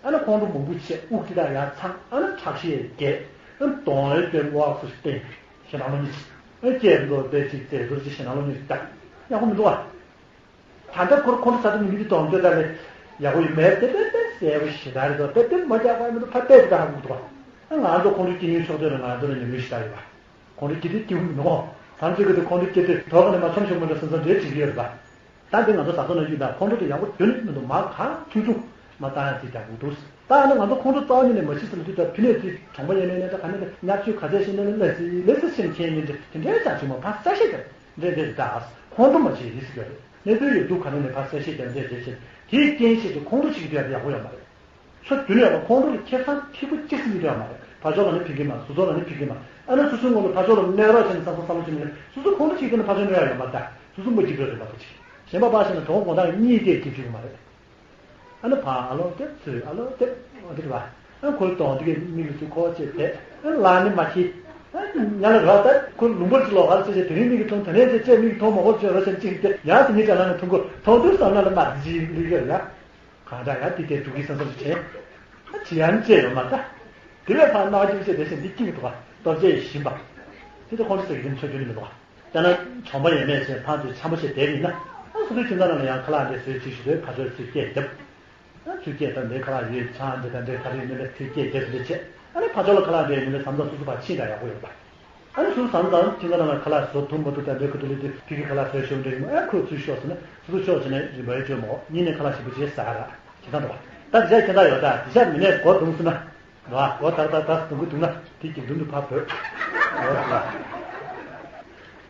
ཨ་ནི་ཁོང་ཁྲོ་མང་པོ་བྱས། དབུགས་ཏི་ཏ་ཡར་འཚང་། ཨ་ནི་ཁྲག་ཤེད་རྒྱས། ཨ་ནི་གདོང་ལ་སྟོན་ཝག་སུ་སྟེ་ཞེ་སྡང་ལོ་གཉིས། ཨ་ནི་སྐད་མདོག་དཔེ་གཅིག་རྩེ་ཐོར་གཅིག་ཞེ་སྡང་ལོ་གཉིས་ད་ཡག་པོ་མི་འདུག་ཨ། ད་ལྟ་ཁོར་ཁོང་ཁྲོ་ཟ་དུས་མི་འདི་གདོང་སྟོད་ད་ལས་ཡག་པོ་ཡོད་མེད་དེ་དཔེ་དཔེ་གསལ་པོ་ཞེ་དྲག་རེད་དོ། དཔེ་དཔེ་མ་རྒྱག་པ་མི་འདུག་ཕ་དཔེ་དེ་ད་ཧ་གོ་འདུག་ཨ། ང་ཚོ་ཁོང་ཁྲོ་སྐྱེ་ཉེན་ཕྱོགས་སྟོན་ལ་ང་ཚོ་ལ་ཉམས་མྱོང་ཞེ་དྲག་ཡོད་པ། ཁོང་ཁྲོ་སྐྱེ་དུས་སྐྱེ་བོ་མི་འདུག་ཨ། ད་ཚོད་ཀྱི་དུས་ཁོང་ཁྲོ་སྐྱེ་དུས་དོ་ག་ནས་མ་ཆོམ་ཆོམ་མི་འདུག་སེམས་སེམས་རེད་བྱེད་ཀྱི་ཡོད་རེད་པ། ད་འདི་ང་ཚོ་བཟའ་ཚང་ནང་བཞིན་དང་ཁོང་ཁྲོ་དེ་ཡག་པོ་དོན་མི་འདུག་མར་གང་ཆུང་ཆུང་མ་བཏང་ཡ་དེ་རྒྱག་དགོས་འདུག་ད་ཨ་ནི་ང་ཚོ་ཁོང་ཁྲོ་རྩ་བ་ཉིད་ནས་མ་ཤི་ཟིན་དུས་ད་ཕི་ནས་དེ་གྲོང་པ་ཡན་ལས་ནས་ད་ག་ནས་ད་ཉག་ཆུ་ག་ཚད་ཤི་ནས་ལས་སི་ལས་སི་སེམས་ཁྱེད་ཉིད་དེ་དེ་འདྲའི་ཅང་ཆུང་མ་ཕར་གསལ་བཤད་དེ་འདྲེ་འདྲེ་ད་ཁོང་ཁྲོ་མ་བྱེད་ཡིན་ཟེར་གྱི་རེད། གནས་ཚུལ་ཡོད་དུས་ག་ནས་ནས་ཕར་གསལ་བཤད་དེ་འདྲེ་འདྲེ་བྱེད་དེའི་རྐྱེན་བྱེད་དུ་ཁོང་ཁྲོ་བྱེད་ཀྱི་དུས་ཡག་པོ་ཡོད་མ་རེད། ཕྱོགས་བདུན་ནས་ཡང་ཁོང་ཁྲོ་ལ་ཁེ་བཟང་ཐིག་པོ་གཅིག་ཟིན་གྱི་ཡོད་མ་རེད། ཕར་ཕྱོགས་ལ་ནི་ཕིག་གི་མ། ཚུར་ཕྱོགས་ལ་ནི་ཕིག་གི་མ། ཨ་ནི་སོ་སོའི་ངོ་ལ་ཕར་ཕྱོགས་ལ་གནོད་རོགས་བྱས་ནས་བསམ་བསམ་བསམ་བློ་བྱས་ནས་སོ་སོ་ཁོང་ཁྲོ་ཞིག་བསྟན་ན་ཕར་ཕྱོགས་གནོད་ཡ་ཡོད་མ་རེད། སོ་སོ་མ་སྐྱིད་པོ་རེད་པ་ཁོ་ཅིག་གཞན་པ་ཕར་བྱས་ན་གྲོགས་དགོང་དག་གཉིད་སྐྱེལ་སྐྱིད་བྱུང་མ་རེད། ཨ་ནི་ཕར་ཨ་ལོ་དེབ་ཚུར་ཨ་ལོ་དེབ་འོ་དེ་རེད་པ། ཨ་ཁོའི་གདོང་དེ་གའི་མིག་ལ་ཚུར་ཁོ་བྱས་བསྡད། ཨ་ལ་ནི་མ་ཤི། ཨ་ཉ་ལ་ར་ད་ཁོ་ལུང་པར་ཅིག་ལོག་གར་བྱས་བྱས་དེ་རིང་མིག་གིས་མཐོང་དེ་ནས་བྱས་བྱས་མིག་གིས་མཐོང་མ་དགོས་བྱས་རོ་བྱས་ཅིག་བསྡད་ཡང་དེ་གཉིས་ཀྱང་ལ་ནས་མཐོང་གོ་མཐོང་དུས་བསམ་ན་ལ་མ་དེ་ཅིག་ལུས་ཡོད་ཡ། གང་འདྲ་ཡང་འདི་དེ་འགྲོ་གི་བསམ་བསམ་བྱས། ཨ་ཅི་ཡང་བྱས་ཡོད་མ་ད། དེ་བས་ཕར་སྣང་བ་སྐྱིད་པོ་བྱས་དེ་བཞིན་འདི་སྐྱིད་མི་འདུག་ག་སྟོབས་ཆེ་ཡིན་བཞིན་པ། དེ་ཚོ་ཁོང་ཚོ་ཟེར་གི་དེ་ཚོ་རྒྱུན་མི་འདུག་ག་ད་ན་གྲོང་པ་ཡས་མས་བྱས་ཕར་ཚུར་འཆམ་པོ་བྱས་བསྡད་ཡིན་ན། ཨ་སོ་སོའི་ཁྱིམ་ཚང་ནང་ལ་ཡང་ཁ་ལག་འདྲ་བཟོས་ཅིག་ཞུ་དུས་ཕར་ཕྱོགས་ཚུར་སྐད་རྒྱབ། ཨ་ཚུར་སྐད་ད་འདི་ཁ་ལག་ཡོད་ཆང་འདི་ད་འདི་ག་རེ་ཡིན་ནི་ལ་ཚུར་སྐད་རྒྱབ་འདི་བྱས། ཨ་ནི་ཕར་ཕྱོགས་ལ་ཁ་ལག་འདྲ་ཡིན་ནི་ལ་བསམ་ད་སོ་སོ་ཕར་ཕྱིན་ད་ཡག་པོ་ཡོད་པ། ཨ་ནི་སུ་བསམ་ཙང་ཁྱིམ་ཚང་ནང་ལ་ཁ་ལག་བཟོ་ཐུབ་མ་ཐུབ་དང་འདྲའི་ཁ་ཐུག་ལས་དུས་ཕ་གི་ཁ་ལག་བཟོ་ཤོག་འདྲ་ཡིན་མོ། ཨ་ཁོས་ཚུར་ཤོག་ཟེར་ན་སུ་ཚུར་ཤོག་ཟེར་ནས་རིན་པ་ཡོད་བཅོས་མོ་གཉིས་ནས་ཁ་ལག་ཞིབ་པོ་བྱས་ཟ་ག་ར་ཇི་ལྟར་འགྲོ་བ། ད་དེ་ཆ་ཁྱེད་ད་ཡོད་ད་དེ་ཆ་མི་ནས་སྒོ་རྡུང་ཟེར་ན་ར་སྒོ་དར་དར་དར་རྡུང་གི་འདུག་ན་དེ་གྱི་མདུན་དུ་ཕར་བོད་འོ་ཟེར་ལ།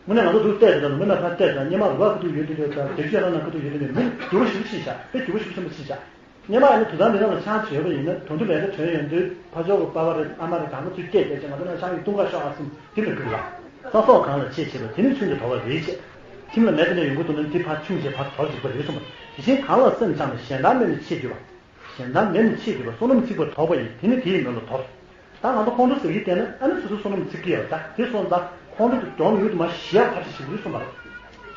དངོས་གནས་ང་ཚོ་འདུག་བལྟས་ད་མི་ན་ཕར་བལྟས་ད་སྙེ་མ་རུ་བ་ཁུ་ཐུག་ཡོད་དུས་ད་དེ་ཆ་རང་ན་ཁུ་ཐུག་ཡོད་དུས་མི་འགྱུར་བ་ཞིབ་པོ་ཕྱིན་བཞག་དཔེ་འགྱུར་བ་ཞིབ་པོ་ཆེན་པོ་ཕྱིན་བཞག་སྙེ་མ་ཡང་ན་དུ་ཐང་འདི་ནང་ལ་ཆང་བྱོས་པ་ཡིན་ན་དོན་དུ་ལས་ཀ་བྱོན་ཡོང་དུས་ཕ་ཇོ་གི་པ་ཕ་རེད་ཨ་མ་རེད་གང་ག་ཚུར་སྐད་བརྒྱབ་བྱས་ང་ཚོ་ནང་ཆང་ཡིན་བཏུང་ག་ཤོག་ཨ་སེམས་དེ་མི་དགོས་ལ། ས་སོགས་གང་ལ་ཆེས་ཆེ་བ་དེ་ནི་ཆུང་དུ་དོར་བ་རེད་ཅེས། ཁྱིམ་ལ་མེ་དེ་ནས་ཡོང་གི་འདུག་ན་དེ་ཕར་ཆུང་བྱས་ཕར་དོར་འཇུག་པ་རེད་གསུངས་པ། དེ་བཞིན་གང་ལ་སེམས་བཅངས་ནས་གཞན་དག་མེད་ནས་ཆེས་གྱུར་པ། གཞན་དག་མེད་ནས་ཆེས་གྱུར་པ་བསོད་ནམས་ཚིག་པ་དོར་བ་ཡིས་དེ་ནི་དེའི་མོད་ལ་དོར། ད་ང་ཚོ་ཁོང་ཁྲོ་ཟེར་གྱི་བསྟན་ན་ཨ་ནི་སོ་སོ་བསོད་ནམས་ཚིག་གི་ཡོད་ད་དེ་སོང་ཙང་ཁོང་ཁྲོ་དེ་གྱོང་མྱུར་དུ་མ་ཞི་ཡག་ཐབས་ཤེས་ཞིག་རེད་གསུངས་པ་རེད།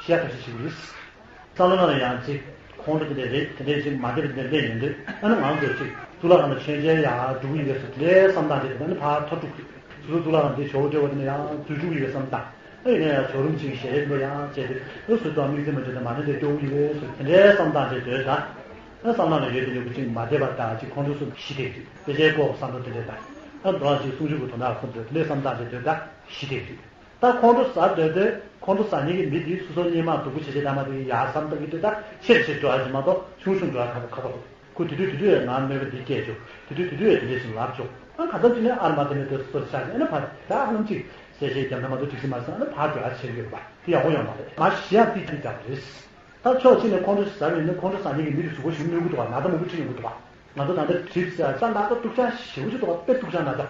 ཞི་ཡག་ཐབས་ཤེས་ཞིག་རེད། བསམ་བློ་ནང་ལ་ཡང་ཅིག་ཁོང་ཁྲོ་དེ་འདྲ་རེད་དེ་འདྲས་ཅིག་མ་བདེ་བ་དེ་འདྲ་སླེབས་ཡོང་དུས་ཨ་ནི་ང་ཚོས་ཅིག་གཙུག་ལག་ཁང་ལ་མཆོད་མཇལ་ཡག་འགྲོ་གི་ཡོད་ཟེར་དེ་འདྲའི་བསམ་སྟངས་དེ་ཨ་ནི་ཕར་འཐོར་འགྲོ་གི་རེད། སོ་སོ་གཙུག་ལག་ཁང་དེ་ཇོ་བོ་འདྲ་བོ་དེ་འདྲ་ཡང་འཛུལ་འགྲོ་གི་ཡོད་བསམ་སྟངས་ཨ་ཡིན་ན་ཡང་ཇོ་རུམ་ཅིག་ཞལ་རས་འདྲ་ཡང་བྱས་ཏེ་ཨ་སུ་དང་དམིགས་བརྩེ་མ་འདྲ་དང་མ་འདྲ་འདྲ་སྐྱོ་བོ་ཡོད་ཟེར་དེ་འདྲའི་བསམ་སྟངས་དེ་འདོད་ད་ཨ་བསམ་སྟངས་ལ་ཡོད་དེ་ཡོད་གི་ཅིག་མ་བདེ་བ་དང་ཅིག་ཁོང་ཁྲོ་སོགས་ཞི་བདེ་ཅིག་དཔེ་ཆའི་སྐོར་བསམ་བློ་དེ་འདྲ་དང་ཨ་འགྲོ་ཅིག་གསུང་ཆོས་ཀྱི་དོན་དག་ཁོང་ཚོས་དེ་འདྲའི་བསམ་སྟངས་དེ་འདོད་ད་ཞི་བདེ་ཅིག་ད་ཁོང་ཁྲོ་ཟ་འདོད་དུས་ཁོང་ཁྲོ་ཟ་མཁན་གྱི་མི་དེས་སོ་སོ་སྙེ་མ་སྡུག་པོ་བྱེད་བྱེད་དང་མ་དེ་ཡག་བསམ་བཏང་གི་འདོད་ད་ཆེར་ཆེར་འགྲོ་ཡ་ཅིག་མ་གཏོགས་ཆུང་ཆུང་འགྲོ་ཡ་ཁག་པོ་ཁག་པོ་རེད། ཁོ་དེ་དུས་དེ་དུས་ཡང་ང་མོས་པ་འདི་སྐད་ཆོག་དེ་དུས་དེ་དུས་ཡང་དེ་འདྲས་ཤིག་ལབ་ཆོག་ཨ་ག་ཙམ་ཅིག་ནས་ཨར་མ་དེ་ནས་དེ་སོ་ཆགས་ཨ་ནི་ཕར་ད་ཨ་ནམ་ཅིག་གསལ་བཤད་རྒྱབ་ན་མ་གཏོགས་འགྲིག་ཤི་མ་སོང་ཨ་ནི་ཕར་འགྲོ་ཡ་ཆེར་ཡོད་པ་དེ་ཡག་པོ་ཡོང་མ་རེད། མ་གཞི་ཡང་དེ་དེ་ལྟ་བུ་རེད། ད་ཕྱོགས་གཅིག་ནས་ཁོང་ཁྲོ་ཟ་བའི་ནི་ཁོང་ཁྲོ་ཟ་མཁན་གྱི་མི་དེ་གཟུགས་པོ་ཞིག་གནོད་གི་འདུག་བ། ན་ཚ་མང་པོ་ཅིག་ཡོང་གི་འདུག་བ། ང་ཚོ་ད་ལྟ་གྲིབ་ཟེར་ས་ན་ཚ་སྡུག་ཅག་ཞེ་པོ་ཅིག་འདུག་བ། དཔེ་སྡུག་ཅག་ན་ཚ།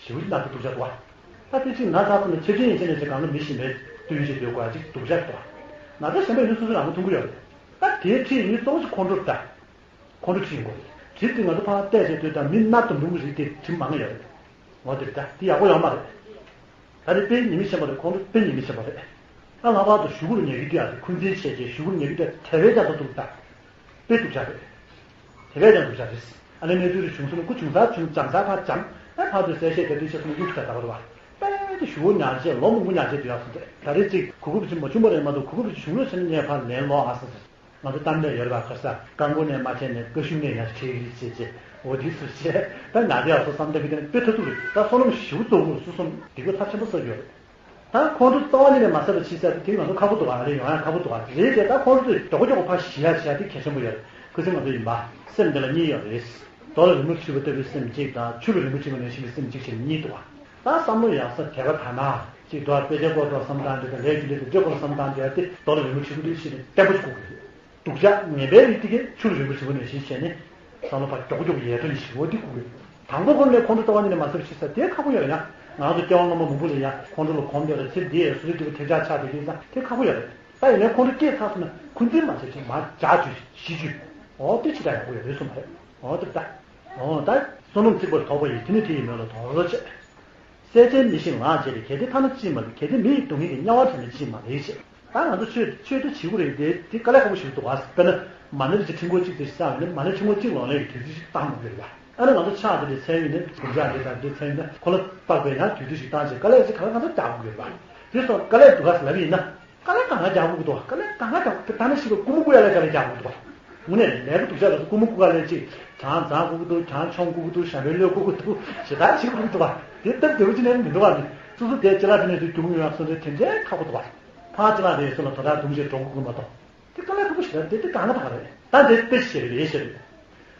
ཞེ་པོ་ཅིག་ན་ཚ་སྡུག་ཅག་འདུག་བ། ད་དེ་ཅིག་ན་ཚ་ཚ་ནས་ཆེ་ཆུང་ཡིན་ཆེ་ནས་ཅིག་གང་ལ་མི་ཤི་མེད་དུས་ཅིག་སྡོད་དགོས་ཅིག་སྡུག་ཅག་འདུག་བ། ན་ཚ་གཞན་པ་ཡིན་ན་སོ་སོ་རང་མགོ་ཐོན་གི་ཡོད་རེད། ད་དེའི་ཁྲིད་ཡིན་གཙོ་བོ་ཅིག་ཁོང་ཁྲོ་རེད་ད། ཁོང་ཁྲོ་ཁྲིད་ཡིན་དགོས་རེད། གྲིབ་དེ་ང་ཚོ་ཕར་བལྟས་བྱས་སྡོད་ད་མི་སྣ་དང་འབུམ་གྱི་རིགས་དེ་གྲིབ་མང་ང་ཡོད་རེད། འོ་དེ་རེད་ད་དེ་ཡག་པོ་ཡོད་མ་རེད། ད་རེས་དཔེ་ཉི་མ་ཤེས་པ་རེད། ཁོང་ཚོ་དཔེ་ཉི་མ་ཤེས་པ་རེད། ད་ལྷག་པར་དུ་གཞུག་གུ་ལ་ཉལ་གི་དུས་ཨ་ཙི་འཁོན་འཛིན་བྱས་རྗེས་གཞུག་གུ་ལ་ཉལ་གི་དུས་དེ་བས་ཀྱང་ད་སྡུག་ད། དཔེ་སྡུག་ཅག་རེད། དེ་བས་ཀྱང་སྡུག་ཅག་རེད། ཨ་ནི་གནས་ཚུལ་རེ་བྱུང་སོང་ན་སྐུ་བྱུང་ཚར་བྱུང་སྦྱངས་ཚར་ཕར་སྦྱངས་ཨ་ཕར་དུ་གསལ་བཤད་རྒྱབ་དུས་ཆ་སོང་ན་གཡུག་ཐུབ་ད་ད་བར་བ། དཔེ་དེ་གཞུག་གུ་ཉལ་རྗེས་ལོ་མང་པོ་ཉལ་རྗེས་སྡུག་ཡག་སོང་སྟེ་ད་རེས་ཅིག་གོ་སྐབས་ཅིག་མ་བྱུང་བ་རེད་མ་གཏོགས་གོ་སྐབས་ཅིག་བྱུང་ཡོད་ཟེར་ན་ངས་ཕར་ལན་སློག་ཨ་ཟེར། ང་ཚོ་གཏམ་ལས་ཡོད་རེད་པ། ཁ་ས་རྐང་མགོ་ནས་མ་ཆད་ནས་ཀ་ཤུ་ནས་ཡར་ཁྲིད་རིགས་བྱས་རྗེས་འོ་འདི་ཚོ་བྱས་ད་ང་དེ་ཡག་སོ་བསམ་བཏང་གི་དེ་ནི་དཔེ་ཐབས་སྡུག་རེད། ད་བསོད་ནམས་ཞེ་པོ་བཙོག་གི་སོ་སོ་སྡིག་པ་ཚབས་ཆེན་པོ་བསགས་ཡོད་རེད། ད་ཁོང་ཁྲོ་རྩ་བ་ཉིད་ནས་མ་ཟ་བར་བྱེད་ས་དེ་དེ་ང་ཚོ་ཁག་པོ་འདུག་ག་རེད། ཡོང་ཡ་ཁག་པོ་འདུག་ག་རེད་དེ། ད་ཁོང་ཁྲོ་དེ་མགྱོགས་པོ་མགྱོགས་པོ་ཕར་ཞི་ཡ་བྱེད་ཡ་དེ་གལ་ཆེན་པོ་ཡོད་རེད། ཁུ་སིམ་ང་ཚོ་ཡིན་པ་སེམས་འདི་ལ་གཉིས་ཡོད་རེད། རྡོ་ལ་རི་མོ་བྲིས་པ་ལྟ་བུའི་སེམས་གཅིག་དང་ཆུ་ལ་རི་མོ་བྲིས་པ་ནང་བཞིན་གྱི་སེམས་གཅིག་བྱས་ནས་གཉིས་འདུག་ག་ད་བསམ་བློ་ཡག་ས་དད་པ་དག་ན་གཅིག་འདུག་ག་དཔེ་ཆའི་སྐོར་ཐོག་བསམ་བཏང་དེ་དང་ལས་རྒྱུ་འབྲས་དང་འབྲས་སྐོར་ལ་བསམ་བཏང་དེ་ཡ་དེ་རྡོ་ལ་རི་མོ་བྲིས་པ་ལྟ་བུ་ཞིག་ནས་བརྟན་པོ་ཞིག་དགོས་ཀྱི་རེད། སྡུག་ཅག་ངན་པའི་རིགས་དེ་གས་ཆུ་ལ་རི་མོ་བྲིས་པ་ནང་བཞིན་བྱས་ནས་བསམ་བློ་ཕར་མགྱོགས་མགྱོགས་ཡལ་འགྲོ་ནི་ཞིག་འོ་དེ་དགོས་ཀྱི་རེད། དང་པོ་ཁོ་ནས་ཁོང་ཁྲོ་རྩ་བ་ཉིད་ནས་མ་ཟ་བར་བྱེད་ས་དེ་ཁག་པོ་ཡོད་རེད་ཡ། ང་ཚོ་སྐྱེ་བ་སྔ་མ་མང་པོ་ལ་ཡ་ཁོང་ཁྲོ་ལ་གོམས་ཡོད་རེད། ཚེ་འདི་ཡས་སོ་སོའི་སྡིག་པ་ཐེབས་ཆག་ཆགས་བསྡད་ཀྱི་ཡིན་ཙང་དེ་ཁག་པོ་ཡོད་རེད། ད་ཡིན་ནའི་ཁོང་ཁྲོ་སྐྱེས་ཚར་སོང་ན་འཁོན་འཛིན་མ་བྱེད་ཅིག་མར་འཇགས་བཅུག་ཞི་བཅུག་འོ་དེ་ཅི་འདྲ་ཡག་པོ་ཡོད་རེད་གསུངས་པ་རེད། འོ་དེ་ད། འོ་ད་བསོད་ནམས་བརྩེགས་པར་ཐོགས་པ་ཡིས། དེ་ནི་དེ་ཡི་མོད་ལ་དོར་བྱེད། སྲེད་ཅན་མི་ཤིགས་ལགས་བྱས་ཏེ། གལ་ཏེ་ཐ་ན་ཅིས་མ་རིག་གལ་ཏེ་མི་ཡི་སྡུག་བསྔལ་གྱིས། དམྱལ་བར་བྱེད་ན་ཅིས་མ་རིག་ཅེས། ད་ང་ཚོ་ཆོས་ཆོས་དེ་བྱེད་དགོས་རེད་དེ་དེ་དཀའ་ལས་ཁག་པོ་ཞིག་འདུག་བ། དཔེར་ན་མ་ཎི་རེ་ཅིག་ཕྲེང་སྐོར་གཅིག་དེ་བསགས་ཡོད་ན་མ་ཎི་ཕྲེང་སྐོར་གཅིག་ལོན་ལེན་གྱི་དུས་ཚོད་ཅིག་བཏང་དགོས་ཀྱི་རེད་བ། ཨ་ནི་ང་ཚོ་ཕྱག་དེ་འདྲའི་མཚན་ཡོད་ན་སྒྲུབ་ཕྱག་འདི་དང་འདི་མཚན་ཡོད་ན་ཁོ་ལ་དཔག་པའི་ཡང་དུས་ཚོད་ཅིག་བཏང་བྱས་དཀའ་ལས་ཅིག་ག་ལ་གང་འཚམ་རྒྱག་དགོས་ཀྱི་རེད་བ། དེ་སོགས་དཀའ་ལས་འདུག་ག་ལབ་ཡིན་ན། དཀའ་ལས་གང་ག་རྒྱག་དགོས་ཀྱི་འདུག་དཀའ་ལས་གང་ག་རྒྱག་དགོས་ད་ནི་ཞིག་ལ་རྐུན་མ་རྐུ་ཡ་ལས་དཀའ་ལས་རྒྱག་དགོས་ཀྱི་འདུག་དངོས་གནས་ལས་ཀ་སྡུག་ཅག་ལ་རྐུན་མ་རྐུ་ག་ལས་ཅིག་གྱང་འཛག་དགོས་ཀྱི་འདུག་གྱང་མཆོང་དགོས་ཀྱི་འདུག་ཞྭ་མོའི་བློས་བཀུག་དགོས་ཀྱི་འདུག་ཞེ་དྲག་བྱེད་དགོས་ཀྱི་འདུག་དེ་སྟབས་བདེ་པོ་ཅིག་ནས་མི་འགྲོ་བ་ནི་སོ་སོ་དེ་ཅི་ལ་དེ་ནས་དུས་རྒྱུན་ཡོང་ཡག་སོང་དུས་དེ་འདྲའི་ཁག་པོ་འདུག་བ། ཕར་ཅི་ལ་དེ་སོ་ལ་དོ་བདག་དུང་ཞེས་འགྲོ་དགོས་ཀྱི་མ་གཏོགས་དེ་དཀའ་ལས་ཁག་པོ་ཞེ་དྲག་དེ་དེ་གང་ལ་ཕར་རེད། ད་དེ་དཔེ་ཞེ་རེ་ལས་ཞེ་རེད།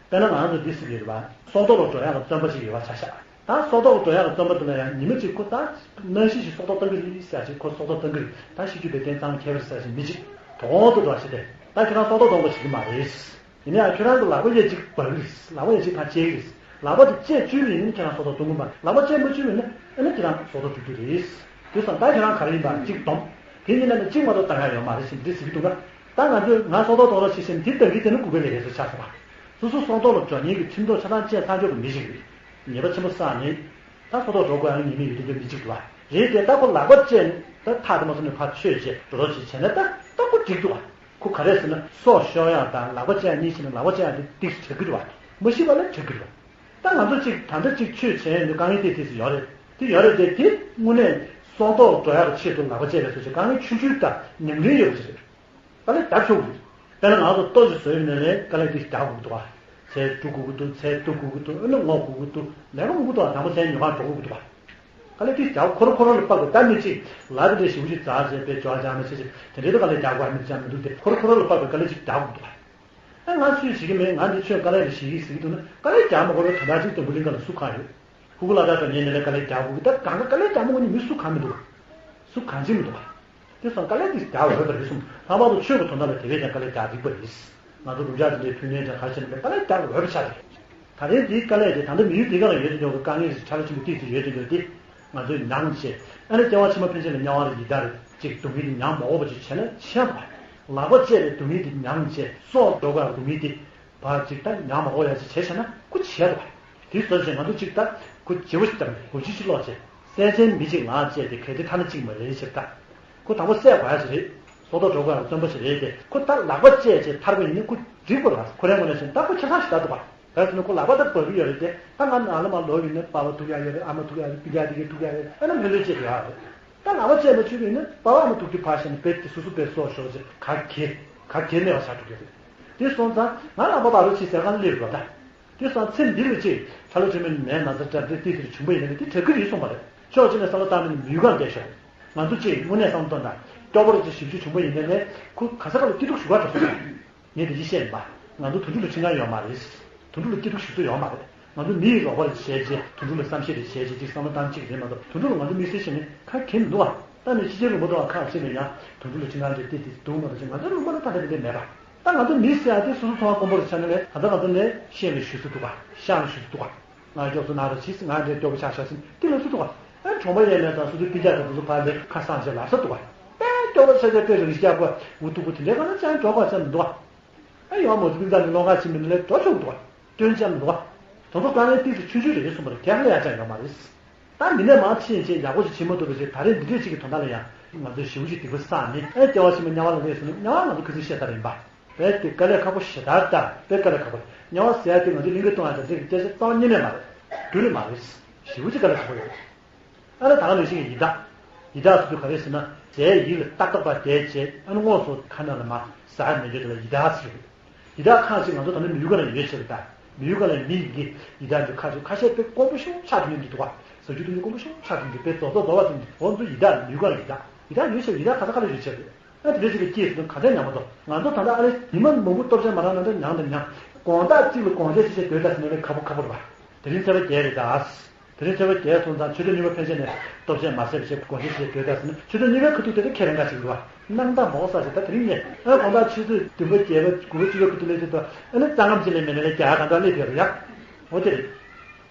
དཔེར་ན་ང་ཚོ་འདི་སྲིད་ཀྱི་རེད་བ། སྲོག་ཐོག་ལ་འགྲོ་ཡག་གི་བཙོན་པ་ཅིག་ཡོད་པ་ཆ་བཞག་ད་སྲོག་ཐོག་ལ་འགྲོ་ཡག་གི་བཙོན་པ་དེ་ལ་ཡང་ཉི་མ་གཅིག་ཁོ་ད་གནམ་གཤིས་ཤིག་སྲོག་ཐོག་བཏང་གི་རེད་ཟེར་ཅིག་ཁོ་སྲོག་ཐོག་བཏང་གི་རེད། ད་ཤི་རྒྱུ་དེ་གཏན་གཏན་ཁྱད་པར་ཟེར་ཅིག་མི་གཅིག་དོག་དོག་འགྲོ་ཞིག་དེ་ད་ཁྱོད་རང་སྲོག་ཐོག་གཏོང་དགོས་བྱེད་ཀྱི་མ་རེད། ཡིན་ནའང་ཁྱོད་རང་གི་ལག་པ་གཡས་གཅིག་འབག་གི་རེད། ལག་པ་གཡས་གཅིག་ཕར་བཅད་ཀྱི་རེད། ལག་པ་དེ་བཅད་བཅུག་པ་ཡིན་ན་ཁྱོད་རང་སྲོག་ཐོག་གཏོང་གི་མ་རེད། ལག་པ་བཅད་མ་བཅུག་པ་ཡིན་ན་ཨ་ནི་ཁྱོད་རང་སྲོག་ཐོག་འགྲོ་རྒྱུ་རེད། དེ་སོང་ད་ཁྱོད་རང་ག་རེ་ཡིན་པ་གཅིག་སྡོམ། དེ་གཉིས་ནང་ནས་གཅིག་མ་གཏོགས་བཏང་ཡག་ཡོད་མ་རེད་ཟེར་འདི་ཟེར་གྱི་འདུག་ན། ད་ང་ཚོས་ང་སྲོག་ཐོག་གཏོང་རོགས་བྱེད་ཟེར་ནས་དེ་གཏང་གི་དེ་ནི་ལྐུགས་པའི་ལས་ཀ་ཞིག་ཆགས་སོང་བ། སོ་སོ་སྲོག་ཐོག་ལ་འགྲོ་མཁན་གྱི་ཁྲིམས་ཐོག་ཆ་ཚང་བཅད་ཚར་ཆོག་གི་མི་ཞིག་རེད། ཉེས་པ་ཆེན་པོ་བསགས་ནས། ད་སྲོག་ཐོག་འགྲོ་དགོས་ཡག་ཉེས་དམིགས་ཡོད་དེ་འདྲ་མི་གཅིག་འདུག་བ། རེད་དེ་ད་ཁོ་ལག་པ་བཅད་ནས་ད་ཐག་དེ་མ་སོང་ནས་ཕར་ཆོད་བྱས་འགྲོ་རོགས་བྱེད་བྱས་ན་ད་ད་ཁོ་འགྲིག་འདུག་བ། ཁོ་ག་རེ་ཟེར་ན་སྲོག་ཤོར་ཡག་དང་ལག་པ་བཅད་ཡག་གཉིས་བྱས་ན་ལག་པ་བཅད་ཡག་དེ་ཏིག་ཙམ་དྲག་གི་རེད་བ། མ་ཤི་བ་ལས་དྲག་གི་རེད་བ། ད་ང་ཚོ་གཅིག་ད་ལྟ་གཅིག་ཆོས་བྱས་ཡོང་དུས་དཀའ་ངལ་ཏོག་ཙམ་ཡོད་རེད། དེ་ཡོད་རེད་དེ་དེ་དངོས་གནས་སྲོག་ཐོག་འགྲོ་ཡག་གི་ཆེད་དུ་ལག་པ་བཅད་པའི་བཟོ་བྱས་དཀའ་ངལ་ཆུང་ཆུང་དང་ཉམས་ལེན་ཡོད་པ་ཞིག་རེད། དཀའ་ལས་རྒྱབ་ཆོག་གི་རེད། དཔེར་ན་ང་ཚོ་ལྟོ་ཞིག་བཟོས་ཡོད་ནའི་དཀའ་ལས་དེ་རྒྱག་དགོས་ཀྱི་འདུག་བ། ཚལ་བཀྲུ་དགོས་ཀྱི་འདུག་ཚལ་གཏུབ་དགོས་ཀྱི་འདུག་ཨ་ནི་རྔོ་དགོས་ཀྱི་འདུག་ལས་ཀ་མང་པོ་འདུག་བ། དང་པོ་ཚལ་ཉོ་གར་འགྲོ་དགོས་ཀྱི་འདུག་བ། དཀའ་ལས་དེ་རྒྱག་ཁོ་ར་ཁོ་ར་ལ་དཔག་པའི་ད་མི་གཅིག་ལ་དེ་འདྲའི་ཞེ་པོ་ཅིག་འཛག་བྱས་པའི་འབྱོར་བ་འཇགས་མ་བྱས་བྱས་དེ་འདྲའི་ད་དཀའ་ལས་རྒྱག་དགོས་ཨ་མི་འཇགས་མི་འདུག་སྟེ་ཁོ་ར་ཁོ་ར་ལ་དཔག་པའི་དཀའ་ལས་ཅིག་རྒྱག་དགོས་འདུག་བ། ཨ་ང་སུས་ཤེས་ཀྱི་མེད། ང་འདི་ཁྱོད་དཀའ་ལས་རེ་ཞིག་ཡིན་ཟེར་གྱི་འདུག་ན་དཀའ་ལས་རྒྱག་མ་དགོས་པའི་དོན་དག་ཅིག་སྟོན་པ་གླིང་ག་ལ་སུ་གང་ཡོད། ཕྲུ་གུ་ལ་དྭགས་དང་ཉེ་ནས་ལས་དཀའ་ལས་རྒྱག་དགོས་ཀྱི་ད་གང་ག་དཀའ་ལས་རྒྱག་མ་དགོས་ནི་མི་སུ་གང་མི་འདུག་སུ་གང་ཅི་མི་འདུག་དེ་སོང་དཀའ་ལས་དེ་རྒྱག་འོས་པ་རེད་གསུངས། ལྷག་པར་དུ་ཆོས་ཀྱི་དོན་དག་ལ་དེ་བས་ཀྱང་དཀའ་ལས་རྒྱག་འགྲིག་པ་རེད། ང་ཚོ་རུ་འཇགས་དེ་འདྲའི་ཕུལ་མཁན་དང་ག་རེ་བྱས་ན་དཀའ་ལས་རྒྱག་འོས་པ་ཆགས་རེད། ད་རེས་འདིའི་དཀའ་ལས་དེ་ད་ལྟ་མི་ཡུལ་འདི་ག་ལ་ཡོད་དེ་འདྲ་གི་དཀའ་ངལ་ཞིག་ཕྲ་རབ་ཆེན་པོ་ཏོག་ཙམ་ཡོད་དེ་འདྲ་དེ་ང་ཚོས་མྱངས་བྱས་ཨ་ནི་སྐྱེ་བ་ཕྱི་མ་ཕན་ཆད་ལ་དམྱལ་བ་ལ་ཡི་དྭགས་ཅིག་སྡུག་བསྔལ་དེ་མྱངས་མ་དགོས་པ་ཅིག་བྱས་ན་ཆེ་བ། ལག་པ་བཅད་པའི་སྡུག་བསྔལ་དེ་མྱངས་བྱས་སྲོག་འགྲོ་དགོས་པའི་སྡུག་བསྔལ་དེ། བར་ཅིག་ད་ཉམས་མ་འོ་ཡ་ཅིག་བྱས་བྱས་ན་ཁུ་བྱས་འདུག་བ། དེ་བཟོ་བྱས་ང་ཚོ་ཅིག་ད་ཁུ་བྱེད་པོ་ཞིག་བཏང་ནས་འུར་ཅིག་ཅིག་ལོག་བྱས་སྲེད་ཅན་མི་གཅིག་ལག་བཅད་དེ་གལ་ཏེ་ཐ་ན་གཅིག་མ་རེད་ཟེར་ད། ཁུ་དང་པོ་བསད་དགོས་ཡ་ཅིག་རེད། སྲོག་ཐོག་འགྲོ་དགོས་ཡ་བཙོན་པ་ཞིག་རེད་དེ་ཁུ་ད་ལག་པ་བཅད་བྱས་ཐར་པ་ཡིན་ན་ཁུ་འགྲིག་པ་རེད། ཁོ་རང་ངོས་ནས་བྱས་ན་ད་ཁུ་ཆ་ཚང་ཞིག་ད་འདུག་བ། ག་རེ་ཟེར་ན་ཁོ་ལག་པ་ད་འབག་གི་ཡོད་རེད་དེ་ད་ང་ནང་ལ་མ་ལོག་ཡིན་ན་པ་ཕ་ཐུག་ཡ་ཡོད་རེད། ཨ་མ་ཐུག་ཡ་ཡོད་རེད། སྤུན་ཀྱག་དེ་གས་ཐུག་ཡ་ཡོད་རེད། ཨ་ནི་ལྷོད་ལྷོད་བྱས་ཡོད་རེད། ད་ལག་པ་བཅད་མ་བཅུག་པ་ཡིན་ན་པ་ཕ་ཨ་མ་ཐུག་དུས་ཕར་བཞག་ནས་རྦད་དེ་སོ་སོ་རྦད་སྲོག་ཤོར་བྱས་ག་གེ་ག་གེ་མེད་པ་ཆགས་འགྲོ་གི་རེད། དེ་སོང་ཙང་ང་ལག་པ་འབག་རོགས་བྱེད་ཟེར་གང་སླེབས་རོགས་ད། དེ་སོང་ཚེ་འདི་ལ་ཅིག་ཁྲ་ལོ་ཆེན་མོའི་མའི་ན་ཚ་འདྲ་འདྲ་ཏིག་ཏིག་བྱུང་པ་ཡིན་ན་དེ་དྲག་གི་རེད་གསུངས་པ་རེད། ཕྱོགས་གཅིག་ནས་བསམ་བློ་བཏང་ནས་མི་ཡུལ་གང་བསྡད་ཤོག་ང་ཚོ་ཅིག་དངོས་གནས་བསམ་བློ་བཏང་དང་སྐྱོ་པོ་རེ་ཅིག་ཞེ་པོ་ཅིག་བྱུང་པ་ཡིན་ན་ནས་ཁོ་ག་ས་ག་ལ་སྐྱིད་སྡུག་ཞུ་ག་འགྲོ་སོང་། ངས་དེ་ཅིག་བཤད་ཡིན་པ། ང་ཚོ་དུད་འགྲོ་ལ་ཁྲིམས་ཁང་ཡོད་མ་རེད། དུད་འགྲོ་ལ་སྐྱིད་སྡུག་ཞུ་ས་ཡོད་མ་རེད། ང་ཚོ་མི་ཡི་རོགས་པ་ལ་བྱས་རྗེས་དུད་འགྲོ་ལ་བསམ་ཤེས་རེ་བྱས་རྗེས་ཅིག་བསམ་བློ་བཏང་གཅིག་རེད་མ་གཏོགས་དུད་འགྲོ་ལ་ང་ཚོ་མི་སེར་བྱས་ནས་ཁ་གྱེས་མི་འདུག་བ། ད་ནི་ཕྱི་རྒྱལ་ལུང་པ་དང་ཁག་ཅིག་ནས་ཡང་དུད་འགྲོ་ལ་ཁྲིམས་ཁང་འདྲ་དེ་དེ་འདུག་མ་གཏོགས་ང་ཚོ་ལུང་པ་ལ་ད་ལྟ་དེ་འདྲ་མེད་པ། ད་ང་ཚོ་མི་ཟེར་ཡ་དེ་སོ་སོ་ཚོང་པ་དཀོན་པོ་རེ་ཆགས་ན་ལས་ད་ལྟ་ང་ཚོ་ནས་ཤེས་རེ་ཞུ་ས་འདུག་ག་ཤག་རེ་ཞུ་ས་འདུག་ག་ང་སྐྱོབ་ས་ན་རེ་ཕྱིས་ང་འདྲའི་སྐྱོ་པོ་ཆགས་ཤག་ཟིན་དེ་ལབ་ས་འདུག་ག་ཨ་གྲོང་པ་ཡན་ལས་དང་སོ་སོའི་སྤུན་ཀྱག་དང་དེ་ཚོ་ཕར་ལས་ཁ་སང་བྱས་ལབ་ས་འདུག་ག་ཨ་སྐྱོ་པོ་ཆགས་ཆགས་དཔེ་རང་ཤག་པ་འུ་ཐུག་པོ་དེ་འདྲའི་གང་ན་ཅང་འགྲོ་ག་ཅང་མི་འདུག་ག་ཨ་ཡོང་མ་ཐུབ་ཙང་ནི་ལོང་ག་ཕྱིན་པའི་ལས་འགྲོ་ཆོག་འདུག་ག་སྟོན་ཅང་མི་འདུག་ག་དང་པོ་དཀའ་ངལ་ཏིག་ཙམ་ཆུང་ཆུང་རེད་གསུངས་པ་རེད། གལ་ཧ་ལས་ཡ་ཅང་ཡོད་མ་རེད། ད་མི་ནས་མང་ཕྱིན་བྱས་ཡག་པོ་ཞིག་བྱེད་མ་ཐུབ་པ་བྱས་ད་རེས་འདི་འདྲས་ཅིག་གི་དོན་དག་ལ་ཡང་ང་ཚོས་ཞེ་པོ་ཅིག་སྡིག་པ་བསགས་ནས་ཨེ་སྐྱེ་བ་ཕྱི་མ་དམྱལ་བ་ལ་སླེབས་སོང་ན་དམྱལ་བ་ང་ཚོ་ཁ་སང་བཤད་ཚར་ཡིན་པ། རྦད་དེ་དཀའ་ལས་ཁག་པོ་ཞེ་དྲག་ད་རྦད་དཀའ་ལས་ཁག་པོ་རེད། དམྱལ་བ་ཟེར་ཡ་དེ་ང་ཚོས་གླིང་ག་གཏོང་ཡ་དང་དེ་གི་སྐད་ཆ་རྩ་བ་ཉིད་ནས་མ་རེད། རྒྱུན་ནས་མ་རེད། ཞེ་པོ་ཅིག་དཀའ་ལས་ཁག་པོ་ཡོད་རེད། ཨ་ནི་ད་ག་ནང་བཞིན་གྱི་ཡི་དྭགས། ཡི་དྭགས་ཟེར་དུས་ག་རེ་ཟེར་ན་ཟས་ཡིད་ལ་ཏག་ཏག་པ་དེ་བྱས་ཨ་ནི་དངོས་སུ་ཁ་ནང་ལ་མ་ཟ་ཡ་མེད་དུས་དེ་ལ་ཡི་དྭགས་ཟེར་གྱི་རེད། ཡི་དྭགས་ཁག་ཅིག་ང་ཚོ་ད་ནི་མི་ཡུལ་ག་ལ་ཡོད་ཆེ་རེད་ད། མི་ཡུལ་ག་ལ་མི་ཡི་གི་ཡི་དྭགས་འདི་ཁ་ཅིག་ཁ་ཤས་དཔེ་དཀོན་པོ་ཤོས་ཆགས་ཡོང་གི་འདུག་ག་ཟ་རྒྱུ་འཐུང་རྒྱུ་དཀོན་པོ་ཤོང་ཆགས་ཀྱི་འདུག་དཔེ་རྫོགས་རྫོགས་རྫོགས་པ་ཙམ་གྱིས་འོ་འདུག་ཡི་དྭགས་ལུས་ཁམས་ཡི་དྭགས་ཡི་དྭགས་ཡོད་ཤག་ཡི་དྭགས་ཁ་ཚ་ཁ་ལས་ཡོད་ཆེད་དུ་ཨ་དེ་འདྲ་ཞིག་ལ་སྐྱེས་སོང་ན་ག་ཚད་ཉམས་པ་འདུག་ང་ཚོ་ད་ལྟ་ཨ་ནི་ཉི་མ་མང་པོ་སྟོབས་ཆེན་མ་རག་ན་འདྲ་མྱངས་དང་མྱངས། དགོང་དག་གཅིག་ལ་དགོང་ཟས་ཅི་བྱེད་སྡོད་ད་ཟེར་ན་ལས་ཁ་པོ་ཁ་པོ་རེད་པ། དེ་རིང་ཚེས་པ་བརྒྱད་རེད་ད། དེ་རིང་ཚེས་པ་བརྒྱད་སོང་ཙང་ཆུ་ཚོད་གཉིས་པ་ཕན་ཆད་ནས་སྟོབས་ཆེན་མ་བཟས་པ་བྱས་དགོང་ཟས་ཅི་བྱེད་སྡོད་ད་ཟེར་ན་ཆུ་ཚོད་གཉིས་པའི་ཁ་ཐུག་དེ་ལ་ཁེ་རང་ག་ཞིག་རེད་པ། སྣང་དག་མོག་ས་ཞིག་ད་དེ་རིང་ནས་ཨ་དགོང་དག་ཆུ་ཚོད་བདུན་པ་བརྒྱད་པ་དགུ་པ་བཅུ་པའི་ཁ་ཐུག་ལས་ཅི་ད་ཨ་ནི་རྩ་ངམ་ཅི་ལས་མེད་ན་ལས་རྒྱ་ག་འདྲ་སླེབས་ཡོད་རེད་ཡ། འོ་དེ་རེད།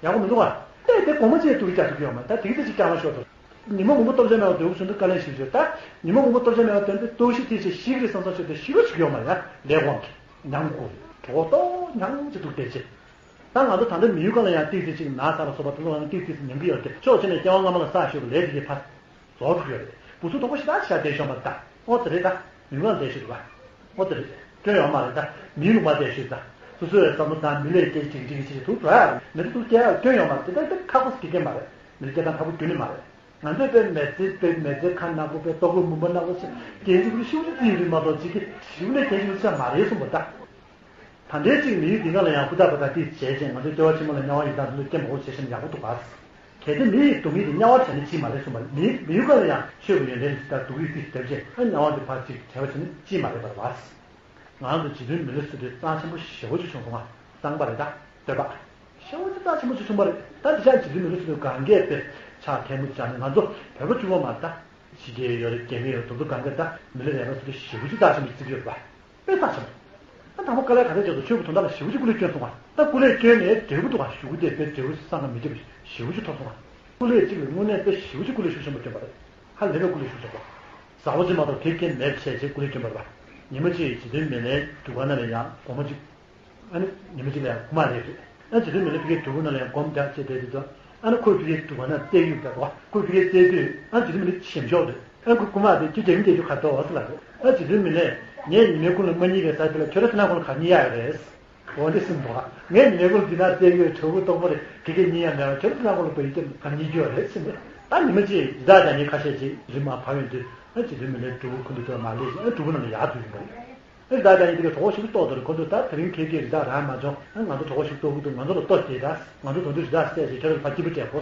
ཡག་པོ་མི་འདུག་བ། ལྟས་དེ་གོང་མ་ཅན་སྡུག་རུ་རྒྱག་ཐུབ་ཀྱི་ཡོད་མ་རེད་ད་དེ་གི་དེ་ཅིག་རྐྱང་མ་ཤོར་འདུག་ཉི་མ་མང་པོ་སྟོབས་ཆེན་མེད་པ་འདོད་པ་བྱུང་དུས་དཀའ་ལས་ཞིག་བྱོས་ད། ཉི་མ་མང་པོ་སྟོབས་ཆེན་མེད་པ་དོན་དུ་སྟོབས་ཤི་ཐེ་ཆེ་ཤི་གི་རེད་བསམ་བསམ་བྱོས་ཏེ་ཤི་རོ་ཞིག་ཡོད་མ་རེད་ཡ་ལས་དབང་གི་ཉམས་དགོས་གྲོགས་ཏོ་ཉམས་ཅི་འདུག་བལྟས་ཆེ། ད་ང་ཚོ་ད་ལྟ་མི་ཡུལ་སྒང་ལ་ཡང་ཏིག་ཙི་ཅིག་ན་ཚ་ལ་སོགས་པ་དེ་ཚོ་ཡང་ཏིག་ཙི་ཙི་ཉམས་ཀྱི་ཡོད་དེ་ཕྱོགས་གཅིག་ནས་སྐྱེ་བ་སྔ་མ་ལ་བསགས་ཤོར་བ་ལས་དེ་གི་ཕར་རྫོགས་འགྲོ་གི་ཡོད་རེད། བུ་ཚུགས་དོག་པོ་ཞེ་དྲག་ཞེ་དྲག་བསྡད་ཤོག་མ་ད་ཨོ་ཙི་རེད་ད། མི་མང་བསྡད་ཤོད་རེད་པ། ཨོ་ཙི་རེད། སྐྱོན་ཡོད་མ་རེད་ད། མིའི་ལུང་པ་བསྡད་ཤོད་ད། སོ་སོའི་བསམ་བློ་དང་མི་ལས་སྐད་ཅིག་ཅིག་ཅིག་ཅིག་དུ་འགྲོ་ཡ་མི་དེ་ཚོ་སྐྱེ་ཡ་སྐྱོན་ཡོད་མ་རེད་དེ་ད་ཁག་པོ་ཟེར་གྱི་མ་རེད། མི་ཚེ་སྐྱེལ་སྟངས་ཁག་པོ་ཁྱོན་ནས་མ་རེད། ང་ཚོས་དཔེ་མི་ཚེ་དཔེ་མི་ཚེ་ཁ་ནག་པོ་དཔེ་ལྟོ་གོས་མུན་པ་ནག་པོ་ཞིག་རྒྱན་ཞིག་པོ་ཤིའུ་ཅིག་རྩིས་ཡོད་རེད་མ་གཏོགས་ཅིག་གི་ཞིའུ་ལས་རྒྱན་ཞིག་པོ་ཆགས་མ་རེད་གསུངས་པ་ད། ད་ལྟའི་ཅིག་མི་ཡུལ་འདི་ག་ལ་ཡང་ཧུར་ཐག་པ་དང་ཏིས་བྱས་ཅན་ང་ཚོའི་ལྟེ་བ་ཆེན་མོ་ལ་དམྱལ་བ་ཡི་དྭགས་འདི་ཚོ་སྐྱེ་མ་དགོས་བྱས་ཤིང་ཡག་པོ་འདུག་ག། གལ་ཏེ་མི་ཡི་སྡུག་བསྔལ་དེ་དམྱལ་བ་དྲན་ནས་ཅི་མ་རེད་གསུངས་པ་མི་མི་ཡུལ་ག་ལ་ཡང་ཆོས་ཀྱི་ཡོན་ཏན་ལ་ཅི་ལྟར་སྡུག་གི་རྩིས་བརྒྱབ་ཅན་ཨ་དམྱལ་བ་འདི་ཕར་ཅིག་བྲལ་བ་བྱས་ནས་ཅི་མ་རེད་པར་བ། ང་རང་ཚོ་རྗེ་བཙུན་མི་ལ་སོགས་པའི་རྩ་ཆེན་པོ་ཞེ་པོ་ཅིག་བྱུང་སོང་ང་། གཙང་པ་རེད་ད། སྟོད་པ། ཞེ་པོ་ཅིག་རྩ་ཆེན་པོ་ཅིག་བྱུང་བ་རེད་ད་འདི་ཆ་རྗེ་བཙུན་མི་ལ་སོགས་པའི་གང་གས་དཔེ་ཕྱག་ཐལ་མོ་སྦྱར་ནས་ང་ཚོ་བོད་པ་གཅིག་པོ་མ་རེད་ད། ཕྱི་རྒྱལ་ཡོད་རེད་རྒྱ་མི་ཡོད་དེ་ཚོ་གང་གས་ད་མི་ལ་རས་པ་སོགས་པའི་ཞེ་པོ་ཅིག་རྩ་ཆེན་པོ་བརྩི་གི་ཡོད་རེད་པ། དཔེ་རྩ་ཆེན་པོ། ད་དང་པོ་དཀའ་ལས་ག་ཚད་རྒྱབ་དང་ཆོས་ཀྱི་དོན་དག་ལ་ཞེ་པོ་ཅིག་སྐུ་ལས་བསྐྱོན་སོང་བ། ད་སྐུ་ལས་བསྐྱོན་ནས་འབྲས་བུ་འདུག་བ་ཞུ་གི་དེ་དཔེ་འབྲས་བུ་བསམ་ག་མི་ཁྱབ་པ་ཞེ་པོ་ཅིག་ཐོབ་སོང་བ། སྐུ་ལས་གཅིག་ལ་དངོས་གནས་དཔེ་ཞེ་པོ་ཅིག་སྐུ་ལས་ཤུགས་ཆེན་པོ་བསྐྱོན་པ་རེད། ཧ་ལས་པའི་སྐུ་ལས་ཤུགས་ཆེན་པོ། ཟ་བོ་ཅིག་མ་གཏོགས་དེ་སྐྱེས་མེད་བྱས་བྱས་སྐུ་ལས་བསྐྱོན་པ་རེད་བ། ཉི་མ་གཅིག་རྗེ་བཙུན་མི་ལའི་སྒྲུབ་ཁང་ནང་ལ་ཡང་སྒོར་མོ་གཅིག་ཨ་ནི་ཉི་མ་གཅིག་ལ་ཡང་རྐུ་མ་རེད་རེད། ཨ་རྗེ་བཙུན་མི་ལ་ཕ་གིའི་སྒྲུབ་ཁང་ནང་ལ་ཡང་སྒོར་མོ་རྒྱག་བྱས་བསྡད་དུས་ཙང་ཨ་ནི་ཁོས་ཕ་གིའི་སྒྲུབ་ཁང་ནང་བཙལ་གྱི་ཡོད་པ་རེད་བ། ཁོས་ཕ་གིར་བཙལ་དུས་ཨ་རྗེ་བཙུན་མི་ལ་ཞེམ་ཤོག་རེད། ཨ་ཁོ་རྐུ་མ་དེ་ཁྱོད་རྒྱག་གིན་རྒྱག་རྒྱུ་ག་འདྲ་བ་ཟེར་ལབ་རེད། ཨ་རྗེ་བཙུན་མི་ལས་ངས་ཉི་མའི་གུང་ལ་མ་གཉིད་པའི་ས་དེ་ལ་ཁྱོད་རང་ཚོ་ནང་ཁོང་ལ་ག་གཉིད་གཡར་ཡོད་རེད། འོ་འདི་སེམས་འདུག་ཨ། ངས་ཉི་མའི་གུང་འདི་ན་བཙལ་ཡོད་དྲོ་པོ་སྟོང་པ་རེད་གི་གེ་གཉིད་ཡང་མེད་པ་ཁྱོད་རང་ཚོ་ནང་ཁོང་ལ་བ་ཡི་ཀྱང་ག་གཉིད་རྒྱུ་ཡོད་རེད་ཟེར་ནས་ད་ཉི་མ་གཅིག་ཡི་དྭགས་བརྒྱ་ཉིད་ཁ་ཤས་ཅིག་རི་མར་བབས་ཡོང་དུས་ཨ་རྗེ་བཙུན་མི་ལའི་སྒྲུབ་ཁང་དུ་འདུག་མ་སླེབས་ཤིང་ཨ་སྒྲུབ་ཁང་ནང་ལ་ཡར་འཛུལ་ཡོང་པ་རེད། ཨེ་རི་དྭགས་རྒྱ་ཡིན་དེ་ག་གྲོགས་པོ་ཞིག་ཏོག་ཏོ་རེད་ཁོ་ཚོས་ད་དེ་རིང་ཁྱེད་ཀྱིས་རི་དྭགས་རང་མ་བྱུང་ཨ་ང་ཚོ་གྲོགས་པོ་ཞིག་ཏོག་གི་འདུག་ང་ཚོ་ལ་ལྟོ་སྟེར་ད་ང་ཚོ་དོན་དུ་རི་དྭགས་བསད་ཅིག་ཁྱེད་རང་ལ་ཕ་སྐྱིད་པོ་སྤྲད་གོ།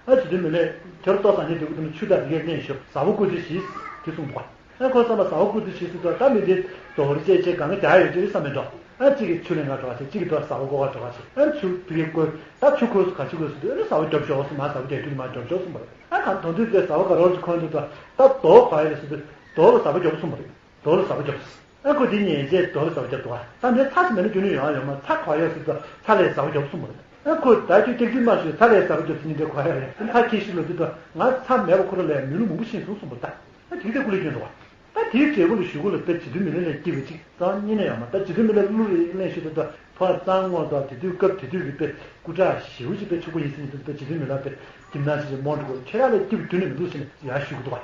ཨ་རྗེ་བཙུན་མི་ལས་ཁྱེད་རང་ལྟོ་ཟ་ཉེན་དུ་གི་དུ་ན་ཆུ་དང་རི་ཡར་ལེན་ཤོག་ཟ་བོ་བསྐུར་རྩིས་ཞིག་དེ་གསུངས་པ། ཨ་ཁོ་བསམ་པ་ཟ་བོ་བསྐུར་རྩིས་ཞིག་སུ་ད་མི་དེ་རྡོ་རི་བཅད་བཅད་གང་ག་རྒྱག་ཡོད་ཅི་རེད་བསམ་མེད་འགྲོ། ཨ་གཅིག་གིས་ཆུ་ལེན་ག་འགྲོ་ག་ཅིག་གཅིག་གིས་དོ་ཟ་བོ་བཀོལ་ག་འགྲོ་ག་ཅིག་ཨ་ཆུ་དེ་གས་བཀོལ་ད་ཆུ་ཁོལ་སུ་ག་ཆུ་ཁོལ་སུ་དུ་ཨ་ཟ་བོ་རྒྱོབ་ཤོག་སུ་མ་ཟ་བོ་རྒྱག་རྒྱུ་ནི་མ་རྒྱོབ་ཤོག་གསུངས་པ་རེད། ཨ་གང་དོན་དུ་དེ་ཟ་བོ་ག་རོ་ཅིག་ཁོན་དུ་ད་ད་རྡོ་ག་ཡོད་རེད་སུ་དུ་རྡོ་ལ་ཟ་བོ་རྒྱོབ་གསུངས་པ་རེད། རྡོ་ལ་ཟ་བོ་རྒྱོབ། ཨ་ཁོ་དེ་ཉན་བྱས་རྡོ་ལ་ཟ་བོ་རྒྱོབ་འདུག་ཨ། ད་འདིར་ཚྭ་ཞིག་མེད་ན་རྒྱུ་ནི་ཡོང་ཡ་ཡོད་མ་ཚྭ་ག་ཡོད་སུ་དུ་ཚྭ་ལས་ཟ་བོ་རྒྱོབ་གསུངས་པ་རེད། ཨ་ཁོ་ད་ཁྱོད་སྐྱག་རྫུན་མ་ཤོད་ཚྭ་ལས་ཟ་བོ་རྒྱོབ་ཟེར་ནི་འདྲ་ག་ཡོད་རེད། ཚྭ་ཁྱེར་ཤི་ལོ་དུས་ད་ང་ཚྭ་མེད་པ་ཁོ་ར་ལས་མི་ལུ་མང་པོ་ཤི་སོང་གསུངས་པ་རེད་ད། ཨ་དེ་གི་དེ་སྐུ་ལས་བསྐྱོན་འདུག་ཨ། ད་དེའི་འབྲས་བུ་ལ་ཞུ་གུ་ལ་དཔེ་རྗེ་བཙུན་མི་ལ་ལས་སྐྱིད་པ་ཅིག་རྩ་བ་ཉིད་ནས་ཡོད་མ་ད་རྗེ་བཙུན་མི་ལ་གླུ་རེ་ལེན་ཞུ་དུས་ད་ཕར་གཙང་ངོ་ད་དེ་དུས་སྐབས་དེ་དུས་ཀྱི་དཔེ་སྐུ་དྲག་ཞེ་པོ་ཅིག་དཔེ་ཕྱུག་པོ་ཡིན་ཟིན་དུས་དཔེ་རྗེ་བཙུན་མི་ལ་དཔེ་གྱིམ་ནང་ཞིག་ཅིག་མོ་འགྲོ་གོ་ཁྱེད་རང་ལས་སྐྱིད་པ་རྒྱུན་ནས་མི་འདུག་ཟེར་ནས་ཡར་ཞུ་གི་འདུག་བ།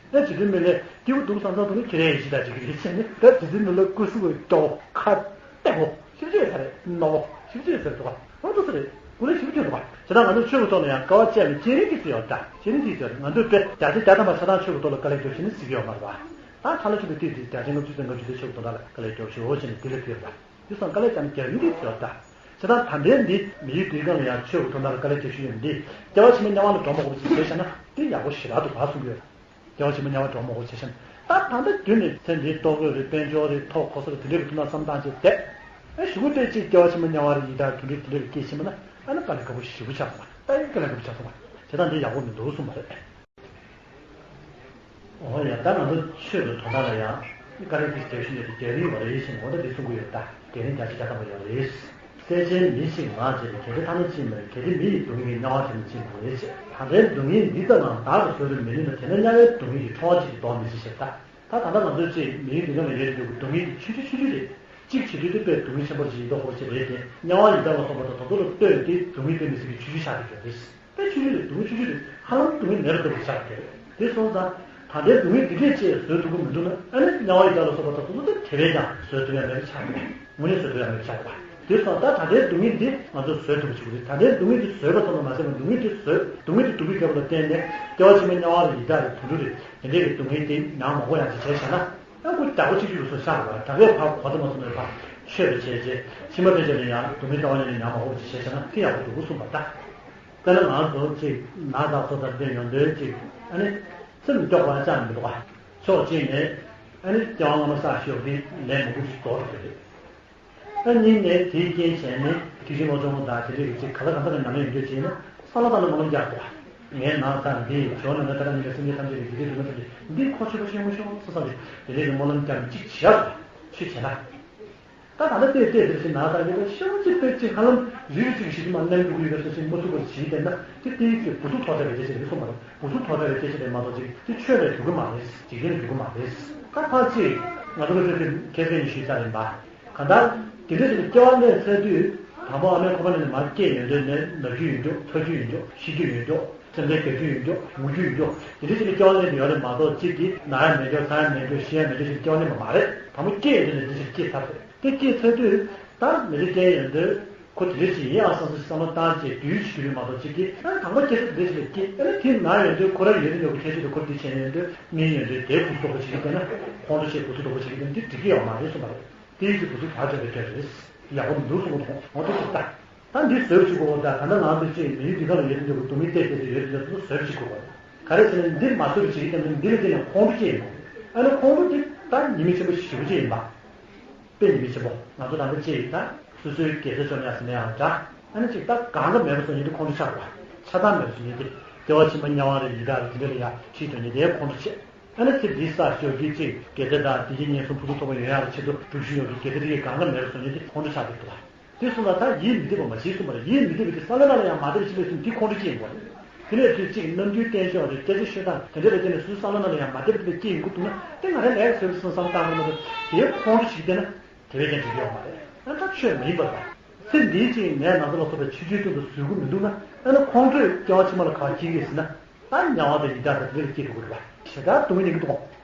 ཨེ་རྗེ་བཙུན་མི་ལས་སྐྱིད་པོ་འདུག་བསམ་བསམ་འདུག་ན་ཁྱེད་རང་ཡིན་ཞིག་དང་ཅིག་གི་རེད་ཟེར་ནས་ད་རྗེ་བཙུན་མི་ལ་སྐུ་གཟུགས་སྐྱོ་བོ་ཁ་གཏད་པོ་ཞིབ་ཅིག་ཡོད་ས་རེད་རྣོ་བོ་ཞིབ་ཅིག་ཡོད་ས་རེད་འདུག་བ། འོ་འདུག་ས་རེད་སྐུ་ལས་ཞིབ་ཅིག་འདུག་བ། བྱས་ཙང་ང་ཚོ་ཆོས་ཀྱི་ཐོག་ལ་ཡང་དཀའ་བ་སྤྱད་ནས་སྤྱན་རས་གཟིགས་ཡོད་ད་སྤྱན་རས་གཟིགས་ཡོད་རེད་ང་ཚོས་དཔེ་བརྒྱ་ཆ་བརྒྱ་ཐམ་པ་ཆ་ཚང་ཆོས་ཀྱི་ཐོག་ལ་དཀའ་ལས་རྒྱོབ་ཤེས་ནས་གཟིགས་ཡོད་མ་རེད་བ། ད་ཁ་ལ་ཆུ་ལ་ཏིག་ཏིག་བརྒྱ་ཆ་ལྔ་བཅུ་ཙམ་ལྔ་བཅུ་དེ་ཆོས་ཀྱི་དོན་དག་ལ་དཀའ་ལས་རྒྱོབ་ཤོག་ཟེར་ནས་དེ་ལ་ཕུལ་བ། དེ་སོང་དཀའ་ལས་བརྒྱ་ནི་བརྒྱ་ཡིན་དེ་ཚོ་ད། བྱས་ཙང་ད་ལྟའི་འདི་མི་ཡུལ་འདིའི་སྒང་ལ་ཡང་ཆོས་ཀྱི་དོན་དག་ལ་དཀའ་ལས་རྒྱབ་ཤུལ་ཡོད་འདི་སྐྱེ་བ་ཕྱི་མ་དམྱལ་བ་ལ་འགྲོ་མ་དགོས་པ་ཅིག་བྱས་བཞག་ན་དེ་ཡག་པོ་ཞེ་དྲག་འདུག་ག་གསུང་གི་ཡོད། སྐྱེ་བ་ཕྱི་མ་དམྱལ་བ་འགྲོ་མ་དགོས་པ་བྱས་བཞག་ན་ད་ད་ལྟ་རྒྱུན་ནས་ཚེ་འདིའི་ལྟོ་གོས་རེད་དཔལ་འབྱོར་རེད་ཐོབ་གོ་ས་རེད་དེ་འདྲའི་གི་ཐུགས་སྣང་བསམ་བཏང་བྱས་བསྡད། ཨ་གཞུག་གུ་དེ་ཅིག་སྐྱེ་བ་ཕྱི་མ་དམྱལ་བ་རེད་ཡི་དྭགས་དེ་འདྲའི་དེ་འདྲའི་གི་སྐྱེས་ཕྱིན་པ་ན་ཨ་ནི་དཀའ་ལས་ཁག་པོ་ཞེ་པོ་ཆགས་སོང་བ་ད་ཡང་དཀའ་ལས་ཁག་པོ་ཆགས་སོང་བ་བྱས་ཙང་འདི་ཡག་པོ་མི་འདུག་གསུངས་པ་རེད། འོ་ཡ་ད་ང་ཚོ་ཆོས་ཀྱི་དོན་དག་ལ་ཡང་བཀའ་དྲིན་གྱིས་རྒྱབ་ཤིང་ཡོད་དེ་རྒྱ་རིགས་བ་རེད་ཞེས་འོ་ད་འདི་གསུང་གི་ཡོད་ད་རྒྱ་རིགས་བརྒྱ་ཆ་བརྒྱ་ཐམ་པ་ཡོད་རེད། སྲས་ཆེན་མི་ཞིག་ངག་བཅད་པས་གལ་ཏེ་ཐ་ན་ཅིས་མེད་གལ་ཏེ་མི་ཡི་སྡུག་བསྔལ་གྱི་དམྱལ་བ་དེ་ནི་ཅིས་མ་རེད་ཅེས་ད་ལྟའི་སྡུག་བསྔལ་འདི་ཙམ་ལའང་བདག་གིས་བཟོད་དུ་མི་ནུས་ན་དེ་ན་དམྱལ་བའི་སྡུག་བསྔལ་གྱི་ཁྲོ་བ་ཅིག་གིས་ལྡོག་མི་སྲིད་ཞེས་ད། ད་ད་ལྟ་ང་ཚོ་ཅིག་མིའི་སྡུག་བསྔལ་ལ་ཡོད་དུས་སྡུག་བསྔལ་གྱི་ཆུང་ཆུང་ཆུང་ཆུང་རེད། གཅིག་བྱེད་དུས་དེ་དཔེ་སྡུག་བསྔལ་ཆེན་པོ་ཞིག་ཡིན་མདོག་ཁ་པོ་ཞིག་རེད་དེ། དམྱལ་བ་ཡི་དྭགས་ལ་སོགས་པ་དང་དེ་ཚོ་ལ་ལྟོས་ཏེ་སྡུག་བསྔལ་དཔེ་མི་སྲིད་པའི་ཆུང་ཆུང་ཆགས་ཀྱི་ཡོད་རེད། དཔེ་ཆུང་ཆུང་རེད་སྡུག་བསྔལ་ཆུང་ཆུང་རེད་ཧ་ལམ་སྡུག་བསྔལ་མེད་པ་ལྟ་བུ་ཆགས་ཀྱི་རེད། དེ་སོང་ཙང་། ད་ལྟའི་སྡུག་བསྔལ་འདི་འདྲས་ཅིག་བཟོད་ཐུབ་ཀྱི་མི་འདུག་ན་ཨ་ནི་དམྱལ་བ་ཡི་དྭགས་ལ་སོགས་པ་དང་དེ་ཚོ་དེ་དེ་བས་ཀྱང་བཟོད་ཐུབ་ཡ་མེད་པ་ཆགས་ཀྱི་རེད། དངོས་གནས་བཟོད་ཐུབ་ཡ་མེད་པ་ཆགས་ཀྱི་རེད། དེ་སོང་ཙང་ད་ལྟའི་སྡུག་བསྔལ་འདི་ང་ཚོ་བཟོད་ཐུབ་ཀྱི་རེད་ད་ལྟའི་སྡུག་བསྔལ་འདི་བཟོད་པ་ཙམ་དུ་མ་ཟད་པར་སྡུག་བསྔལ་འདི་བཟོད་སྡུག་བསྔལ་འདི་སྡུག་པའི་རྒྱབ་ལ་བརྟེན་ནས་སྐྱེ་བ་ཕྱི་མ་དམྱལ་བ་རེད་ཡི་དྭགས་རེད་དུད་འགྲོ་རེད་དེ་འདྲས་ཀྱི་སྡུག་བསྔལ་འདི་མྱངས་མ་དགོས་ཡ་ཅིག་བྱས་བྱས་ན། ཨ་ཁུ་བདག་པོ་གཅིག་གྱུར་སོ་ཤར་བ་ད་གའི་ཕར་གོ་ད་མ་སོང་ནས་ཕར་ཆོས་པ་བྱས་རྗེས་ཕྱི་མ་ཕན་ཆད་ལ་ཡང་སྡུག་བསྔལ་རྩ་བ་ཉིད་ནས་མྱངས་མ་དགོས་པ་ཅིག་བྱས་བྱས་ན་དེ་ཡག་པོ་འདུག་གསུངས་པ་ད། དཔེར་ན་ང་ཚོ་ཅིག་ན་ཚ་སོགས་དང་འབྲེལ་ཡོང་དུས་ཅིག་ཨ་ནི་སེམས་སྐྱོ་བ་ཅང་མི་འདུག་ག་ཕྱོགས་གཅིག་ནས་ཨ་ནི་སྐྱེ་བ་སྔ་མ་བསགས་ཤོག་གི་ལས་མང་པོ་ཞིག་རྫོགས་འགྲོ་གི་རེད། ཨ་གཉིས་ནས་དེའི་རྐྱེན་བྱས་ནས་དེ་བཞིན་བློ་སྦྱོང་དང་དེ་འདྲའི་རིགས་ཅིག་ག་ལ་གང་འདྲ་གི་ནམ་ཡང་ཡོང་རྒྱུ་བྱས་ན་བསམ་བློ་བཏང་ནས་སྨོན་ལམ་རྒྱག་དགོས། ངའི་ན་ཚ་འདི་ཇོ་ནང་ན་ད་ལྟ་ཉིད་ལ་སེམས་ཅན་ཐམས་ཅད་ཀྱི་དགེ་སྡིག་སྡུག་བསྔལ་ཐམས་ཅད་འདི་ཁོ་ཆོད་པ་ཤེས་མི་ཤོག་བསམ་བསམ་གྱི་དེ་འདྲའི་གི་སྨོན་ལམ་རྒྱག་ནས་ཅིག་བྱས་དགོས་ཆོས་བྱས་ན། ད་ད་ལྟ་བལྟས་བལྟས་དེར་ཕྱིན་ན་ད་ཡོད་པའི་ཤེས་བ་གཅིག་པའི་གཅིག་ཧ་ལམ་རིགས་རུས་གཅིག་གི་ཞི་བདེ་མ་གནས་འགྲོ་གི་ཡོད་པའི་སོ་སོའི་མ་ཐུབ་པར་བྱེད་བསྡད་ན་དེ་ལྟའི་ཚེ་བུ་ཚུགས་ཐོག་ཐག་རེད་ཅེས་བྱས་ནས་གསུངས་པ་རེད། བུ་ཚུགས་ཐོག་ཐག་རེད་ཅེས་བྱས་ནས་མ་གཏོགས་ཅིག་དེ་ཆོས་ལས་འགྲོ་གི་མ་རེད། འཇིག་རྟེན་ལས་འགྲོ་གི་མ་རེད། ད་ཕར་ཅིག་ང་ཚོ་གི་ཚོད་དེ་ཁས་ལེན་ཞུས་ཚར་ཡིན་པ། གང་ལྟར་དེ་འདྲ་ཞིག་ལ་སྐྱེ་བ་ལེན་ཚར་དུས་དང་པོ་ཨ་མའི་ཁོག་པ་ནས་མར་སྐྱེས་ཡོང་དུས་ནས་ན་རྒྱུ་ཡོང་རྒྱུ་ཚ་རྒྱུ་ཡོང་རྒྱུ་ཤི་རྒྱུ་ཡོང་རྒྱུ། སེམས་ཁྲལ་རྒྱག་རྒྱུ་ཡོད་འགྲོ། ངུ་རྒྱུ་ཡོད་འགྲོ། དེ་འདྲ་ཞིག་ལ་སྐྱེ་བ་ལེན་དུ་ཡོད་རེད་མ་གཏོགས་གཅིག་གིས་ན་ཡ་མེད་འགྲོ་ཚ་ཡ་མེད་འགྲོ་ཤི་ཡ་མེད་འགྲོ་ཞིག་སྐྱེ་བ་ལེན་པ་མ་རེད། དང་པོ་སྐྱེ་ཡོད་དུས་ནས་འདི་ཞིག་སྐྱེས་ཚར་རེད། དེ་སྐྱེས་ཚར་དུས་ད་མི་ཚེ་སྐྱེལ་ཡོང་དུས་ཁོ་དེ་འདྲ་ཞིག་ཡིན་ཨང་བསམ་བསམ་བློ་བཏང་བྱས་འདུལ་ཞིག་རེད་མ་གཏོགས་གཅིག་གིས་ཨ་ནི་དང་པོ་སྐྱེ་ས་དེ་འདྲ་ཞིག་ལ་སྐྱེས་ཨ་ནི་དེ་ན་ཡོང་དུས་ཁོ་རང་ཡོད་དུས་ནས་ཁོ་ཁྱད་ཆོས་དུ་ཁོ་དེ་བྱས་ཡོང་དུས་སྨིན་ཡོང་དུས་དེ་གུ་སུ་དོག་པོ་བྱེད་ཀྱི་བསྡད་ན་ཁོང་ཁྲོ་བྱས་གུ་སུ་དོག་པོ་བྱེད་ཀྱི་བསྡད་ན་དེ་འགྲིག་གི་ཡོད་མ་རེད་གསུངས་པ་རེད། དེའི་ཚེ་བུ་ཚུགས་བར་བྱ་བའི་དོན་རེད། ཡག་པོ་མི་འདུག་གསུངས་པ་དང་འོ་དེ་ཅིག་ལྟ། ད་འདི་བཟོས་པ་ཞིག་གོ་ད་ད་ལྟ་ང་ཚོ་ཅིག་མི་ཡུལ་འདི་ག་ལ་ཡོད་དུས་འདུག་གི་སྡུག་བསྔལ་བལྟས་བལྟས་ཏེ་ཡོད་དུས་འདུག་བཟོས་པ་ཞིག་གོ་ག་རེ་ཟེར་ན་འདི་མ་བཟོས་པ་ཞིག་ཡིན་ན་འདི་ལ་བརྟེན་ནས་ཁོང་ཁྲོ་སྐྱེས་ཡོང་གི་ཨ་ནི་ཁོང་ཁྲོ་དེ་ད་ཉེས་དམིགས་ཆེན་པོ་ཞེ་པོ་ཅིག་ཡིན་པ། དཔེ་ཉེས་དམིགས་ཆེན་པོ་ང་ཚོ་ད་ལྟ་ཅིག་ད་སོ་སོའི་དགེ་རྩ་བཅོ་ཉག་ཟིན་ན་ཡང་འདྲ་ཨ་ནི་ཅིག་ད་གང་ག་མེད་པ་བཟོ་ཉིན་དུ་ཁོང་ཁྲོ་ཆགས་པ། ཆགས་སྡང་མེད་པ་བཟོ་ཉིན་དུ་སྐྱེ་བ་ཕྱི་མ་དམྱལ་བ་རེད་ཡི་དྭགས་རེད་དེ་འདྲ་ལ་ཡང་ཁྲིད་འགྲོ་ཉིན་དེ་ཁོང་ཁྲོ་ཆེ། ཨ་ནི་ཚེ་འདིའི་ས་ཞོག་གི་ཅིག་དགེ་རྩ་དང་བདེ་སྐྱིད་ངན་སོང་ཕུན་སུམ་ཚོགས་པ་ཡོང་ཡག་ལ་ཆེད་དུ་སྒྲུབ་བཞིན་ཡོད་ཀྱི་དགེ་རྩ་དེ་གས་གང་ག་མེད་པ་བཟོ་ཉིན་དུ་ཁོང་ཁྲོ་ཆགས་འདུག་ད། དེ་སོང་ཙང་ད་ཡིད་མི་བདེ་བ་མ་བྱེད་གསུངས་པ་རེད། ཡིད་མི་བདེ་བ་དེ་བསམ་བློ་ནང་ལ་ཡང་མ་བདེ་བ་ཞིག་སླེབས་སོང་དེ་ཁོང་ཁྲོ་སྐྱེ་ཡིན་པ་རེད། དེ་ནས་དུས་གཅིག་རྣམ་འགྱུར་བསྟན་ཤོག་རེད་སྐད་ཆ་ཤོད་སྟངས་དེ་འདྲ་ལ་བརྟེན་ནས་སོ་སོའི་བསམ་བློ་ནང་ལ་ཡང་མ་བདེ་བ་དེ་སྐྱེ་ཡོང་གི་འདུག་ན་དེ་ང་རང་ལས་བཟོས་སོང་བསམ་བཏང་གི་མ་གཏོགས་དེའི་ཁོང་ཁྲོ་ཞིག་བསྟན་ན་དེ་བས་ཀྱང་འགྲིག་གི་ཡོད་མ་རེད། ཨ་ད་ཆོས་མ་ཡིན་པ་དང་། ཚེ་འདིའི་གཅིག་ནད་ན་ཚ་ལ་སོགས་པའི་ཆོས་བརྒྱུད་སྟེང་དུ་བཟོད་སྒོ་མི་འདུག་ན་ཨ་ན་ཁོང་ཁྲོས་སྐྱེ་བ་ཕྱི་མ་ལ་ག་བ་སྐྱེ་གི་ཡོད་ཟེར་ན། ད་དམྱལ་བ་དང་ཡི་དྭགས་དང་དེ་ལ་སྐྱེ་འགྲོ་གི་རེད་པ། ཞེ་དྲག་སྡུག་བསྔལ་མྱོང་གི་འདུག་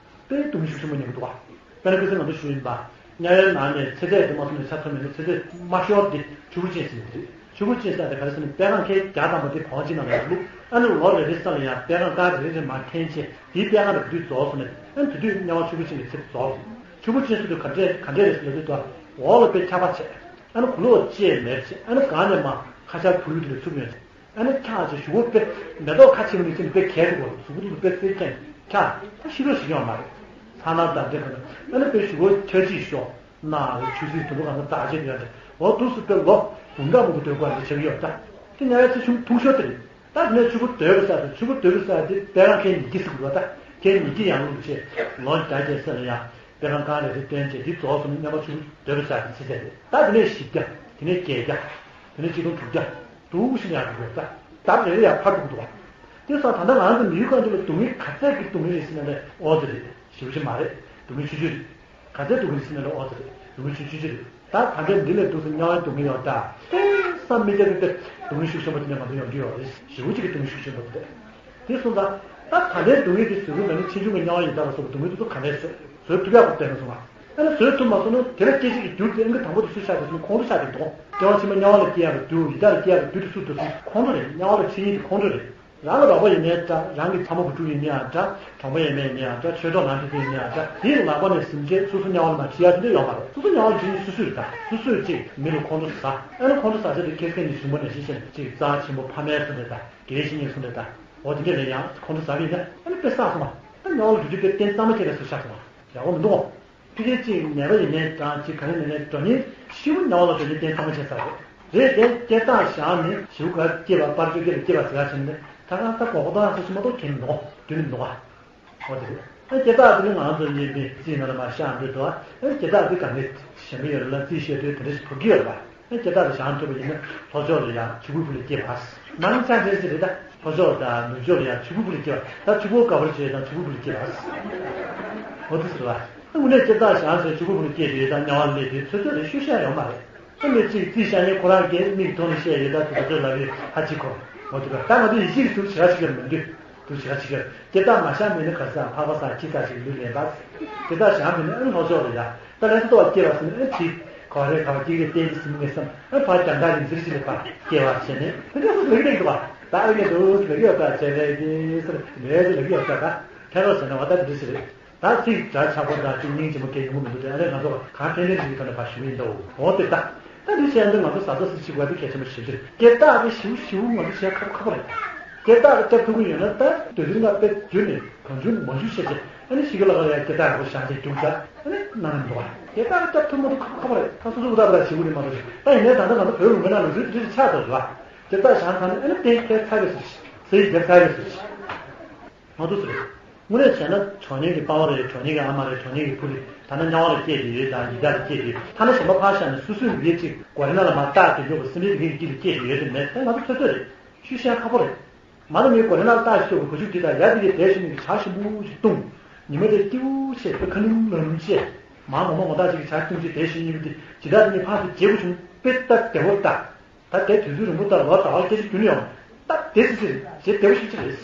དཔེ་སྡུག་བསྔལ་ཤུགས་ཆེན་པོ་མྱོང་གི་འདུག་པ། དཔེར་ན་ཁ་སང་ང་ཚོ་ཞུས་ཡིན་པ། དམྱལ་བའི་ནང་ནས་ཚེ་ཚད་དུ་མ་སོང་ནས་ཆ་མཐུན་མེད་ན་ཚེ་ཚད་དམའ་ཤོས་དེ་ཆུ་བུར་ཅན་ཟེར་ནས་དེ་རེད། ཆུ་བུར་ཅན་ཟེར་དེ་ག་རེ་ཟེར་ན་དཔེ་ཁང་ཁལ་བརྒྱ་ཐམ་པ་དེ་བང་ཅིག་ནང་ལ་ཡར་བླུགས་ཨ་ནི་ལོ་རེ་རེ་ས་ལ་ཡར་དཔེ་ཁང་ཀ་རེ་རེ་མར་འཐེན་བྱས་དེའི་དཔེ་ཁང་ལ་བུ་དུས་རྫོགས་སོང་ནས་ཨ་ནི་དེ་དུས་དམྱལ་བ་ཆུ་བུར་ཅན་གྱི་ཚེ་རྫོགས་སོང་། ཆུ་བུར་ཅན་ཟེར་དུས་ག་འདྲས་ག་འདྲས་རེད་ཟེར་ན་དེ་དུས་འོག་ལ་དཔེ་ཁྱབ་པ་བྱས་ཨ་ནི་གུ་ལོག་བཅད་མེད་བྱས་ཨ་ནི་སྒང་ནས་མར་ཁ་ཆར་བུ་ཡུག་དེ་ལ་འཚུབ་ཡོང་བྱས། ཨ་ནི་འཁྱག་ཅིག་གཞུག་གུ་དཔེ་མེ་ཏོག་ཁ་ཕྱེ་བ་ནས་ཅི་ནས་དཔེ་གས་འདུག་གོ་གཟུགས་པོ་དེ་ཚོ་དཔེ་གསེར་ཁྱང་འཁྱག་ད་ཤི་རོགས་ཤིག་ཡོང་མ་རེད། ཚ་ན་འདམ་འདྲེ་ག་ན་ཨ་ནི་དཔེ་གཞུག་གུ་ཆར་ཅིག་ཤོག་ན་རེ་ཆུ་སྲིན་དུམ་བུ་ག་ན་འདག་ཅིག་ཡོད་རེད། འོ་འདུག་སུ་དཔེ་ལོ་དགུང་གྲངས་མང་པོ་སྡོད་དགོས་རེད་ཆགས་ཀྱི་ཡོད་ད། དེ་ཉལ་བའི་ཚེ་ཆུང་ཐུང་ཤོས་དེ་རེད། ད་དེ་ནས་ཆུ་བུར་རྡོལ་བ་ཟེར་དེ་ཆུ་བུར་རྡོལ་བ་ཟེར་དེ་དཔེ་རང་ཁྱེད་ཉིད་ཀྱིས་ཟེར་དགོས་ད། ཁྱེད་ཉིད་ཀྱིས་ཡང་ལུགས་བྱེད་ལོ་བརྒྱ་བརྒྱད་ཟེར་ལ་ཡང་དཔེ་རང་གང་རེ་རེ་བསྟན་བྱས་དེ་རྫོགས་སོང་ན་མཉམ་པ་ཆུ་བུར་རྡོལ་བ་ཟེར་དེ་ཚེ་ཚད་རེད། ད་དེ་ནས་བཞི་བརྒྱ་དེ་ནས་བརྒྱད་བརྒྱ། དེ་ནས་ཆིག་སྟོང་དྲུག་བརྒྱ། འདུག་ཤི་ནས་ཡར་འགྲོ་དགོས་ད། ད་རེ་རེ་ཡར་འཕར་འགྲོ་གི་འདུག་བ། དེ་སོང་ད་ལྟ་ང་ཚོ་མི་ཡུལ་གང་ཅི་ལ་སྡུག་བསྔལ་ག་ཚད་ཀྱི་སྡུག་བསྔལ་རེད་ཟེར་ན་ལས་ཨོ་ཙི་རེད། ཞེ་པོ་ཅིག་མ་རེད། སྡུག་བསྔལ་ཆུང་ཆུང་རེད། ག་ཚད་སྡུག་བསྔལ་ཟེར་ན་ལས་ཨོ་ཙི་རེད། སྡུག་བསྔལ་ཆུང་ཆུང་ཅིག་རེད། ད་ད་ལྟའི་འདི་ལས་སྡུག་ས་དམྱལ་བའི་སྡུག་བསྔལ་ཡོད་ད། དེ་བསམ་མི་ཁྱབ་པའི་སྡུག་བསྔལ་ཤུགས་ཆེན་པོ་དེ་ནས་ང་ཚོ་ཡོང་གི་ཡོད་རེད། ཞེ་པོ་ཅིག་གི་སྡུག་བསྔལ་ཤུགས་ཆེན་པོ་དེ་རེད། དེ་སོང་ཙང་ད་ད་ལྟའི་སྡུག་བསྔལ་དེ་བཟོད་ཀྱི་མེད་ན་ཕྱིས་འབྱུང་གི་དམྱལ་བ་ཡི་དྭགས་ལ་སོགས་པའི་སྡུག་བསྔལ་དེ་ཚོ་ག་ནས་བཟོད་བཟོད་ཐུབ་ཡག་པོ་བསྟན་ན་སོང་ང་། ཨ་ནི་བཟོད་ཐུབ་མ་སོང་ན་དེ་ལ་སྐྱེ་བྱེད་ཀྱི་རྒྱུ་དེ་ཨང་ཀི་དང་པོ་དེ་སུ་ཆགས་འདུག་ཟེར་ན་ཁོང་ཁྲོ་ཆགས་ཀྱི་འདུག་སྐྱེ་བ་ཕྱི་མ་དམྱལ་བ་ལ་སྐྱེ་ཡག་གི་རྒྱུ་ཡི་དྭགས་ལ་སྐྱེ་ཡག་གི་རྒྱུ་དེ་སུ་འདུག་ཟེར་ན་ཁོང་ཁྲོ་རེད། དམྱལ་བ་ལ་ཁྲིད་མཁན་དེ་ཁོང་ཁྲོ་རེད། རང་ལ་རོགས་པ་ཡིན་ནའི་འདྲ། རང་གི་ཚ་མོ་བུ་ཕྲུག་ཡིན་ནའང་འདྲ། གྲོང་པ་ཡས་མས་ཡིན་ནའང་འདྲ། ཆོས་གྲོགས་ནང་ཁྲིད་མཁན་ཡིན་ནའང་འདྲ། དེའི་ལག་པ་ནས་ཟིན་བྱས་སོ་སོ་དམྱལ་བ་ལ་མ་ཁྲིད་ཡག་དེ་འདྲ་ཡོད་མ་རེད། སོ་སོ་དམྱལ་བ་ལ་ཁྲིད་མཁན་སུ་སུ་རེད་ད། སོ་སོས་ཅིག་མི་ལ་ཁོང་ཁྲོ་ཟ། ཨ་ནི་ཁོང་ཁྲོ་ཟ་ས་དེ་ཁེར་སྐད་ནས་གཞུང་པ་ནས་ཤེས་བྱས་ནས་ཅིག་རྩ་ཆེན་པོ་ཕ་མའི་གསུང་རེད་ད། དགེ་བཤེས་གཉེན་གསུང་རེད་ད། འོ་དེ་འདྲ་ལས་ཡང་ཁོང་ཁྲོ་ཟ་གི་ཡིན་ན་ཨ་ནི་དཔེ་བསགས་སོང་བ། ད་དམྱལ་བ་ལ་འགྲོ་རྒྱུ་དཔེ་གཏན་གཏན་མ་ཁེལ་བའི་བཟོ་ཆགས་སོང་བ། ཡག་པོ་མི་འདུག་གོ། ཕ་གི་ཅིག་ནད་པ་ཡིན་ནའི་འདྲ་ཅིག་ག་རེ་ཡིན་ནའི་འགྲོ་ཉིན་ཤི་བོ་དམྱལ་བ་ལ་འགྲོ་ཉིན་གཏན་ཚང་མ་བྱས་ཚར་རེད། རེད་དེ་སྐྱེ་རྟགས་བཞག་ནས་ཞིའུ་གར་སྐྱེས་པ་པར་ཆོས་སྐྱེས་ལ་སྐྱེས་པ་ཟེར་ཡག་བྱས་ནས་ད་ག་ད་གོ་གོ་ད་སོ་སོ་མ་གཏོགས་གྱོན་མི་འདུག་གོ། གྱོན་མི་འདུག་ག། འོ་དེ་རེད། ཨ་སྐྱེ་རྟགས་དེ་ནི་ང་ཚོ་ཡིན་པའི་རྩིས་ནང་ལ་མ་བཞག་འདོད་དོ། ཨ་སྐྱེ་རྟགས་དེ་ག་ནས་བྱེད་མི་ཡོད་ལ་རྩིས་བཤད་དུས་དེ་འདྲ་ཞིག་བོར་གྱི་ཡོད་པ། ཨ་སྐྱེ་རྟགས་དེ་བཞག་ཐུབ་པ་ཡིན་ན་ལྷོ་ཕྱོགས་ལ་ཡང་ཆུ་བུར་བུ་ལ་སྐྱེས་པ། ནང་ཆ་འདྲེས་ཟེར་རེད་ད། ལྷོ་ཕྱོགས་དང་ནུབ་ཕྱོགས་ལ་ཡང་ཆུ་བུར་བུ་ལ་སྐྱེས་པ། ད་ཆུ་བུར་ག་བར་བྱེད་དང་ཆུ་བུར་བུ་ལ་སྐྱེས་པ། འོ་དེ་ཟེར་བ། ཨ་དངོས་གནས་སྐྱེ་རྟགས་བཞག་ཚེ་ཆུ་བུར་བུ་ལ་སྐྱེས་ཏེ་ཡོད་ད་དམྱལ་བ་ལ་སླེབས་དུས་ཚོད་ཚོད་རེ་ཤོད་ཤ་ཡོང་མ་རེད། ཨ་ནི་གཅིག་རྩིས་བཞག་ཉིན་ཁོ་རང་གིས་མིག་མཐོང་ནས་བཤད་ཡོད་ད་དེ་ཚོ་ལབ་ཡོད་ཧ་ཅི་གོ། འོ་དེ་ག་ད་ང་ཚོ་ཡིད་ཆེས་ཀྱི་ཟུར་བྱེད་ར་ཞིག་ཡོད་མི་འདུག་དུ་ཞེ་དྲག་ཅིག་ཡོད། སྐྱེ་རྟགས་མ་བཞག་མིན་ན་ག་ས་འཕགས་པ་སངས་ཁྱི་ས་ཞིག་ལུས་ལེན་པ། སྐྱེ་རྟགས་བཞག་མིན་ན་ཨ་ནི་ལྷོ་ཕྱོགས་ལ་ཡ། ད་ལན་ཚ་ཏོ་བ་སྐྱེ་བ་ཟིན་ཨ་ནི་ཁྲིད། ག་བ་རེད་ག་བ་སྐྱེ་གི་རྟེན་གྱི་སྲིན་མོ་ངས་བསམ་ཨ་ཕ་རྒྱང་གྲགས་རིང་ཟིར་ཞིག་ལ་ཕ་སྐྱེ་བ་བྱས་ནས་ཨ་ནི་སུ་ལེགས་ལེགས་འདུག་བ། ད་ཨ་ནི་འདུག་ལེགས་ཡོད་ད་བྱས་ལེགས་ཀྱི་སར་ལེགས་ཀྱི་ལེགས་ཡོད་ད་ད་ཐལ་བ་ཟེར་ན་བ་ད་འདི་ཞིག་རེད། ད་ཚིག་སྒྲ་ཆགས་པོ་དང་ཅིག་སྙིང་རྗེ་མོ་སྐད་ཡོང་གི་མི་འདུག་དེ་ཨ་ནི་ང་ཚོ་གང་ཕན་ཕན་ཞིག་གི་ཐོག་ནས་ཕ་ཞུ་གི་ཡིན་འདུག་འོ་དེ་ད། ད་འདི་བྱས་ན་ང་ཚོ་གཟའ་ཟླ་སི་ཤི་དགོས་དེ་གལ་ཆེན་པོ་ཞིག་རེད། སྐྱེ་རྟགས་དེ་ཞིའུ་ཞིའུ་ང་ཚོ་བྱས་ཁག་པོ་ཁག་པོ་རེད། སྐྱེ་རྟགས་དེ་སྐྱབས་ཐུབ་ཀྱི་ཡོད་ན་ད་དུས་དུས་ལ་དཔེ་བརྒྱུད་ནས་གང་བྱུང་མང་བྱུང་བཤད་ཀྱི་ཨ་ནི་ཤི་གི་ལ་ག་ལ་ཡ་སྐྱེ་རྟགས་ཁོ་བཞག་ཚེ་རྒྱུག་བྱ་ཨ་ནི་གནང་ནས་འདུག་བ། སྐྱེ་རྟགས་དེ་སྐྱབས་ཐུབ་མ་ཐུབ་ཁག་པོ་ཁག་པོ་རེད། ད་སོ་སོ་ཨུ་ད་པ་ཞིའུ་རེད་མ་གཏོགས་ད་ཡིན་ནའི་ད་ལྟ་ང་ཚོ་བོད་ལུང་པའི་ནང་ལ་འདི་འདྲ་ཆགས་འདུག་བ། སྐྱེ་རྟགས་བཞག་ཚར་ནས་ཨ་ནི་གཏན་འཁེལ་ཚར་བས་སུ་ཞིག་ཟེར་ཡི་རྒྱབ་ཚར་བས་སུ་ཞིག་མ་གཏོགས་སུ་རེད། དངོས་གནས་བྱས་ན་གྲོགས་མཉམ་གྱི་པ་ཕ་རེད། གྲོགས་མཉམ་གྱི་ཨ་མ་རེད། གྲོགས་མཉམ་གྱི་བུ་རེད། ཐ་ན་གཉའ་བ་ལ་སྐྱེས་ཏེ་ཡོད་དང་ཡི་དྭགས་ལ་སྐྱེས་ཏེ་ཡོད། ཐ་ན་གཞན་པ་ཕར་བཞག་ནས་སོ་སོའི་མི་གཅིག་གོ་རེ་ན་ལ་མར་བཏགས་ཏེ་སྐྱོ་བོ་སེམས་པའི་དགེ་རྒན་གྱི་དཀྱིལ་ལ་སྐྱེས་ཏེ་ཡོད་དེ་མེད་ད་ང་ཚོ་ཚོད་ཚོད་རེད། ཤུལ་བཞག་ཁག་པོ་རེད། མ་ན་མི་གོ་རེ་ན་ལ་བཏགས་ཤིག་སྐྱོ་བོ་བུ་ཕྱུགས་འདི་དང་ཡ་འདི་གའི་དེ་ཞིག་ནི་གི་བྱ་ཞིམ་པོ་ཞིག་བཏུང་། ཉི་མ་དེ་སྐྱིད་པོ་བྱས་དཔེ་ཁ་ལུམ་ལམ་བྱས། མ་ངོ་མ་ངོ་ཐག་ཅིག་གི་བྱ་བཏུང་ཅིག་དེ་ཞིག་ཉི་མ་དེ་ཇི་ལྟར་དེ་ནི་ཕར་དུ་བརྗེ་པོ་བྱུང་དཔེ་ལྟ་བདེ་བོར་ལྟ། ད་དེ་དུས་ཚོད་རིང་པོ་ལྟར་ལོ་ཟླ་བ་སྐད་ཆ་རྒྱུན་ཡོང་། ད་དེ་སི་སི་རེད་བྱེད་བདེ་བོ་ཞིག་ཅིག་རེད།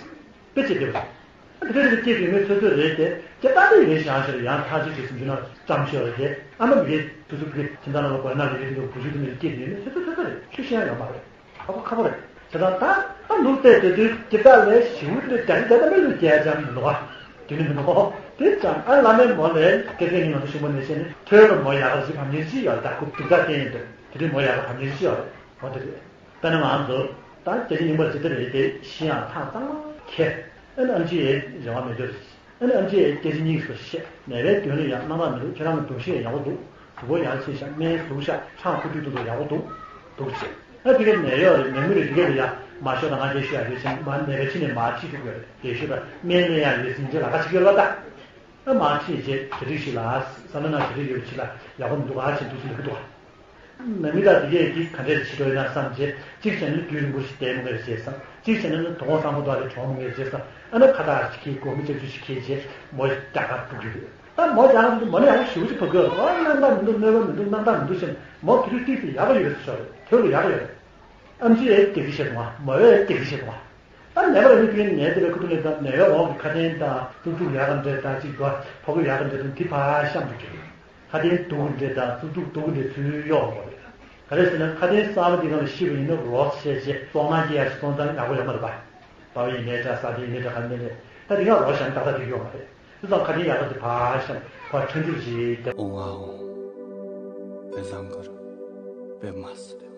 དཔེ་བྱེད་བདེ་བོ་ཞིག་ཨ་དེ་འདྲ་ཞིག་སྐྱེས་དུས་མི་ཚོད་ཚོད་རེད་དེ་ཁྱེད་ད་ལྟ་ཡིན་ཞང་ཞེས་ཡང་ཐག་ཆོད་བྱེད་སུ་འཇུ་ན་ཙམ་ཤོར་རེད་དེ་ཨ་མ་མི་རྒན་དུས་ཚོད་ཕུགས་ཁྱིམ་ཚང་ནང་ལ་དགོས་ན་ལས་རྒྱུ་དེ་བུ་ཆུང་དེ་མི་རྒན་སྐྱེས་དུས་མི་ཚོད་ཚོད་ཚོད་ཚོད་རེད་ཆུ་ཤེས་ཡང་ཡོང་མ་རེད། ཁ་པོ་ཁ་པོ་རེད། དེ་དང་ད་ཨ་ནུབ་བལྟས་དེ་དུས་སྐྱེ་རྟགས་ལས་ཞིའུ་དེ་རྒྱ་ཆེ་དེ་ལྟ་མི་ལུས་རྒྱལ་ཅང་མི་འདུག་ཨ། དེ་ནི་མི་འདུག་གོ་དེ་ཙམ་ཨ་བླ་མའི་མོ་ལས་སྐད་ཆ་ནི་ང་ཚོ་ཞིང་པ་ནས་བཤད་ནི་ཐོས་ལ་མོ་ཡག་ག་ཞིག་བམ་ཉེར་བཞི་ཡོད་ད་ཁུ་དུག་ད་བསྟན་ཡིན་འདུག་དེ་དུས་མོ་ཡག་ག་བམ་ཉེར་བཞི་ཡོད་རེད་འོ་དེ་རེད། དཔེར་ན་ང་ཚོ་ད་སྐད་ཆ་རྙིང་པ་ཇི་ལྟར་རེད་དེ་ཤི་ཡང་ཐག་གཙང་མ་ཁེལ། ཨ་ནི་ཨམ་ཆི་ཡའི་རེ་བ་མེད་འདོད་རེད། ཨ་ནི་ཨམ་ཆི་ཡའི་སྐད་ཆ་གཉིས་སུ་བཤད་ནད་པའི་དོན་ལ་ཡང་རྣམ་པ་མི་འདུག་ཁྱེད་རང་གི་གདུང་ཤེས་ཡག་པོ་འདུག་གཟུགས་པོ་ཡང་ཆེ་ཤག་སྨན་ཟུག་ཤག་ཁྲག་ཁུ་ཏུ་ཏུ་ཏུ་ཡག་པོ་འདུག་འདུག་ཅེས། ཨ་དེ་གའི་ནད་གཡོག་རེད་ནད་མུ་རེད་དེ་གའི་ལ་ཡ་མ་ཤོག་དང་ང་རྒྱལ་ཤོད་ཡ་ཡོད་ཕྱིན་མ་ནད་པའི་ཕྱི་ནས་མ་ཁྲིད་ཐུབ་ཡོད་རེད་ལས་ཤོད་དང་སྨན་སྨན་ཡ་ཡོད་ཟིན་ཆེ་ལ་ཁ་ཆེ་གི་ལ་ད། ཨ་མ་ཁྲིད་རྗེས་གྲ་སྒྲིག་ཞིག་ལ་བསམ་བློ་ན་གྲ་སྒྲིག་ཡོད་ཕྱི་ལ་ཡག་པོ་མི་འདུག་ཨ་ཆེ་འདུག་སེ་ལ་གི་འདུག་ཨ། ནང་མི་དག་དེ་གས་ཀྱིས་ག་འདྲས་བྱེད་འགྲོ་ཡིན་ན་བསམ་རྗེས་གཅིག་བྱས་ན་ནི་དུས་རིང་པོ་ཞིག་བསྡད་མི་དགོས་རེད་ཅེས་བསམ། གཅིག་བྱས་ན་ནི་དོ་དགོང་སང་ཕོ་དག་ལས་གྲོངས་མི་དགོས་རེད་ཅེས་བསམ། ཨ་ནི་ཁ་བཏགས་ཅིག་གིས་སྒོར་མོ་བཅུ་བཅུ་ཞིག་ཁྱེར་རྗེས་མོ་རྒྱ་གར་འགྲོ་གི་རེད། ད་མོ་རྒྱ་གར་འགྲོ་དུས་མོ་ནི་ཡག་པོ་ཞེ་པོ་ཅིག་ཕབ་དགོས་རེད་བ། སྣང་དག་མི་འདུག་གནོད་པ་མི་འདུག་སྣང་དག་མི་འདུག་ཟེར་ནས་མོ་དེ་དུས་ཏིག་ཙམ་ཡག་པོ་ཡོད་རེད་ཟེར་ཞོར་རེད་ཐོད་ལ་ཡག་པོ་ཡོད་རེད། ཨམ་ཆི་ཡས་སྐད་ཆ་བཤད་སོང་ང་མོ་ཡས་སྐད་ཆ་བཤད་སོང་ང་། ད་ནད་པ་རེ་མི་དེ་ནད་དེ་ལ་ཁུ་ཐུག་ལས་དང་ནད་པའི་འོག་གི་ཁ་དན་དང་བཙུགས་བཙུགས་ཡག་ག་འདྲས་དང་གཅིག་དོ་ཕོ་གི་ཡག་ག་འདྲས་དང་དེ་ཕར་གཤམ་དུ་གྱུར། ཁ་དན་སྡུག་གི་འདྲས་དང་བཙུགས་བཙུགས་སྡུག་གི་འདྲས་ཚུར་གཡོག་འོང་བ་རེད། ག་རེ་ཟེར་ན་ཁ་དན་གསར་པ་དེ་གང་ལ་ཤི་བ་ཡིན་ན་རོགས་བྱས་རྗེས་བཙོང་ནང་སྐྱེ་ཡག་ཞིག་སོང་ཙང་ཡག་པོ་ཡོད་མ་རེད་པ། བ་བ་ཡིན་ནའི་འདྲ་ས་དེ་ཡིན་ནའི་འདྲ་ག་ནས་ནས་ད་དེ་གང་རོགས་བྱས་ན་ཏག་ཏག་དེ་གཡོག་མ་རེད། དེ་ཙང་ཁ་དན་ཡག་ག་དེ་ཕར་གཤམ་ཕར་ཁྲོན་ཆུར་བྱས་ཏེ། ཨོ་ཨོ། བེ་ཟང་གར་བེ་མ་སི།